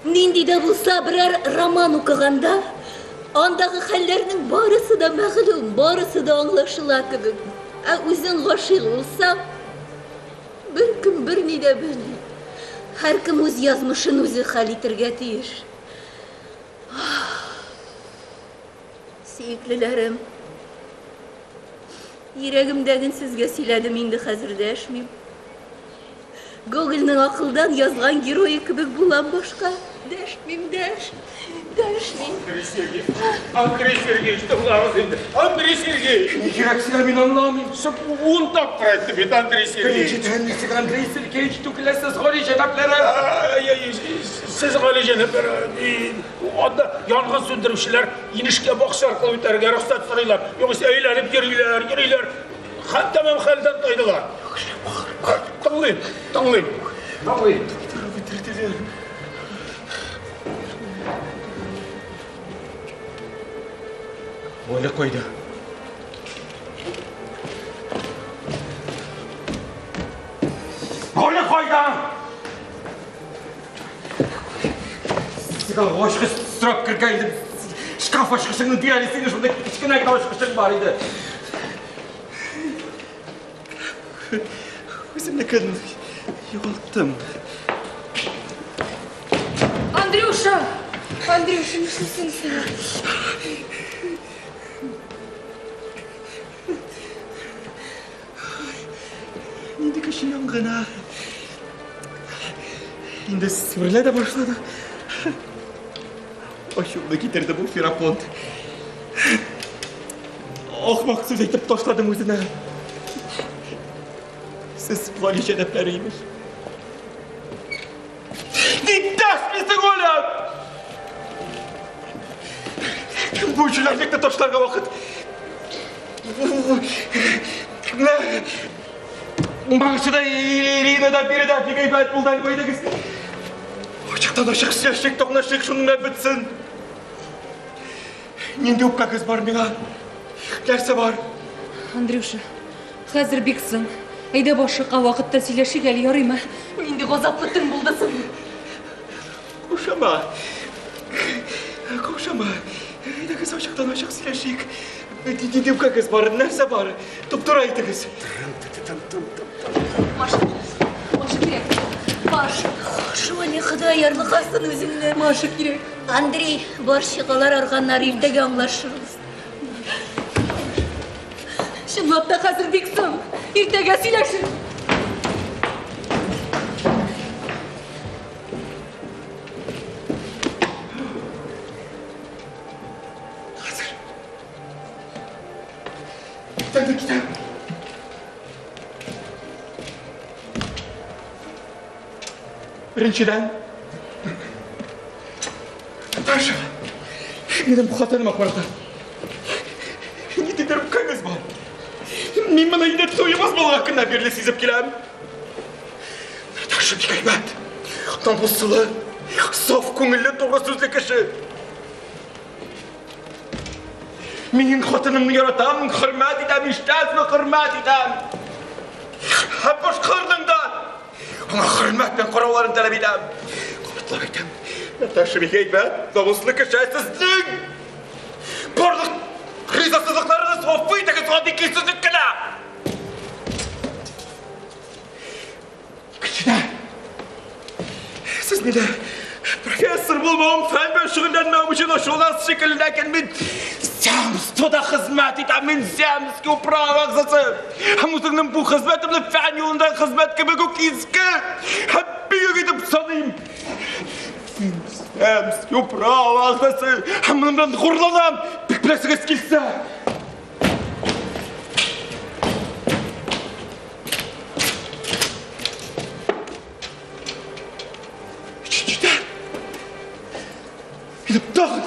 Нинди дә булса берәр роман укыганда, андагы хәлләрнең барысы да мәгълүм, барысы да аңлашыла кебек. Ә үзең гашыйк булсаң, беркем берни дә белми. Һәркем үз язмышын үзе хәл итергә тиеш. Сөеклеләрем, йөрәгемдәген сезгә сөйләдем, инде хәзер дәшмим. Гогольнең акылдан язган герое кебек булам башка. Дәшмим, дәшмим, дәшмим. Андрей Сергеевич, Андрей Сергеевич, тыңлагыз инде. Андрей Сергеевич! Ни кирәк сезгә, мин аңламыйм. Ун тапкыр әйтте бит, Андрей Сергеевич. Беренчедән, ничек Андрей Сергеевич түгел, сез гали җәнаплары. Сез гали җәнаплары. Анда янгын сүндерүчеләр инешкә бакча аркылы үтәргә рөхсәт сорыйлар. Югыйсә әйләнеп йөриләр, йөриләр. Хәл тәмам хәлдән тайдылар. Тыңлыйм, тыңлыйм. Тыңлыйм. Бетерделәр. Оля кайда? Оля кайда? Сиңа ачкыч сорап кергән идем. Шкаф ачкычыңны бир әле, синең шунда кечкенә генә ачкычың бар иде. Үземнекен югалттым. Андрюша! Андрюша, нишлисең син? Нинди көчле янгын, а? Инде сүрелә дә башлады. Ачуымны китерде бу Ферапонт. Ахмак сүз әйтеп ташладым үзенә. Сез гали җәнәпләре имеш. Ник дәшмисең, Оля? Бу җүләрлекне ташларга вакыт. Менә Маша да, Ирина да, биредә бик әйбәт булды әле әйдәгез. Ачыктан ачык сөйләшик, тыңлашыйк, шуның белән бетсен. Нинди үпкәгез бар миңа? Нәрсә бар? Андрюша, хәзер бик соң. Әйдә башка вакытта сөйләшик әле, ярыймы? Нинди газаплы төн булды соң? Каушама. Каушама. Әйдәгез ачыктан ачык сөйләшик. Нинди үпкәгез бар? Нәрсә бар? Туп-туры әйтегез. Маша, Маша кирәк. Маша, Шоля, Ходай ярлыкасын үзеңне. Маша кирәк. Андрей, бар чыгалар арганнар, иртәгә аңлашырбыз. Чынлап та хәзер бик соң. Иртәгә сөйләшербез. Хәзер. Китәм дә китәм. Беренчедән, Наташа, минем хатыныма карата ниндидер үпкәгез бар. Мин моны инде туебыз булган көннән бирле сизеп киләм. Наташа бик әйбәт, намуслы, саф күңелле, туры сүзле кеше. Мин хатынымны яратам, хөрмәт итәм, ишетәсезме, хөрмәт итәм. Һәм башкаларның да аңа хөрмәт белән карауларын таләп итәм. Кабатлап әйтәм, Наташа бик әйбәт, намуслы кеше, сезнең барлык ризасызлыкларыгыз гафу итегез, гади көйсезлек кенә. Икенчедән, сез мине профессор булмавым, фән белән шөгыльләнмәвем өчен ачуланасыз шикелле, ләкин мин земствода хезмәт итәм, мин земский управа әгъзасы. Һәм үземнең бу хезмәтемне фән юлындагы хезмәт кебек үк изге һәм бөек итеп саныйм. Мин земский управа әгъзасы һәм моның белән горурланам. Бик беләсегез килсә. Өченчедән, минем тагын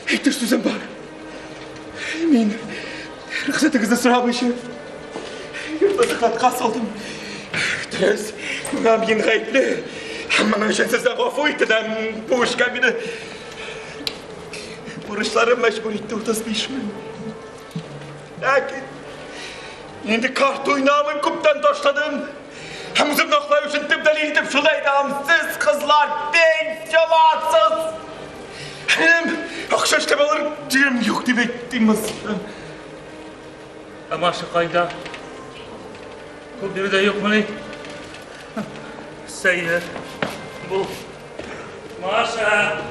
әйтер сүзем бар. Мин рөхсәтегезне сорамыйча йортны докладка салдым. Дөрес, моңа мин гаепле. Һәм моның өчен сездән гафу итенәм. Бу эшкә мине бурычларым мәҗбүр итте 35 мең. Ләкин инде карта уйнавын күптән ташладым. Һәм үземне аклау өчен төп дәлил итеп шуны әйтә алам. Сез, кызлар, пенсия аласыз. Минем акча эшләп алыр җирем юк дип әйттем. Ә Маша кайда? Күп биредә юкмыни? Сәер. Бу. Маша!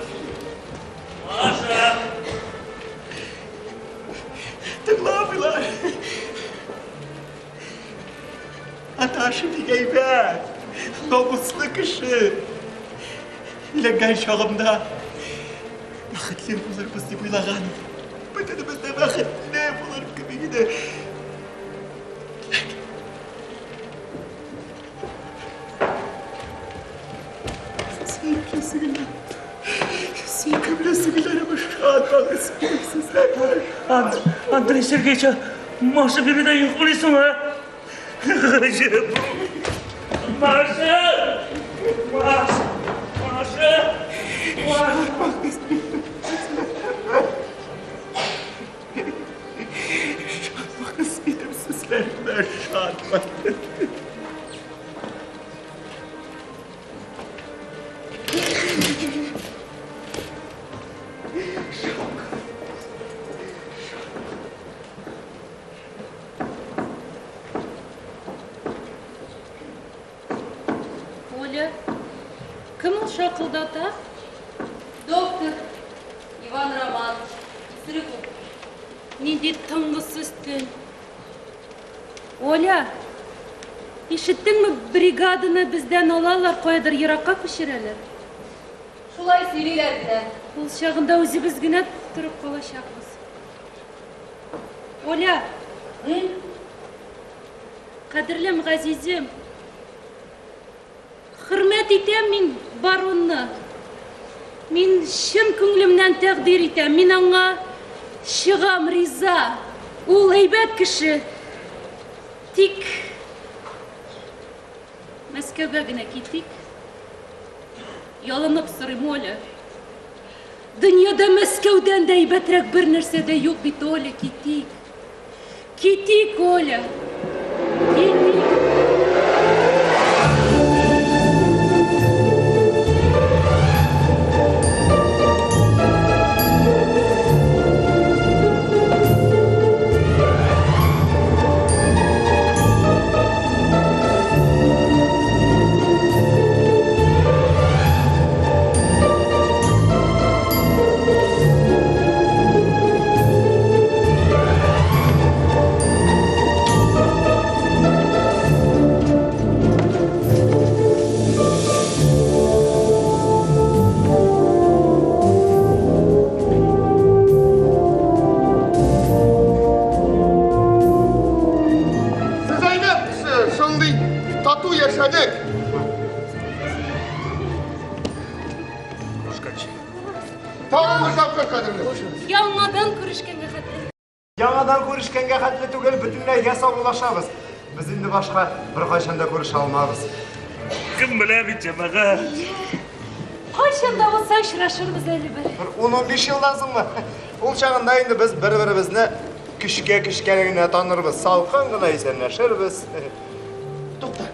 Маша! Тыңламыйлар. Наташа бик әйбәт, намуслы кеше. Өйләнгән чагымда бәхетле булырбыз дип уйлаган идем. Бөтенебез дә бәхетле булыр кебек иде. Сөекле сеңлем, сөйкемле сеңлеләрем, ышанмагыз минем сүзләргә. Андрей Сергеевич, Маша биредә юкмыни соң, а? Гаҗәп бу. Маша! Маша! Маша! Маша! Ышанмагыз минем сүзләремә, ышанмагыз. Оля, кем ул шакылдата? Доктор Иван Романович, исерек ул. Нинди тынгысыз төн. Оля, ишеттеңме, бригаданы бездән алалар, каядыр еракка күчерәләр. Шулай сөйлиләр генә. Ул чагында үзебез генә торып калачакбыз. Оля, кадерлем, газизем, хөрмәт итәм мин баронны. Мин чын күңелемнән тәкъдир итәм, мин аңа чыгам риза. Ул әйбәт кеше. Тик Мәскәүгә генә китик. Ялынып сорыйм, Оля. Дөньяда Мәскәүдән дә әйбәтрәк бер нәрсә дә юк бит, Оля, китик. Китик, Оля. Китик. Тагын бер тапкыр кадерле. Яңадан күрешкәнгә хәтле. Яңадан күрешкәнгә хәтле түгел, бөтенләйгә саубуллашабыз. Без инде башка беркайчан да күрешә алмабыз. Кем белә бит, җәмәгать. Кайчан да булса очрашырбыз әле бер. Бер 10-15 елдан соңмы? Ул чагында инде без бер-беребезне көчкә-көчкә генә танырбыз, салкын гына исәнләшербез. Тукта.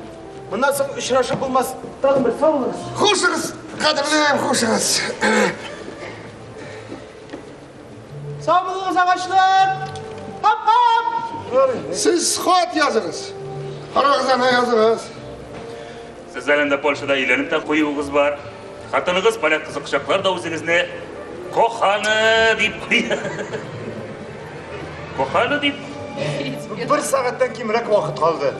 Моннан соң очрашып булмас. Тагын бер сау булыгыз. Хушыгыз, кадерлем, хушыгыз. Сау булыгыз, агачлар! Хап-хап! Сез хат языгыз. Карагыз аны языгыз. Сез әле анда Польшада өйләнеп тә куюыгыз бар. Хатыныгыз поляк кызы кочаклар да үзегезне Коханы дип куя. Коханы дип. Бер сәгатьтән кимрәк вакыт калды.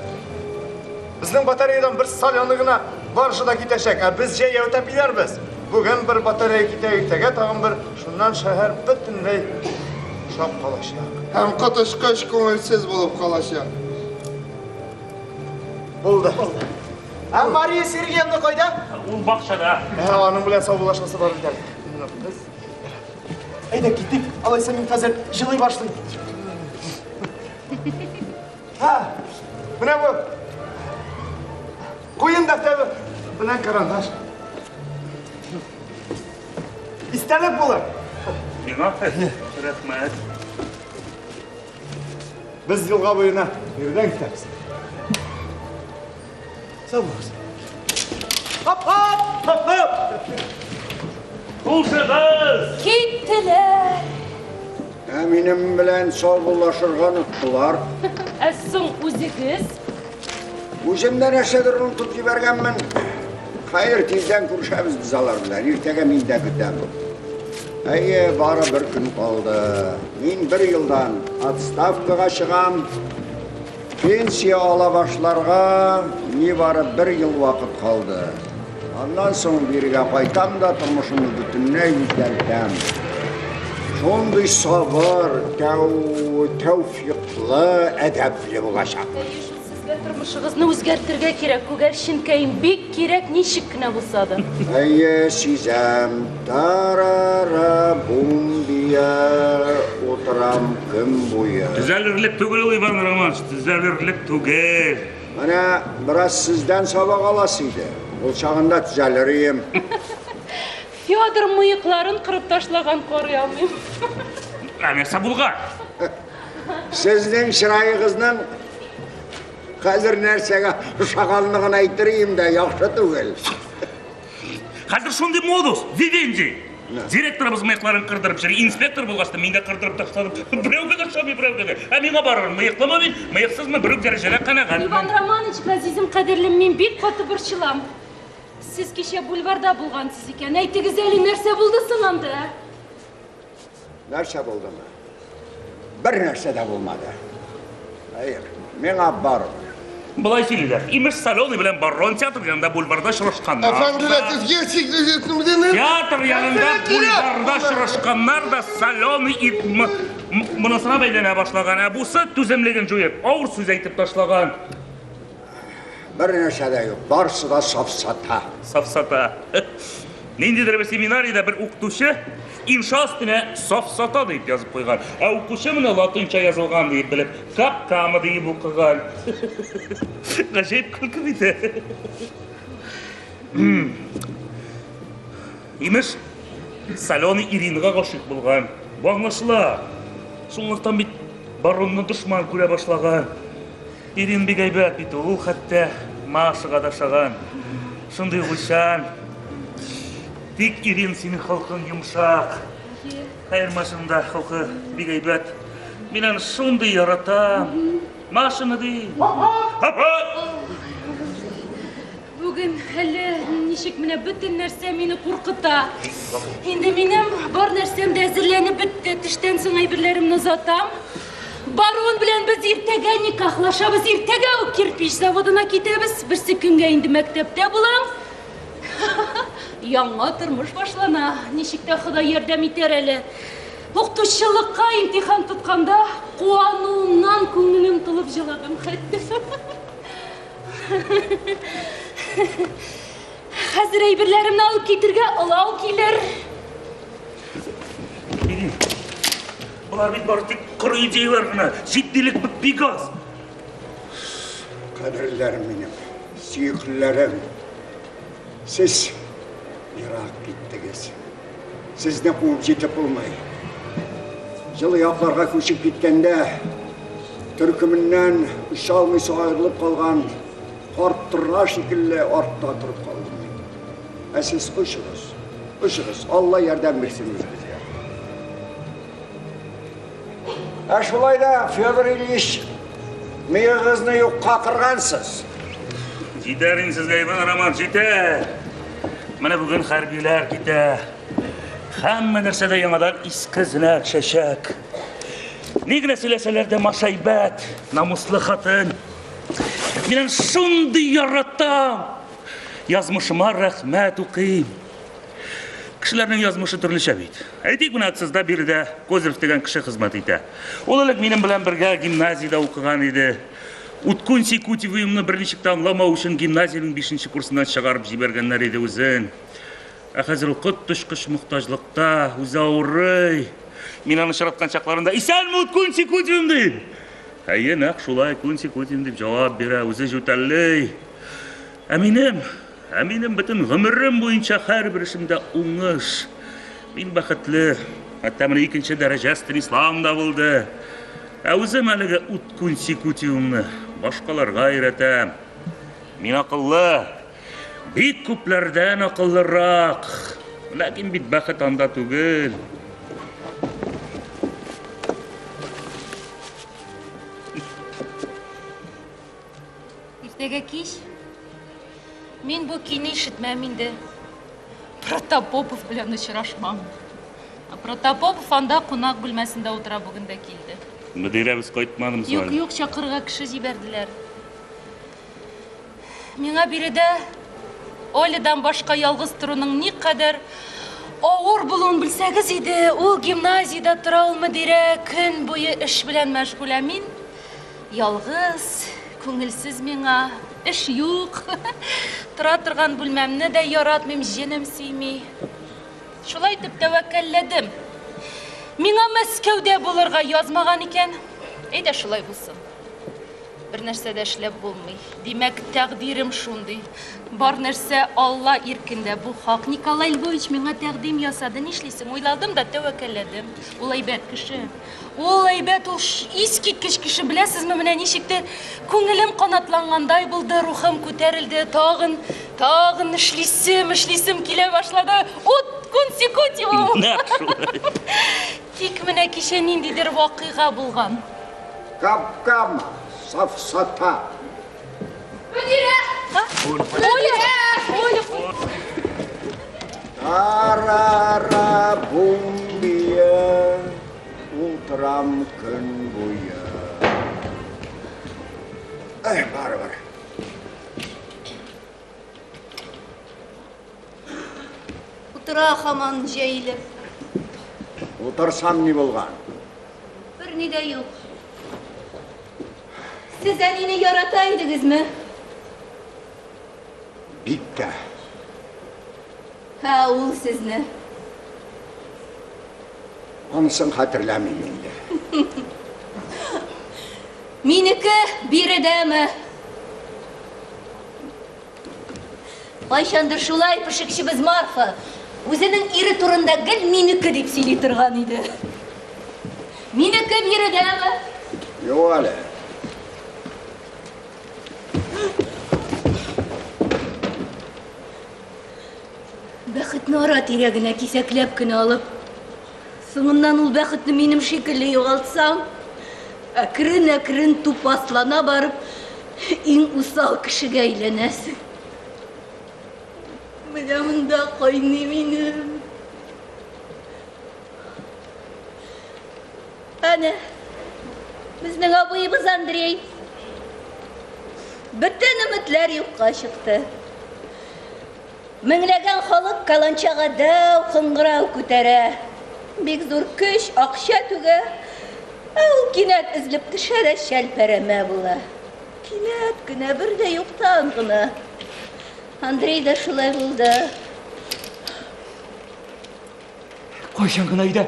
Безнең батареядан бер соленый гына баржа да китәчәк, ә без җәяү тәпиләрбез. Бүген бер батарея китә, иртәгә тагын бер, шуннан шәһәр бөтенләй бушап калачак. Һәм коточкыч күңелсез булып калачак. Булды. Ә Мария Сергеевна кайда? Ул бакчада. Ә, аның белән саубуллашасы бар бит әле. Менә без. Әйдә китик, алайса мин хәзер җылый башлыйм. Һа, менә бу. Куен дәфтәре белән карандаш. Истәлек булыр. Миңа рәхмәт. Без елга буена ирдән китәбез. Сау булыгыз. Хоп-хоп! Хоп-хоп! Хушыгыз! Киттеләр. Ә минем белән саубуллашырга оныттылар. Ә соң үзегез? Үзем дә нәрсәдер онытып җибәргәнмен. Хәер, тиздән күрешәбез без алар белән. Иртәгә мин дә көтәм. Әйе, бары бер көн калды. Мин бер елдан отставкага чыгам. Пенсия ала башларга нибары бер ел вакыт калды. Аннан соң бирегә кайтам да тормышымны бөтенләй үзгәртәм. Шундый сабыр, тәү, тәүфиклы, әдәпле булачакмын. Әйе шул, сезгә тормышыгызны үзгәртергә кирәк, күгәрченкәем, бик кирәк, ничек кенә булса да. Әйе, сизәм. Тарара бум бия утырам көн буе. Төзәлерлек түгел ул, Иван Романович, төзәлерлек түгел. Менә бераз сездән сабак аласы иде. Ул чагында төзәлер ием. Федор мыекларын кырып ташлаган, карый алмыйм. Ә нәрсә булган? Сезнең чыраегызның хәзер нәрсәгә ошаганлыгын әйтер ием дә, яхшы түгел. Хәзер шундый модус, вивенди. Директорыбыз мыекларын кырдырып йөри, инспектор булгач та мин дә кырдырып ташладым. Берәүгә дә ошамый, берәүгә дә. Ә миңа барыбер, мыеклымы мин, мыексызмы, бер үк дәрәҗәдә канәгатьмен. Иван Романович, газизем, кадерлем, мин бик каты борчылам. Сез кичә бульварда булгансыз икән. Әйтегез әле, нәрсә булды соң анда, ә? Нәрсә булдымы? Бер нәрсә дә булмады. Хәер, миңа барыбер. Болай сөйлиләр. Имеш, Соленый белән Барон театр янында бульварда очрашканнар. Әфәнделәр, сезгә Театр янында бульварда очрашканнар да Соленый ит монысына бәйләнә башлаган. Ә бусы түземлеген җуеп, авыр сүз әйтеп ташлаган. Бер нәрсә дә юк, барысы да сафсата. Сафсата. Ниндидер бер семинариядә бер укытучы инша өстенә сафсата дип язып куйган. Ә укучы моны латинча язылган диеп белеп, капкамы диеп укыган. Гаҗәеп көлке бит. Имеш, Соленый Иринага гашыйк булган. Бу аңлашыла. Шунлыктан бит баронны дошман күрә башлаган. Ирин бик әйбәт бит ул, ул хәтта Машага да ошаган. Шундый уйчан. Тик Ирин синең холкың йомшак. Хәер, Машаның да холкы бик әйбәт. Мин аны шундый яратам. Машаны ди. Апа! Бүген әле ничек менә бөтен нәрсә мине куркыта. Инде минем бар нәрсәм дә әзерләнеп бетте. Төштән соң әйберләремне озатам. Барон белән без иртәгә никахлашабыз. Иртәгә үк кирпич заводына китәбез. Берсе көнгә инде мәктәптә булам. Яңа тормыш башлана. Ничек тә Ходай ярдәм итәр әле. Укытучылыкка имтихан тотканда куануымнан күңелем тулып җыладым хәтта. Хәзер әйберләремне алып китергә олау килер. Болар бит бары тик коры идеяләр генә, җитдилек бик аз. Кадерлеләрем минем, сөеклеләрем, сез ерак киттегез. Сезне куып җитеп булмый. Җылы якларга күчеп киткәндә, төркеменнән оча алмыйча аерылып калган карт торна шикелле артта торып калдым мин. Ә сез очыгыз, очыгыз, Алла ярдәм бирсен үзегезгә. Ә шулай да, Федор Ильич, мыегыгызны юкка кыргансыз. Җитәр инде сезгә, Иван Романович, җитәр. Менә бүген хәрбиләр китә. Һәммә нәрсә дә яңадан иске эзенә төшәчәк. Ни генә сөйләсәләр дә, Маша әйбәт, намуслы хатын. Мин аны шундый яратам. Язмышыма рәхмәт укыйм. Кешеләрнең язмышы төрлечә бит. Әйтик, менә Аксызда биредә Козырев дигән кеше хезмәт итә. Ул элек минем белән бергә гимназиядә укыган иде. Уткун Сикутивыемны берничек тә аңламау өчен гимназиянең бишенче курсыннан чыгарып җибәргәннәр иде үзен. Ә хәзер ул коточкыч мохтаҗлыкта, үзе авырый. Мин аны очраткан чакларында, Исәнме, Уткун Сикутивым, дим. Әйе, нәкъ шулай, Кун Сикутивым дип җавап бирә, үзе җүтәлли. Ә минем, ә минем бөтен гомерем буенча һәрбер эшемдә уңыш. Мин бәхетле. Хәтта менә икенче дәрәҗә Станиславым да булды. Ә үзем әлеге уткун сикутиумны башкаларга өйрәтәм. Мин акыллы, бик күпләрдән акыллырак. Ләкин бит бәхет анда түгел. Иртәгә кич мин бу көйне ишетмәм инде. Протопопов белән очрашмам. Ә Протопопов анда кунак бүлмәсендә утыра бүген дә килде. Мөдирәбез кайтмадымы соң Юк, әле? юк, чакырырга кеше җибәрделәр. Миңа биредә Олядан башка ялгыз торуның никадәр авыр булуын белсәгез иде. Ул гимназиядә тора, ул мөдирә көн буе эш белән мәшгуль, ә мин Ялгыз, күңелсез миңа, эш юк. Тора торган бүлмәмне дә яратмыйм, җенем сөйми. Шулай итеп тәвәккәлләдем. Миңа Мәскәүдә булырга язмаган икән. Әйдә шулай булсын. Бер нәрсә дә эшләп булмый. Димәк, тәкъдирем шундый. Бар нәрсә Алла иркендә, бу хак. Николай Львович миңа тәкъдим ясады. Нишлисең? Уйладым да тәвәккәлләдем. Ул әйбәт кеше. Ул әйбәт, ул искиткеч кеше, беләсезме, менә ничек тә күңелем канатлангандай булды, рухым күтәрелде, тагын, тагын эшлисем, эшлисем килә башлады. Ут кунсикутиум! Нәкъ шулай. Тик менә кичә ниндидер вакыйга булган. Капкам, сафсата. Мөдирә! Оля! Оля! Тарара бумбия, утырам көн буе. Эй, барыбер. Утыра һаман җәелеп. Утырсам ни булган? Берни дә юк. Сез әнине ярата идегезме? Бик тә. Ә ул сезне? Анысын хәтерләмим инде. Минеке биредәме? Кайчандыр шулай пешекчебез Марфа үзенең ире турында гел минеке дип сөйли торган иде. Минеке биредәме? Юк әле. Бәхетне ара-тирә генә кисәкләп кенә алып, соңыннан ул бәхетне минем шикелле югалтсаң, әкрен-әкрен тупаслана барып, иң усал кешегә әйләнәсең. Менә монда кайный минем. Әнә, безнең абыебыз Андрей. Бөтен өметләр юкка чыкты. Меңләгән халык каланчага дәү кыңгырау күтәрә. Бик зур көч, акча түгә. Ә ул кинәт өзелеп төшә дә чәлпәрәмә була. Кинәт кенә, бер дә юктан гына. Андрей да шулай булды. Кайчан гына өйдә?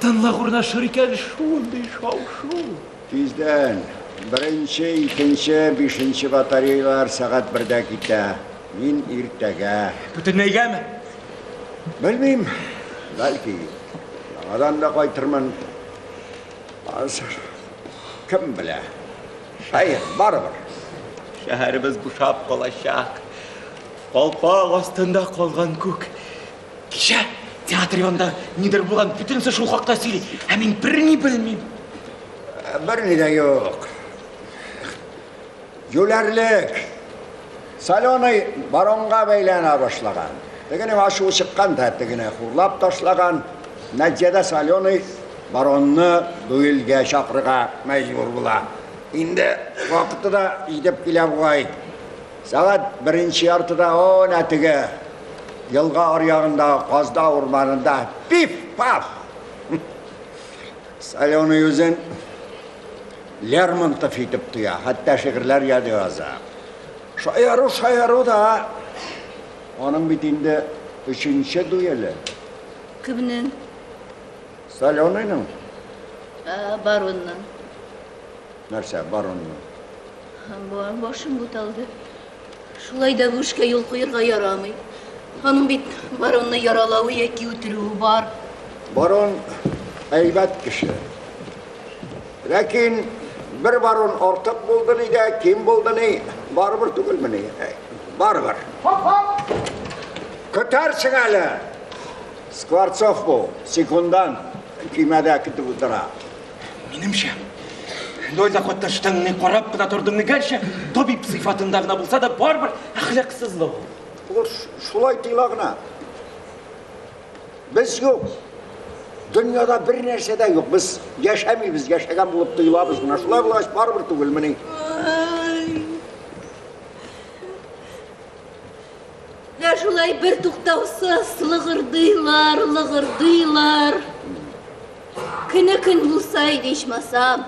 Тынлык урнашыр икән, шундый шау-шу. Тиздән. Беренче, икенче, бишенче батареялар сәгать бердә китә. Мин иртәгә. Бөтенләйгәме? Белмим. Бәлки, яңадан да кайтырмын. Хәзер кем белә. Хәер, барыбер. Шәһәребез бушап калачак. Калпак астында калган күк. Кичә театр янында нидер булган, бөтенесе шул хакта сөйли. Ә мин берни белмим. Берни дә юк. Юләрлек. Соленый баронга бәйләнә башлаган. Тегенең ачуы чыккан да, тегене хурлап ташлаган. Нәтиҗәдә Соленый баронны дуэльгә чакырырга мәҗбүр була. Инде вакыты да җитеп килә бугай. Сәгать беренче яртыда әнә теге елга аръягындагы Казда урманында пиф-паф! Соленый үзен Лермонтов итеп тоя, хәтта шигырьләр яза. Шаяру шаяру да, аның бит инде өченче дуэле. Кемнең? Соленыйның. Ә, баронның. Нәрсә, баронның? Башым буталды. Шулай да бу эшкә юл куерга ярамый. Аның бит баронны яралавы яки үтерүе бар. Барон әйбәт кеше. Ләкин бер барон артык булды ни дә, ким булды ни, барыбер түгелмени? Барыбер. Хоп-хоп! Көтәрсең әле! Скворцов бу, секундан көймәдә көтеп утыра. Минемчә, дуэльдә катнаштың ни, карап кына тордың ни, гәрчә табиб сыйфатында гына булса да, барыбер әхлаксызлык ул. Ул шулай тоела гына. Без юк. Дөньяда бер нәрсә дә юк. Без яшәмибез, яшәгән булып тоелабыз гына. Шулай булгач, барыбер түгелмени? Менә шулай бер туктаусыз лыгырдыйлар, лыгырдыйлар. Көне көн булса иде ичмасам.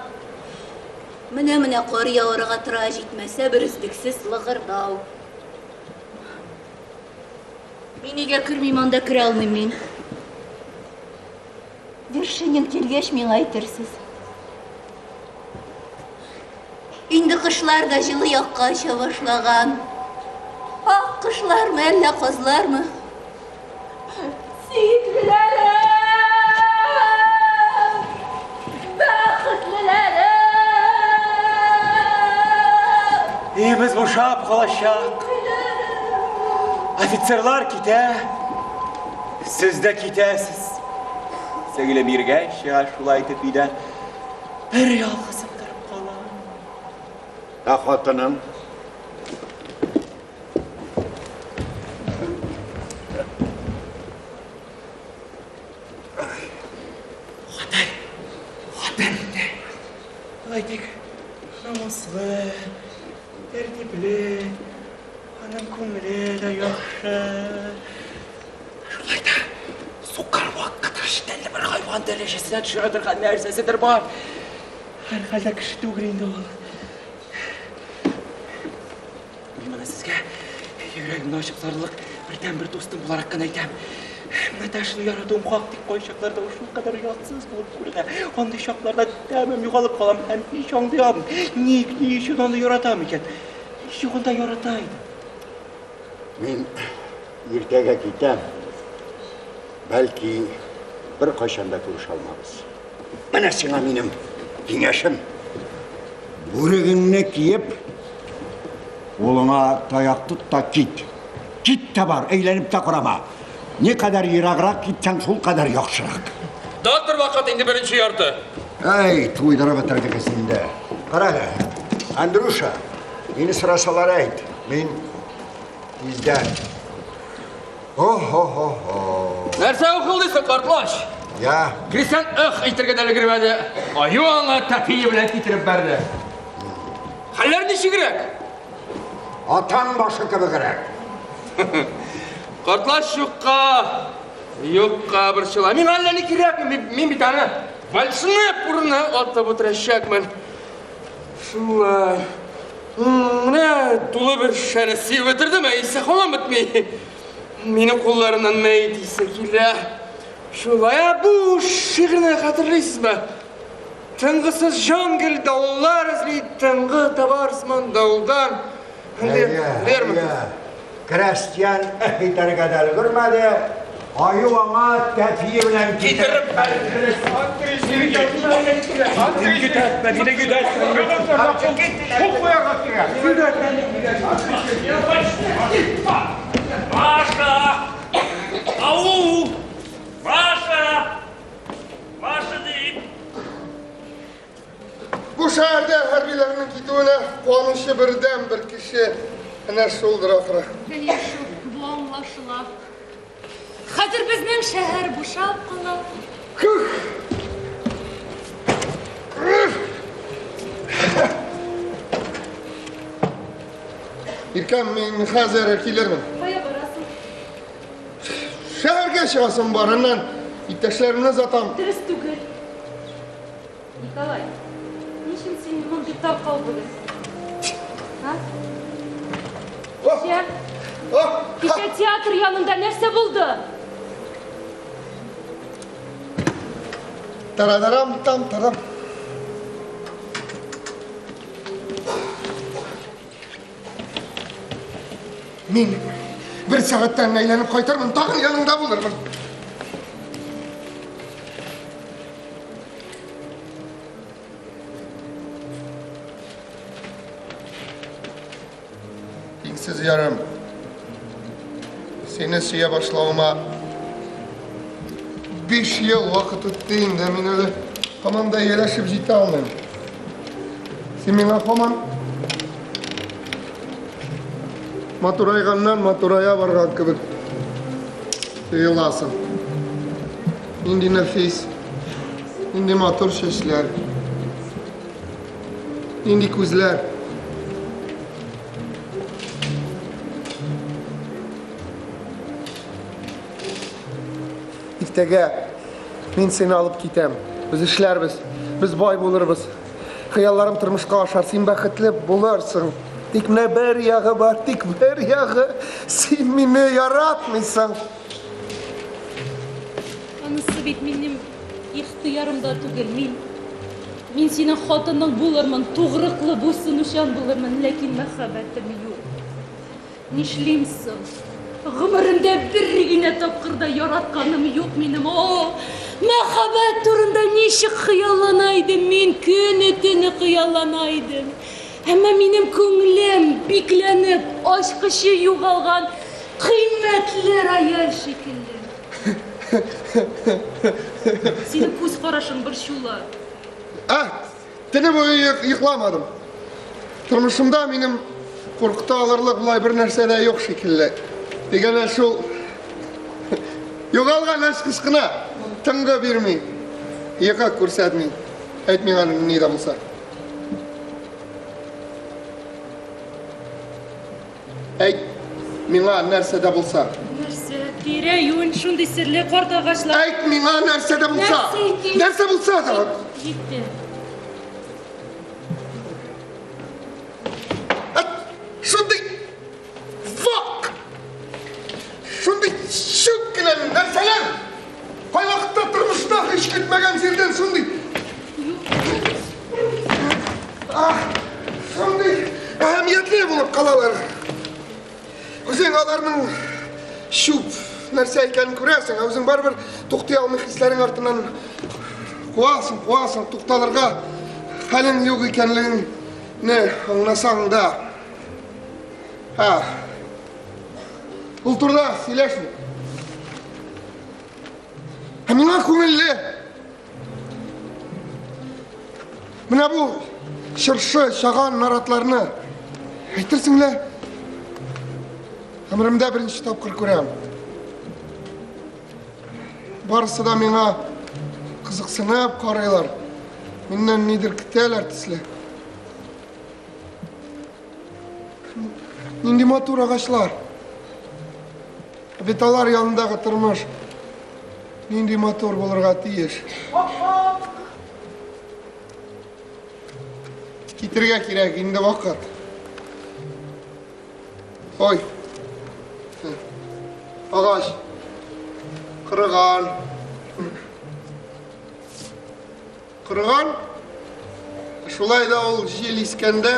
Менә-менә кар яварга тора, җитмәсә бер өзлексез лыгырдау. Мин өйгә кермим, анда керә алмыйм мин. Вершинин килгәч, миңа әйтерсез. Инде кошлар да җылы якка оча башлаган. Ак кошлармы, әллә казлармы? Сөеклеләрем! Бәхетлеләрем! Өебез бушап калачак. Офицерлар китә. Сез дә китәсез. Сеңлем иргә чыга шулай итеп өйдә бер ялгызым торып калам. Ә хатының? Хатын, хатын инде. Әйтик, намуслы, тәртипле, аның күңеле дә яхшы. Шулай да сукыр вакыт тәнле бер хайван дәрәҗәсенә төшерә торган нәрсәседер бар. Һәрхәлдә кеше түгел инде ул. Мин моны сезгә йөрәгемне ачып сарылык бердәнбер дустым буларак кына әйтәм. Наташаны яратуым хак, тик кайчакларда ул шулкадәр оятсыз булып күренә. Андый чакларда тәмам югалып калам һәм һич аңлый алмыйм. Ник, ни өчен аны яратам икән? Һич югында ярата идем. Мин иртәгә китәм. Бәлки, беркайчан да күрешә алмабыз. Менә сиңа минем киңәшем. Бүрегеңне киеп, кулыңа таяк тот та кит. Кит тә бар, әйләнеп тә карама. Никадәр ераграк китсәң, шул кадәр яхшырак. Доктор вакыт инде беренче ярты. Әй, туйдырып бетердегез инде. Кара әле, Андрюша, мине сорасалар әйт, мин тиздән. О-хо-хо-хо. Нәрсә ухылдыйсың, картлач? Я. Крестьян ых әйтергә дә өлгермәде. Аю аңа тәпие белән китереп бәрде. Хәлләр ничегрәк? Атаң башы кебегрәк. Картлач юкка, юкка борчыла. Миңа әллә ни кирәкми, мин бит аны вальшнеп урынына атып үтерәчәкмен. Шулай. Менә тулы бер шәрә сыеп бетердем, ә исе һаман бетми. Минем кулларымнан мәет исе килә. Шулай, ә бу шигырьне хәтерлисезме? Тынгысыз җан гел давыллар эзли, тынгы табар сыман давылдан. Әйе, әйе. Крәстиян эһ итәргә дә өлгермәде, аю аңа тәпие белән китереп бәрде. Маша! Ау! Маша! Маша дип! Бу шәһәрдә хәрбиләрнең китүенә куанучы бердәнбер кеше әнә шулдыр ахры. Әйе шул, бу аңлашыла. Хәзер безнең шәһәр бушап кала. Иркәм, мин хәзер килермен. Кая барасың? Шәһәргә чыгасым бар, аннан иптәшләремне озатам. Дөрес түгел. Николай, ни өчен син мондый таркау бүген? А? Кичә, кичә театр янында нәрсә булды? Тарадарам там тарам. Мин бер сәгатьтән әйләнеп кайтырмын, тагын яныңда булырмын. Тиңсез ярым. Сине сөя башлавыма 5 ел вакыт үтте инде, мин әле һаман да ияләшеп җитә алмыйм. Син миңа һаман матурайганнан матурая барган кебек тоеласың. Нинди нәфис, нинди матур чәчләр, нинди күзләр. Иртәгә мин сине алып китәм. Без эшләрбез, без бай булырбыз. Хыялларым тормышка ашар, син бәхетле булырсың. Тик менә бер ягы бар, тик бер ягы. Син мине яратмыйсың. Анысы бит минем ихтыярымда түгел. Мин мин синең хатының булырмын, тугрыклы, буйсынучан булырмын, ләкин мәхәббәтем юк. Нишлим соң? Гомеремдә бер генә тапкыр да яратканым юк минем. О, мәхәббәт турында ничек хыяллана идем мин, көне-төне хыяллана идем. Әмма минем күңелем бикләнеп, ачкычы югалган кыйммәтле рояль шикелле. Синең күз карашың борчулы. Ә, Төне буе йокламадым. Тормышымда минем куркыта алырлык болай бер нәрсә дә юк шикелле. Тик әнә шул югалган ачкыч кына тынгы бирми, йокы күрсәтми. Әйт миңа ни дә булса. Әйт миңа нәрсә дә булса. Нәрсә? Тирә-юнь шундый серле карт агачлар. Әйт миңа нәрсә дә булса. Нәрсә әйтим? Нәрсә булса да. Җитте. Шундый вак, шундый чүп кенә нәрсәләр. Кайвакытта тормышта һич көтмәгән җирдән шундый Ах, шундый әһәмиятле булып калалар. Үзең аларның чүп нәрсә икәнен күрәсең, ә үзең барыбер туктый алмый хисләрең артыннан куасың, куасың, тукталырга хәлең юк икәнлегеңне аңласаң да. Ха. Ул турыда сөйләшми. Ә миңа күңелле. Менә бу чыршы, чаган, наратларны әйтерсең лә гомеремдә беренче тапкыр күрәм. Барысы да миңа кызыксынып карыйлар. Миннән нидер көтәләр төсле. Нинди матур агачлар. Бит алар янындагы тормыш нинди матур булырга тиеш. Китергә кирәк, инде вакыт. Ой. Агач. Кырыган. Корыган. Шулай да ул җил искәндә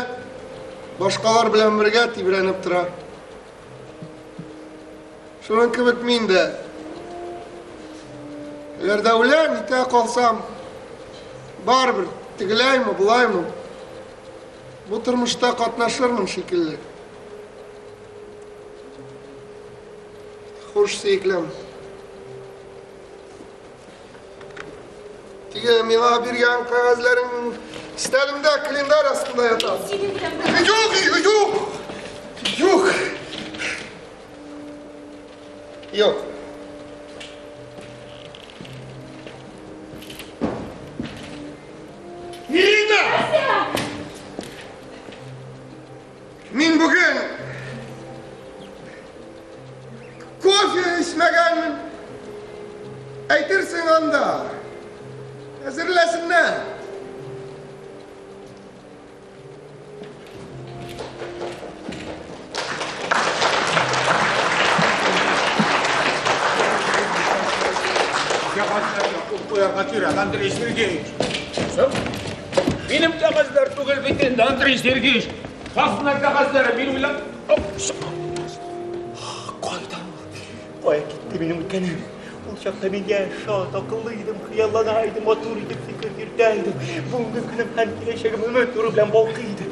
башкалар белән бергә тибрәнеп тора. Шуның кебек мин дә. Әгәр дә үләм, итә калсам, барыбер тегеләйме, болаймы, бу тормышта катнашырмын шикелле. Хуш, сөеклем. Теге миңа биргән кәгазьләрең өстәлемдә календарь астында ята. Юк, юк, юк. Юк. Ирина! Мин бүген кофе эчмәгәнмен. Әйтерсең анда. Әзерләсеннәр. Кәгазьләргә кул куярга кирәк, Андрей Сергеевич. Соң, минем кәгазьләр түгел бит инде, Андрей Сергеевич. Хазна кәгазьләре, мин уйлап... Кайда ул? Кая китте минем үткәнем? Ул чакта мин яшь, шат, акыллы идем, хыяллана идем, матур итеп фикер йөртә идем. Бүгенге көнем һәм киләчәгем өмет нуры белән балкый иде.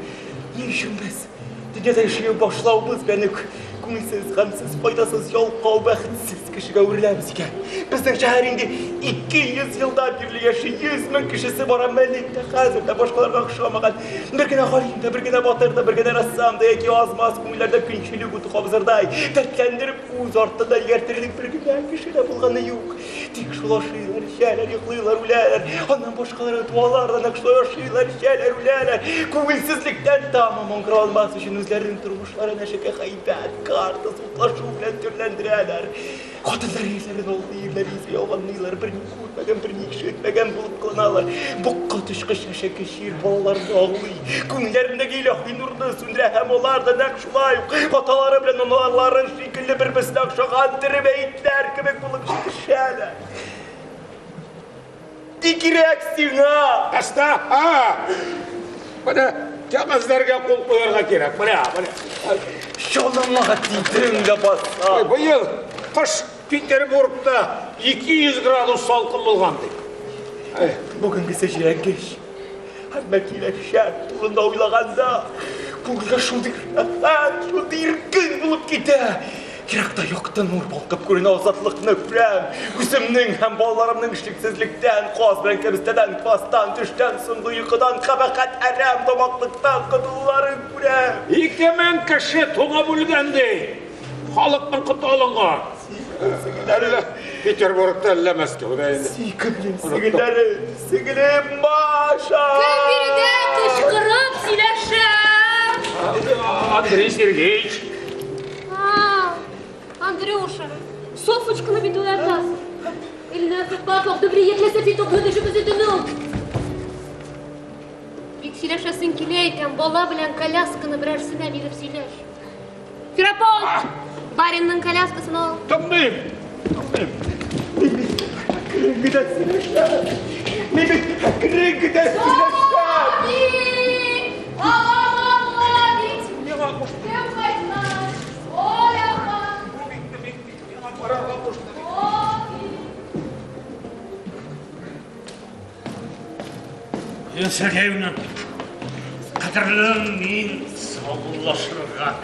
Ни өчен без дөньяда яши башлавыбыз белән үк күңелсез, гамьсез, файдасыз, ялкау, бәхетсез кешегә әвереләбез икән? Безнең шәһәр инде 200 елдан бирле яши, 100 мең кешесе бар, әмма элек тә, хәзер дә башкаларга охшамаган бер генә галим дә, бер генә батыр да, бер генә рәссам да яки аз-маз күңелләрдә көнчелек уты кабызырдай, дәртләндереп үз артыннан ияртерлек бер генә кеше дә булганы юк. Тик шул ашыйлар, эчәләр, йоклыйлар, үләләр. Аннан башкалары туалар да нәкъ шулай ашыйлар, эчәләр, үләләр. Күңелсезлектән тәмам аңгыра алмас өчен үзләренең тормышларын әшәке гайбәт, карта, судлашу белән төрләндерәләр. Хатыннар ирләрен алдый, ирләр исә ялганлыйлар, берни күрмәгән, берни ишетмәгән булып кыланалар. Бокка төшкәч әшәке чир балаларны агулый, күңелләрендәге илаһи нурны сүндерә һәм алар да нәкъ шулай ук аталары белән аналары шикелле бер-берсенә охшаган тере мәетләр кебек булып җитешәләр. Ни кирәк сиңа? Аста, а! Менә кәгазьләргә кул куярга кирәк. Менә, менә. Җаныма тидең дә баса. Быел кыш Петербургта 200 градус салкын булган ди. Бүгенгесе җирәнгеч. Әмма киләчәк турында уйлаганда, күңелгә шундый рәхәт, шундый иркен булып китә. Еракта якты нур балкып күренә, азатлыкны күрәм. Үземнең һәм балаларымның эшлексезлектән, каз белән кәбестәдән, квастан, төштән соңгы йокыдан, кабахәт әрәм тамаклыктан котылуларын күрәм. 2000 кеше туңып үлгән ди. Халыкның коты алынган. Әллә Петербургта, әллә Мәскәүдә инде. Сөйкемлем, сеңелләрем, сеңелем Маша! Кем биредә кычкырып сөйләшә? Андрей Сергеевич. А, Андрюша, Софочканы бит уятасың. Илназов, Папок, Добриетлесе Фитокны төшеп өзетенү. Бик сөйләшәсең килә икән, бала белән колясканы берәрсенә биреп сөйләш. Ферапонт! Баринның коляскасын ал. Тыңлыйм, тыңлыйм. Мин бит әкрен генә сөйләшәм. Мин бит әкрен генә сөйләшәм. Миңа кушты. Кем кайткан? Оля хан. Бу бит миңа карарга кушты. Ирина Сергеевна, кадерлем, мин саубуллашырга.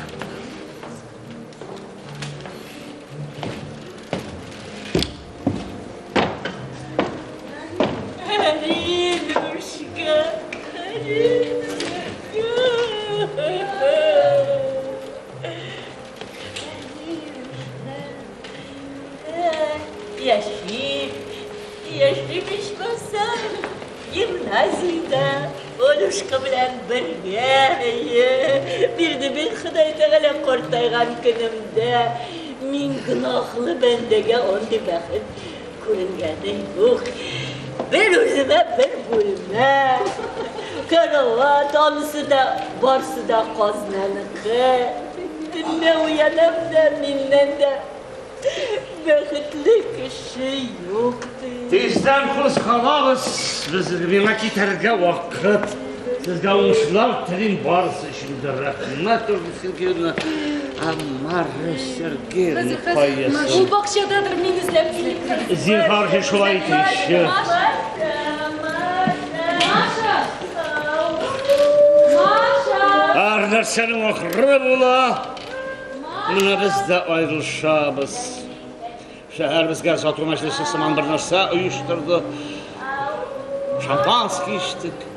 Аринушка, Аринушка. Яшик, яшик ичмасам, гимназиядә Олюшка белән бергә, әйе, бирде бит Ходай Тәгалә картайган көнемдә. Мин гөнаһлы бәндәгә андый бәхет күренгәне юк. Бер үземә бер бүлмә, карават, анысы да, барсы да казнаныкы. Төнлә уянам да, миннән дә. бәхетле кеше юк, ди. Тиздән кузгалабыз, без миңа китәргә вакыт. Сезгә уңышлар телим барысы өчен дә рәхмәт, Ольга Сергеевна. Ә Марья Сергеевна кая Ул соң? бакчададыр, мин эзләп килим хәзер. Зинһар өчен шулай итегезче. Маша! Маша! Һәр нәрсәнең ахыры була. Менә без дә аерылышабыз. Шәһәр безгә сату мәҗлесе сыман бер нәрсә оештырды. Шампанский эчтек.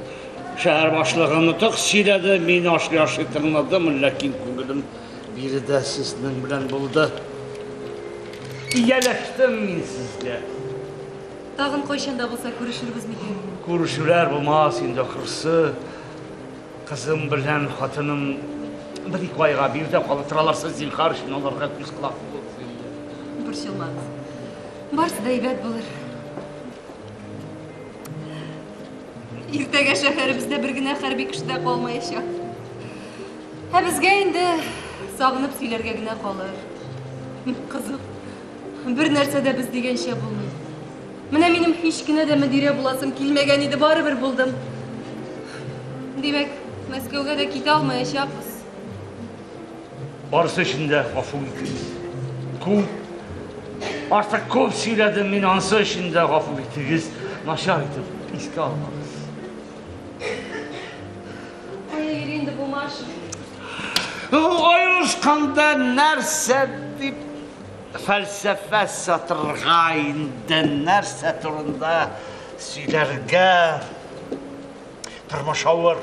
Шәһәр башлыгы нотык сөйләде, мин ашый-ашый тыңладым, ләкин күңелем биредә сезнең белән булды. Ияләштем мин сезгә. Тагын кайчан да булса күрешербез микән? Күрешүләр булмас инде ахрысы. Кызым белән хатыным бер-ике айга биредә калып торалар, сез зинһар өчен аларга күз колак булыгыз инде. Борчылмагыз. Барысы да әйбәт булыр. Иртәгә шәһәребездә бер генә хәрби кеше дә калмаячак. Ә безгә инде сагынып сөйләргә генә калыр. Кызык. Бер нәрсә дә без дигәнчә булмый. Менә минем һич кенә дә мөдирә буласым килмәгән иде, барыбер булдым. Димәк, Мәскәүгә дә китә алмаячакбыз. Барысы өчен дә гафу итегез. Күп, артык күп сөйләдем мин, анысы өчен дә гафу итегез. Начар итеп искә алмагыз. Кая йөри инде бу Маша? Аерылышканда нәрсә дип фәлсәфә сатырга инде, нәрсә турында сөйләргә? Тормыш авыр.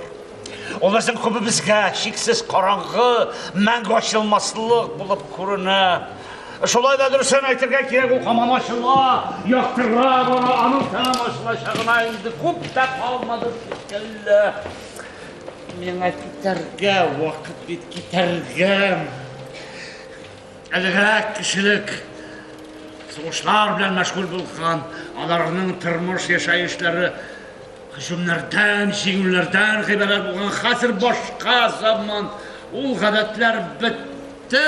Ул безнең күбебезгә чиксез караңгы, мәңге ачылмаслык булып күренә. Шулай да дөресен әйтергә кирәк, ул һаман ачыла, яктыра бара, аның тәмам ачылачагына инде күп тә калмады шикелле. Миңа китәргә вакыт бит, китәргә. Элегрәк кешелек сугышлар белән мәшгуль булган, аларның тормыш яшәешләре һөҗүмнәрдән, җиңүләрдән гыйбарәт булган. Хәзер башка заман, ул гадәтләр бетте.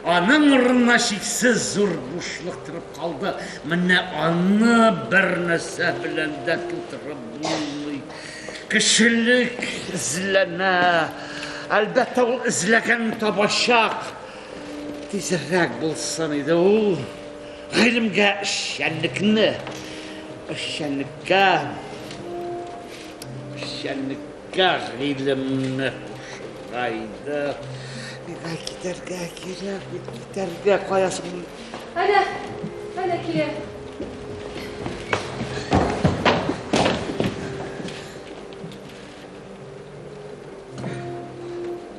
Аның урынына чиксез зур бушлык торып калды. Менә аны бер нәрсә белән дә тутырып булмый. Кешелек эзләнә. Әлбәттә, ул эзләгәнен табачак. Тизрәк булсын иде ул. Гыйлемгә эшчәнлекне, эшчәнлеккә, эшчәнлеккә гыйлемне кушырга иде. Миңа китәргә кирәк бит, китәргә. Кая соң? Әнә, әнә килә.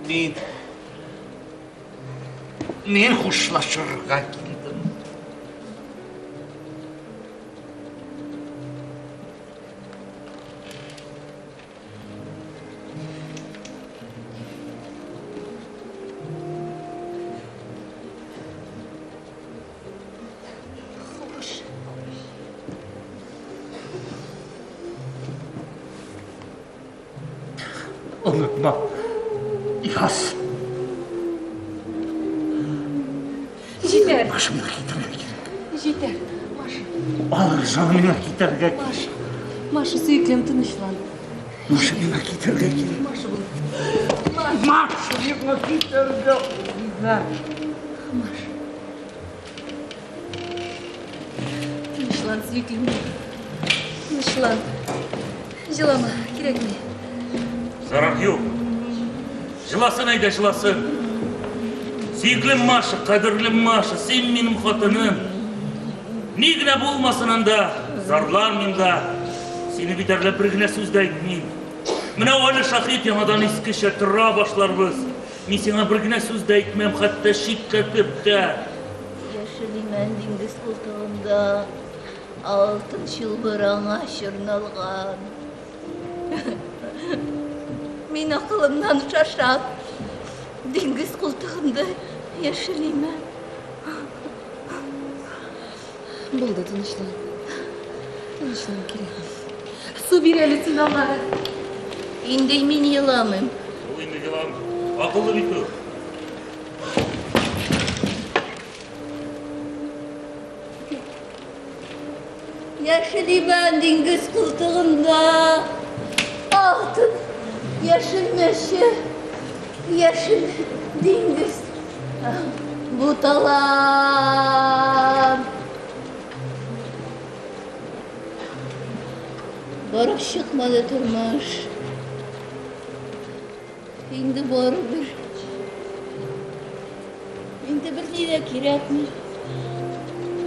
Мин Мин хушлашырга килдем. Хуш. Онытма. Яз. Җитәр. Маша, миңа китәргә кирәк. Җитәр. Маша. Алыр җаным, миңа китәргә кирәк. Маша. Маша, сөеклем, тынычлан. Маша, миңа китәргә кирәк. Маша, булыр. Маша, миңа китәргә кирәк. Маша. Тынычлан, сөеклем. Тынычлан. Җылама, кирәкми. Зарар юк. Җыласын әйдә, җыласын. Сөеклем Маша, кадерлем Маша, син минем хатыным. Ни генә булмасын анда, зарланмыйм да. Сине битәрләп бер генә сүз дә әйтмим. Менә Валя шаһит яңадан искечә тора башларбыз. Мин сиңа бер генә сүз дә әйтмәм, хәтта шикләтеп тә. Яшел имән диңгез култыгында алтын чылбыр аңа чорналган. Мин акылымнан шашам. Диңгез култыгында яшел имән. Булды, тынычлан. Тынычлан, кирәкми. Су бир әле син аңа. Инде мин еламыйм. Ул инде елам. Акыллы бит ул. Яшел имән диңгез култыгында. Алтын яшел мәче, яшел диңгез. Буталам. Барып чыкмады тормыш. Инде барыбер. Инде берни дә кирәкми.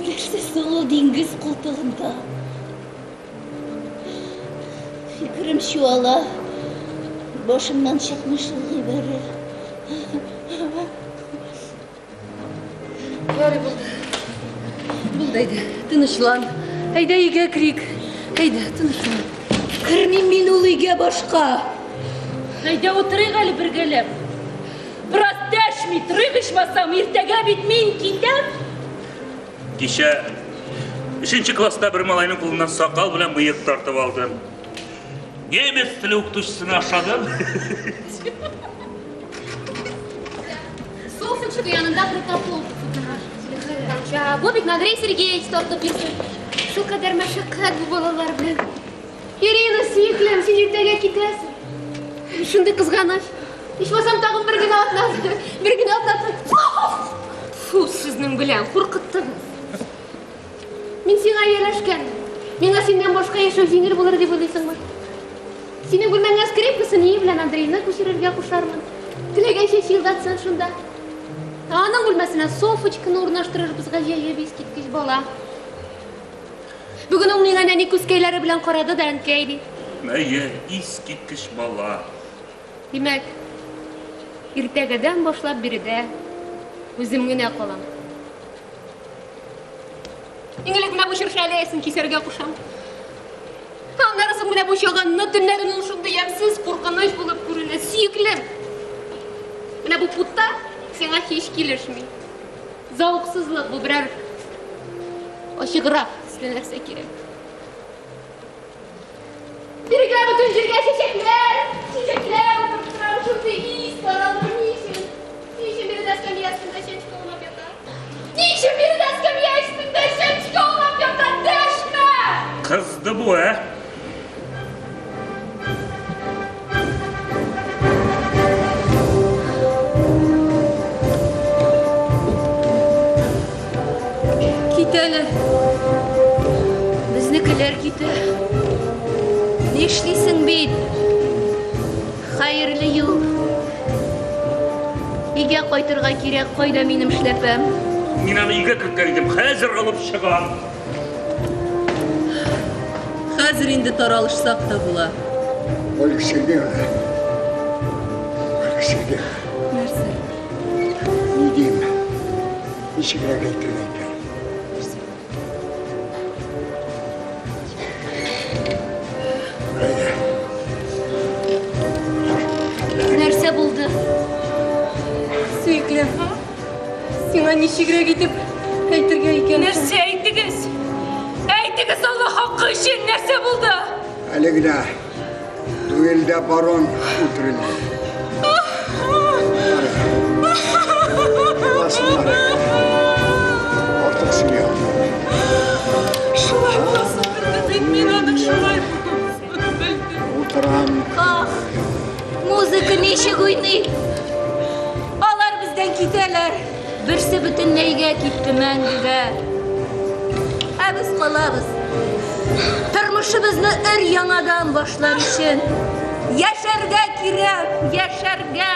Нәрсә соң ул диңгез култыгында? Фикерем чуала. Башымнан чыкмый шул гыйбарә. Ярый булды. Булды әйдә, тынычлан. Әйдә өйгә керик. Әйдә, тынычлан. Кермим мин ул өйгә башка. Әйдә утырыйк әле бергәләп. Бераз дәшми торыйк ичмасам, иртәгә бит мин китәм. Кичә өченче класста бер малайның кулыннан сакал белән мыек тартып алдым. Немец теле укытучысына ошадым. Софочка янында протокол тотына. Бу бит Андрей Сергеевич тартып йөрсен. Шул кадәр мәшәкать бу балалар белән. Ирина, сөеклем, син иртәгә китәсең. Шундый кызганыч. Ичмасам тагын бер генә атна, бер генә атна. Фу, сезнең белән куркыттыгыз. Мин сиңа ияләшкән. Миңа синнән башка яшәү җиңел булыр дип уйлыйсыңмы? Синең бүлмәңә скрипкасын ние белән Андрейны күчерергә кушармын. Теләгәнчә чыелдатсын шунда. Ә аның бүлмәсенә Софочканы урнаштырырбыз, гаҗәеп искиткеч бала. Бүген ул миңа нәни күзкәйләре белән карады да, әнкәй, ди. Әйе, искиткеч бала. Димәк, иртәгәдән башлап биредә үзем генә калам. Иң элек менә бу чыршы аллеясын кисәргә кушам. Аннары соң менә бу чаганны төннәрен ул шундый ямьсез, куркыныч булып күренә. Сөеклем. Менә бу путта сиңа һич килешми. Зәвыксызлык бу берәр ачыграк төсле нәрсә кирәк. Бирегә бөтен җиргә чәчәкләр, чәчәкләр утырттырам, шундый ис таралыр, ни өчен? Ни өчен биредә эскәмия өстендә чәчкә аунап ята? Ни өчен биредә эскәмия өстендә чәчкә аунап ята? Дәшмә! Кызды бу, ә? Китәләр. Безнекеләр китә. Нишлисең бит? Хәерле юл. Өйгә кайтырга кирәк, кайда минем эшләпәм? Мин аны өйгә керткән идем, хәзер алып чыгам. Хәзер инде таралышсак та була. Ольга Сергеевна. Ольга Сергеевна. Нәрсә? Ни дим? Ничегрәк әйтергә икән? Нәрсә булды? Сөеклем, сиңа ничегрәк итеп әйтергә икән? Нәрсә әйтегез? Әйтегез Алла хакы өчен нәрсә булды? Әле генә дуэльдә барон үтерелде. Басыннар. Артык сөйли алмыйм. Шулай буласын белдем бит мин аның шулай буласын белдем. Утырам. Ах, музыка ничек уйный. Алар бездән китәләр. Берсе бөтенләйгә китте мәңгегә. Ә без калабыз. Тормышыбызны өр яңадан башлар өчен. Яшәргә кирәк, яшәргә.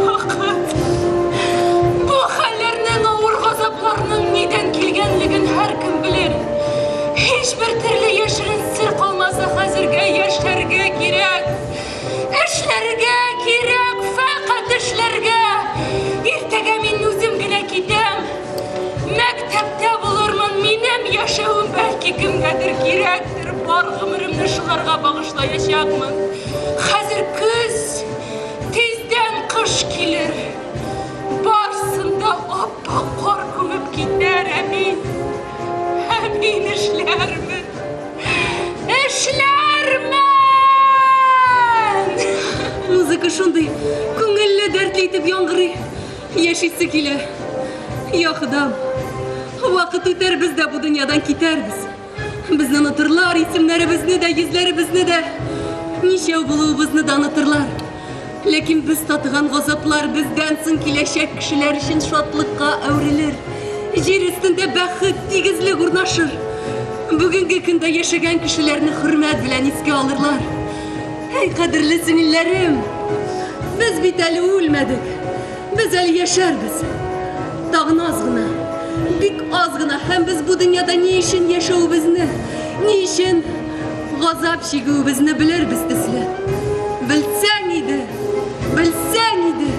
Вакыт. Бу хәлләрнең, авыр газапларның нидән килгәнлеген һәркем белер. Һичбер төрле яшерен сер калмаса хәзергә яшәргә кирәк. Эшләргә кирәк, фәкать эшләргә. Иртәгә мин үзем генә китәм. Мәктәптә булырмын, минем яшәвем бәлки кемгәдер кирәктер. Бар гомеремне шуларга багышлаячакмын. Хәзер көз, тиздән кыш килер. Барсын да ап-ак кар күмеп китәр, ә мин, ә мин эшләрмен. Эшләрмен! Музыка шундый күңелле, дәртле итеп яңгырый. Яшисе килә. Я Ходам, вакыт үтәр, без дә бу дөньядан китәрбез. Безне онытырлар, исемнәребезне дә, йөзләребезне дә, ничәү булуыбызны да онытырлар. Ләкин без татыган газаплар бездән соң киләчәк кешеләр өчен шатлыкка әверелер. Җир өстендә бәхет, тигезлек урнашыр. Бүгенге көндә яшәгән кешеләрне хөрмәт белән искә алырлар. Әй, кадерле сеңелләрем! Без бит әле үлмәдек. Без әле яшәрбез. Тагын аз гына, бик аз гына һәм без бу дөньяда ни өчен яшәвебезне, ни өчен газап чигүебезне белербез төсле. Белсәң иде, белсәң иде.